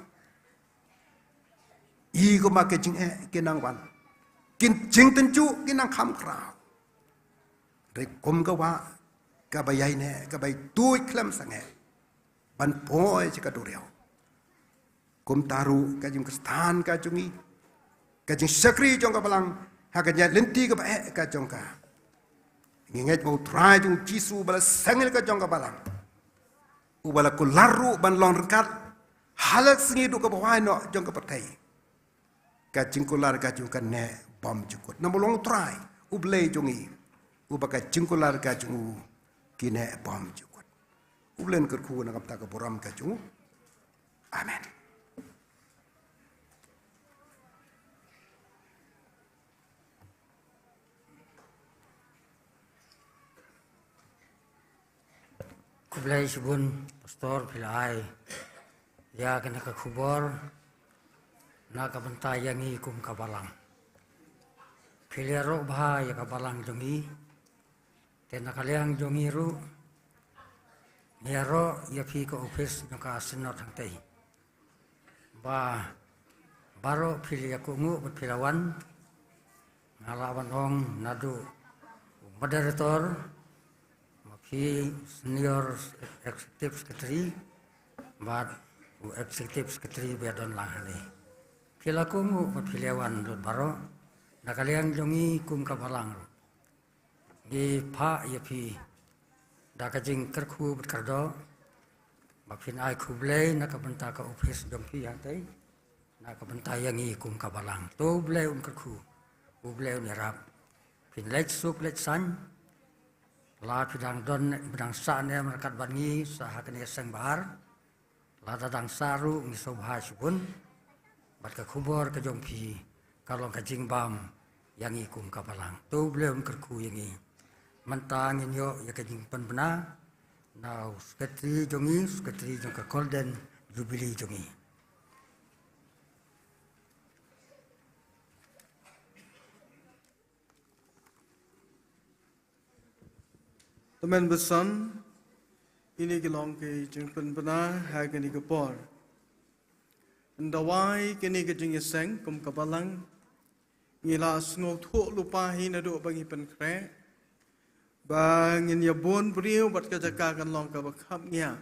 Ïa kumba ka jingeh ka nang wan. Ki jingtynjuh ki nang kham khraw. Hynrei kum ka wah kaba ïaineh, kaba ïaituid khlem sangeh ban poi sha ka duriaw. Kumta ruh ka jingkhristan ka jong ngi, ka jingshakri jong ka balang, ha ka jingïaid lynti kaba eh ka jong ka, ngi ngeit ba U Trai jong U Jisu uba la seng ïa la ka jong ka balang, uba la kular ruh ban long ryngkat ha la ka sngi duh kaba wai noh jong ka pyrthei, ka jingkular ka jong u kan neh bymjukut. Namar u long U Trai U Blei jong ngi, uba ka jingkular ka jong u ki neh bymjukut. U Blei un kyrkhu na ka bynta ka burom ka jong u. Amen. Khublei shibun, Pastor, phi la ai ïa kane ka khubor na ka bynta ïa ngi kum ka balang. Phi la ïaroh bha ïa ka balang jong ngi, te na ka liang jong ngi ruh ngi ïaroh ïa phi ka ophis jong ka Synod hangtei. Ba baroh phi la ïakohnguh bad phi la wan. Nga lah ban ong naduh u moderator, ma phi senior executive secretary, bad u executive secretary ba ïadon lang hangne. Phi la kohnguh bad phi la wan lut baroh. Na ka liang jong ngi kum ka balang ruh, ngi phah ïa phi da ka jingkyrkhu bad kyrdoh ba phin ai khublei na ka bynta ka ophis jong phi hangtei, na ka bynta ïa ngi kum ka balang. To U Blei un kyrkhu, U Blei un ïarap. Phin leit suk leit saiñ, la phi dang don, phi dang sah ne em ryngkat bad ngi sha ha kane ka seng ba ar. Lada dang sah ruh ngi sngewbha shibun. Bad ka khubor ka jong phi ka long ka jingbam ïa ngi kum ka balang. To U Blei un kyrkhu ïa ngi. Mynta ngin ïoh ïa ka jingpynbna na u secretary jong ngi, secretary jong ka Golden Jubilee jong ngi. Tymmen basan, ine ki long ki jingpynbna ha kane ka por. Ynda wai kane ka jingïaseng kum ka balang, ngi la sngewthuh lypa hi naduh ba ngi pynkhreh ba ngin ïa bun briew bad ka jaka kan long kaba khapngiah.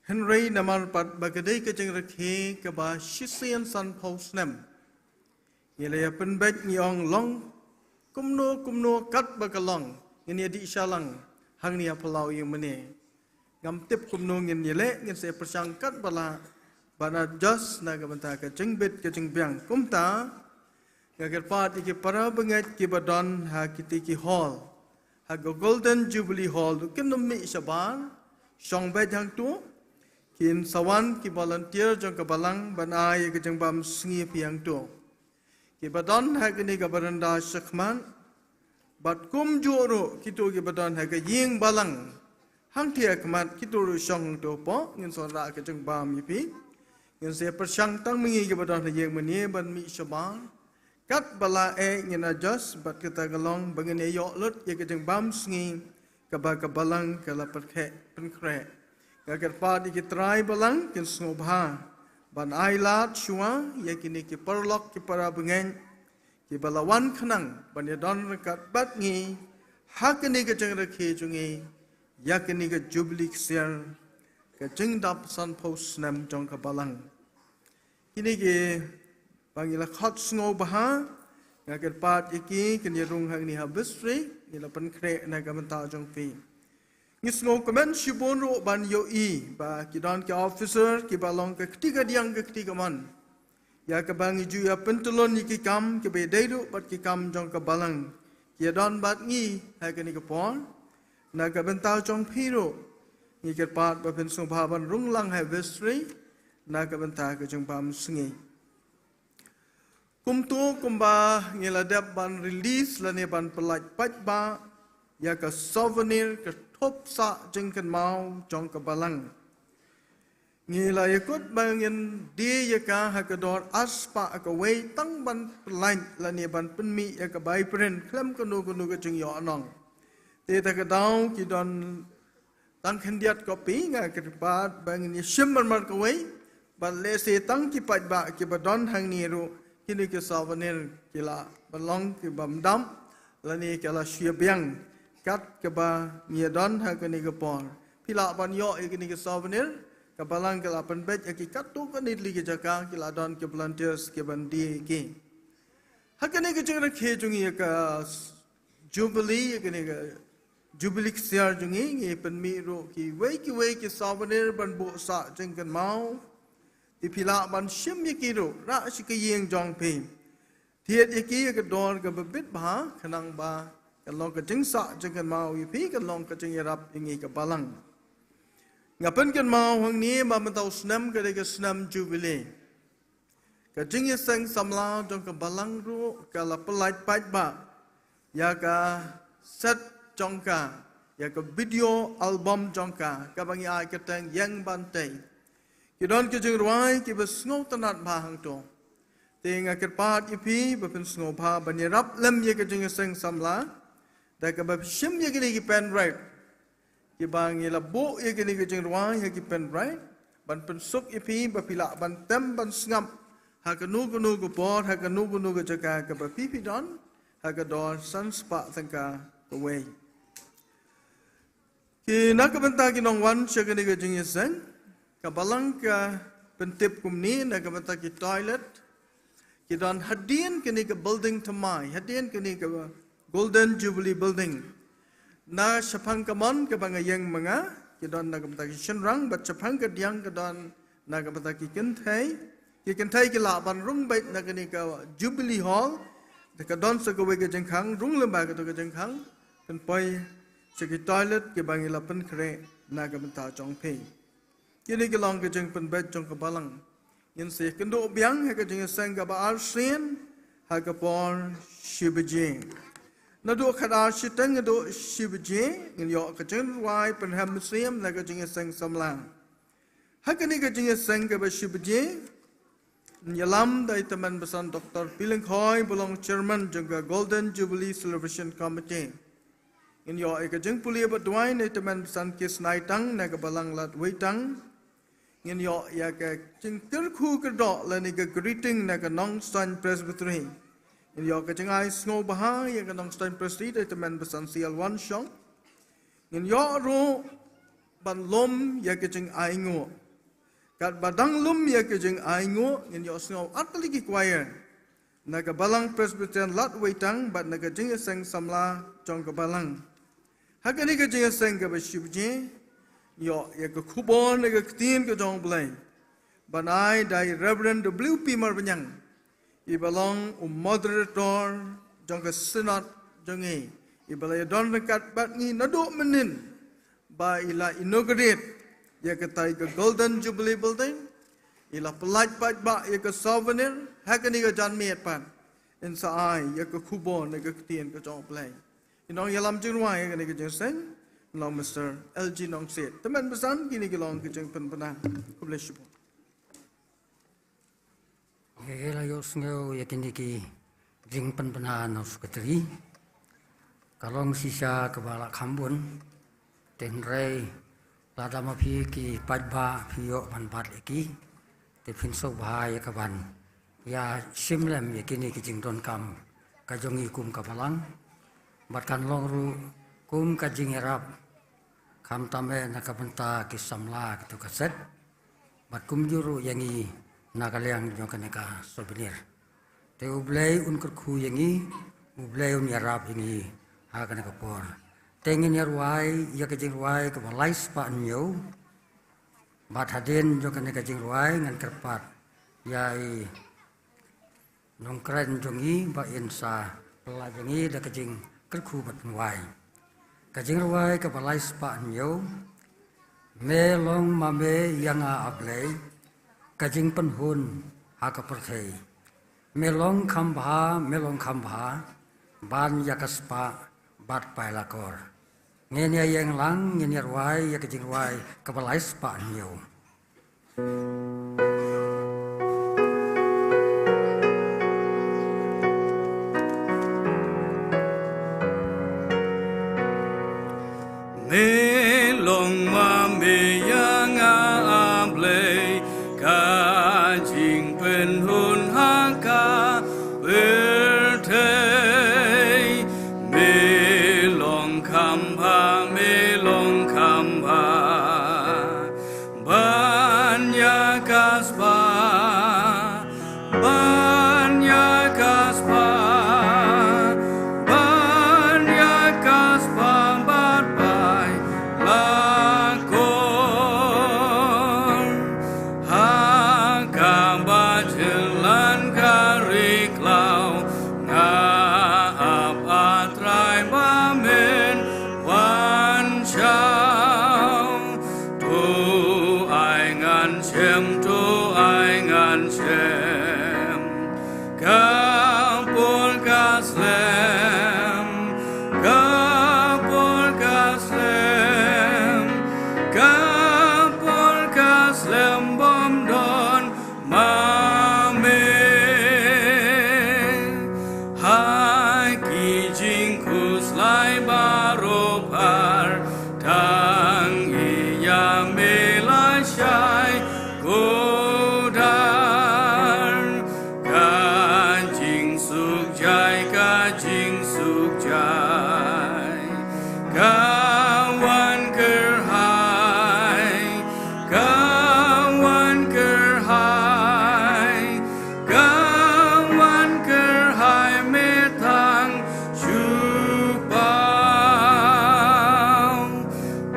Hynrei namar pat ba ka dei ka jingrakhe kaba shisien sanphew snem, ngi la ïa pynbeit ngi ong long kumno kumno katba ka long ngin ïa dih shalang hangne ha phyllaw ïing mane. Ngam tip kumno ngin ïaleh, ngin sa pyrshang katba lah ban adjust na ka bynta ka jingbit ka jingbiang. Kumta nga kyrpad ïa ki para bangeit kiba don ha kiti ki hall, ha ka Golden Jubilee Hall, ruh kin ym mih shabar, shong beit hangto. Kin sa wan ki volunteer jong ka balang ban ai ïa ka jingbam sngi phi hangto. Kiba don ha kane ka baranda shakhmat, bad kumjuh ruh kito kiba don ha ka ïing balang hangtei ha khmat, kito ruh shong hangto hapoh, ngin sa wanrah ka jingbam ïa phi. Ngin sa pyrshang tang ma ngi kiba don ha ïing mane ban mih shabar. Katba lah eh ngin adjust, bad kata ka long ba ngin ïa ïoh lut ïa ka jingbam sngi kaba ka balang ka la pynkhreh, pynkhreh. Nga kyrpad ïa ki trai balang kin sngewbha ban ailad shuwa ïa kine ki paralok ki para bangeit kiba la wan khnang ban ïadon ryngkat bad ngi ha kane ka jingrakhe jong ngi ïa kane ka Jubilee Ksiar, ka jingdap sanphew snem jong ka balang. Kine kiba ngi la khot sngewbha, nga kyrpad ïa ki kin ïa rung hangne ha vestry, ngi la pynkhreh na ka bynta jong phi. Ngi sngewkmen shibun ruh ban ïohi ba ki don ki officer kiba long ka kti kadiang ka kti kamon, ïa kaba ngi ju ïa pyntyllun ïa ki kam kiba ïadei ruh bad ki kam jong ka balang, ki ïa don bad ngi ha kane ka por. Na ka bynta jong phi ruh ngi kyrpad ba phin sngewbha ban rung lang ha vestry na ka bynta ka jingbam sngi. Kumto kumba ngi la dep ban release lane ban pyllait paidbah ïa ka souvenir, ka thup sah jingkynmaw jong ka balang, Ngi la ïakut ba ngin die ïa ka ha ka dor arspah kawei tang ban pynlait lane ban pynmih ïa ka bai print khlem kano kano ka jingïohnong. Te da ka daw ki don tang khyndiat copy, nga kyrpad ba ngin ïa shim marmar kawei, bad lehse tang ki paidbah kiba don hangne ruh kine ki souvenir ki lah ban long kiba ym dap lane ki la shu ïa biang. Kat kaba ngi ïa don ha kane ka por, phi lah ban ïoh ïa kine ki souvenir, ka balang ka la pynbeit ïa ki katto katne tylli ki jaka, ki la don ki volunteers kiban die ïa ki. Ha kane ka jingrakhe jong ngi ïa ka Jubilee, ïa kane ka Jubilee ksiar jong ngi, ngi pynmih ruh kiwei kiwei ki souvenir ban buh sah jingkynmaw. Te phi lah ban shim ïa ki ruh, rah sha ka ïing jong phi. Thied ïa ki ïa ka dor kaba bit bha, khnang ba kan long ka jingsah jingkynmaw ïa phi, kan long ka jingïarap ïa ngi ka balang. Nga pynkynmaw hangne ba mynta u snem ka dei ka snem Jubilee. Ka jingïaseng samla jong ka balang ruh ka la pynlait paidbah ïa ka set jong ka, ïa ka video album jong ka, kaba ngi ai kyrteng Ïeng Ban Tei. Ki don ki jingrwai kiba sngewtynnat bha hangto. Te nga kyrpad ïa phi ba phin sngewbha ban ïarap lem ïa ka jingïaseng samla da kaba shim ïa kine ki pen write. Kiba ngi la buh ïa kine ki jingrwai ha ki pen write ban pynsuk ïa phi ba phi lah ban tem ban sngap ha kano kano ka por, ha kano kano ka jaka kaba phi phi don, ha ka dor san spah tyngka kawei. Ki na ka bynta ki nongwan sha kane ka jingïaseng, ka balang ka pyntip kumne, na ka bynta ki toilet, ki don hadien kane ka building thymmai, hadien kane ka Golden Jubilee Building. Na shaphang kamon kaba nga ïeng ma nga, ki don na ka bynta ki shynrang, bad shaphang kadiang ka don na ka bynta ki kynthei. Ki kynthei ki lah ban rung beit na kane ka Jubilee Hall, da ka don sa kawei ka jingkhang, rung lyngba kato ka jingkhang, pynpoi sha ki toilet kiba ngi la pynkhreh na ka bynta jong phi. Kine ki long ki jingpynbeit jong ka balang. Ngin sa ïakynduh biang ha ka jingïaseng kaba arsien ha ka por shi baje. Naduh khatar shiteng haduh shi baje ngin ïoh ka jingrwai pynrhem mynsiem na ka jingïaseng samla. Ha kane ka jingïaseng kaba shi baje, ngin ïalam da i tymmen basan Doctor P. Lyngkhoi ba long chairman jong ka Golden Jubilee Celebration Committee. Ngin ïoh ïa ka jingpule bad duwai na i tymmen basan Kisnai Tang na ka balang Ladweitang. Ngin ïoh ïa ka jingkyrkhu kyrdoh lane ka greeting na ka Nongstoiñ Presbytery. Ngin ïoh ka jingai sngewbha ïa ka Nongstoiñ Presbytery da i tymmen basan Sialwan Shong. Ngin ïoh ruh ban lum ïa ka jingainguh. Katba dang lum ïa ka jingainguh, ngin ïohsngew artylli ki choir na ka balang Presbyterian Ladweitang bad na ka jingïaseng samla jong ka balang. Ha kane ka jingïaseng kaba shi baje, ïoh ïa ka khubor na ka ktien ka jong U Blei ban ai da i Reverend W. P. Marbaniang, iba long u moderator jong ka synod jong ngi, iba la ïadon ryngkat bad ngi naduh mynnin ba i la inaugurate ïa katai ka Golden Jubilee Building, i la pynlait paidbah ïa ka souvenir. Ha kane ka janmiet pat in sa ai ïa ka khubor na ka ktien ka jong U Blei. I nongïalam jingrwai ha kane ka jingïaseng, u Mister L G Nongsiej. Tymmen basan, kine ki long ki jingpynbna. Khublei shibun. Ngi la ïohsngew ïa kine ki jingpynbna na u Secretary. Ka long shisha kaba la kham bun. Te hynrei lada ma phi ki paidbah phi ïoh ban bat ïa ki, te phin sngewbha ïa ka ban ïa shim lem ïa kine ki jingdonkam ka jong ngi kum ka balang. Bad kan long ruh kum ka jingïarap, khamtam eh na ka bynta ki samla kito ka set, bad kumjuh ruh ïa ngi na ka liang jong kane ka souvenir. Te U Blei un kyrkhu ïa ngi, U Blei un ïarap ïa ngi ha kane ka por. Te ngin ïa rwai ïa ka jingrwai kaba lai spah hynñiew. Bad hadien jong kane ka jingrwai ngan kyrpad ïa i nongkren jong ngi ba in sa pynlait ïa ngi da ka jingkyrkhu bad pynwai. Ka jingrwai kaba lai spah hynñiew. Me long ma me ïa nga A Blei, ka jingpynhun ha ka pyrthei. Me long kham bha, me long kham bha ban ïa ka spah bad pailakor. Ngin ïa ïeng lang, ngin ïa rwai ïa ka jingrwai kaba lai spah hynñiew. Me long ma me ïa nga, A Blei, ka jingpynhun ha ka pyrthei. Me long kham bha, me long kham bha. Ban ïa ka spah, ban ïa ka spah, ban ïa ka spah bad bai la kor. Ha kaba jylliew ka ri khlaw, nga ap, A Trai, ba men wan shaw. To ai ngan shem, to ai ngan shem. Ka por ka slem, ka por ka slem, ka por ka slem bym don ma me. Ha ki jingkhuslai baroh phar, tang ïa me la shai kordar. Ka jingsuk jai, ka jingsuk jai, ka wan kyrhai, ka wan kyrhai, ka wan kyrhai, me tang shu paw.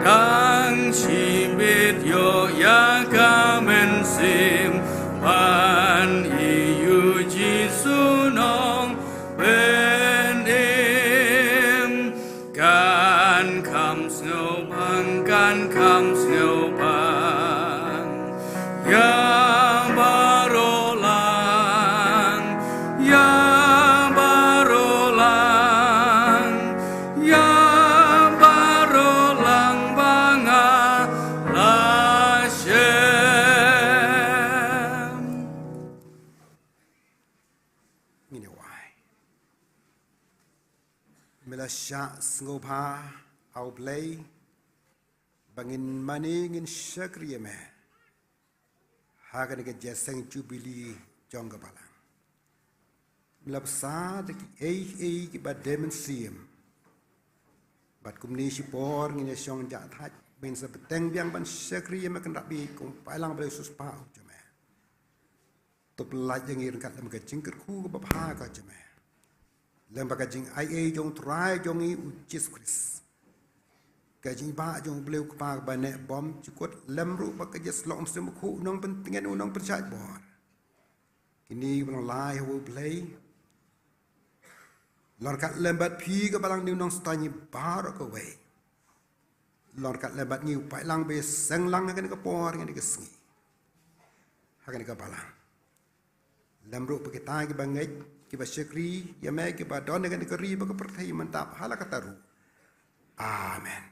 Tang shibit ïoh ïa ka mynsiem, ban ïohi ïa u Jisu Nongpynim. Kan kham sngewbha, kan kham sngewbha. Ïa baroh lang, ïa baroh lang, ïa baroh lang ba nga la shem. Ngin ïa wai. Me la shah sngewbha, A Blei, ba ngin mane ngin shakri ïa me ha kane ka jingïaseng jubili jong ka balang. Me la bsa da kiei kiei kiba dei mynsiem. Bad kumne shipor ngin ïa shong jah thait, ba ngin sa bteng biang ban shakri ïa me kynrap ïa ka balang ba dei u siewspah jong me. To pyllait ïa ngi ryngkat lem ka jingkyrkhu kaba bha ka jong me, lem bad ka jingaiei jong u Trai jong ngi u Jisu Khrist. Ka jingibah jong u Blei u Kpa kaba neh bymjukut, lem ruh bad ka jingïasyllok u Mynsiem Bakhuid, u nongpyntngen, u nongpynshait bor. Kine kiba long lai ha U Blei, long ryngkat lem bad phi ka balang, une u nongstoiñ baroh kawei. Long ryngkat lem bad ngi u paidlang ba ïaseng lang ha kane ka por, ha kane ka sngi, ha kane ka balang. Lem ruh bad kita kiba ngeit, kiba shakri ïa me, kiba don ha kane ka ri bad ka pyrthei mynta bad ha la katta ruh. Amen.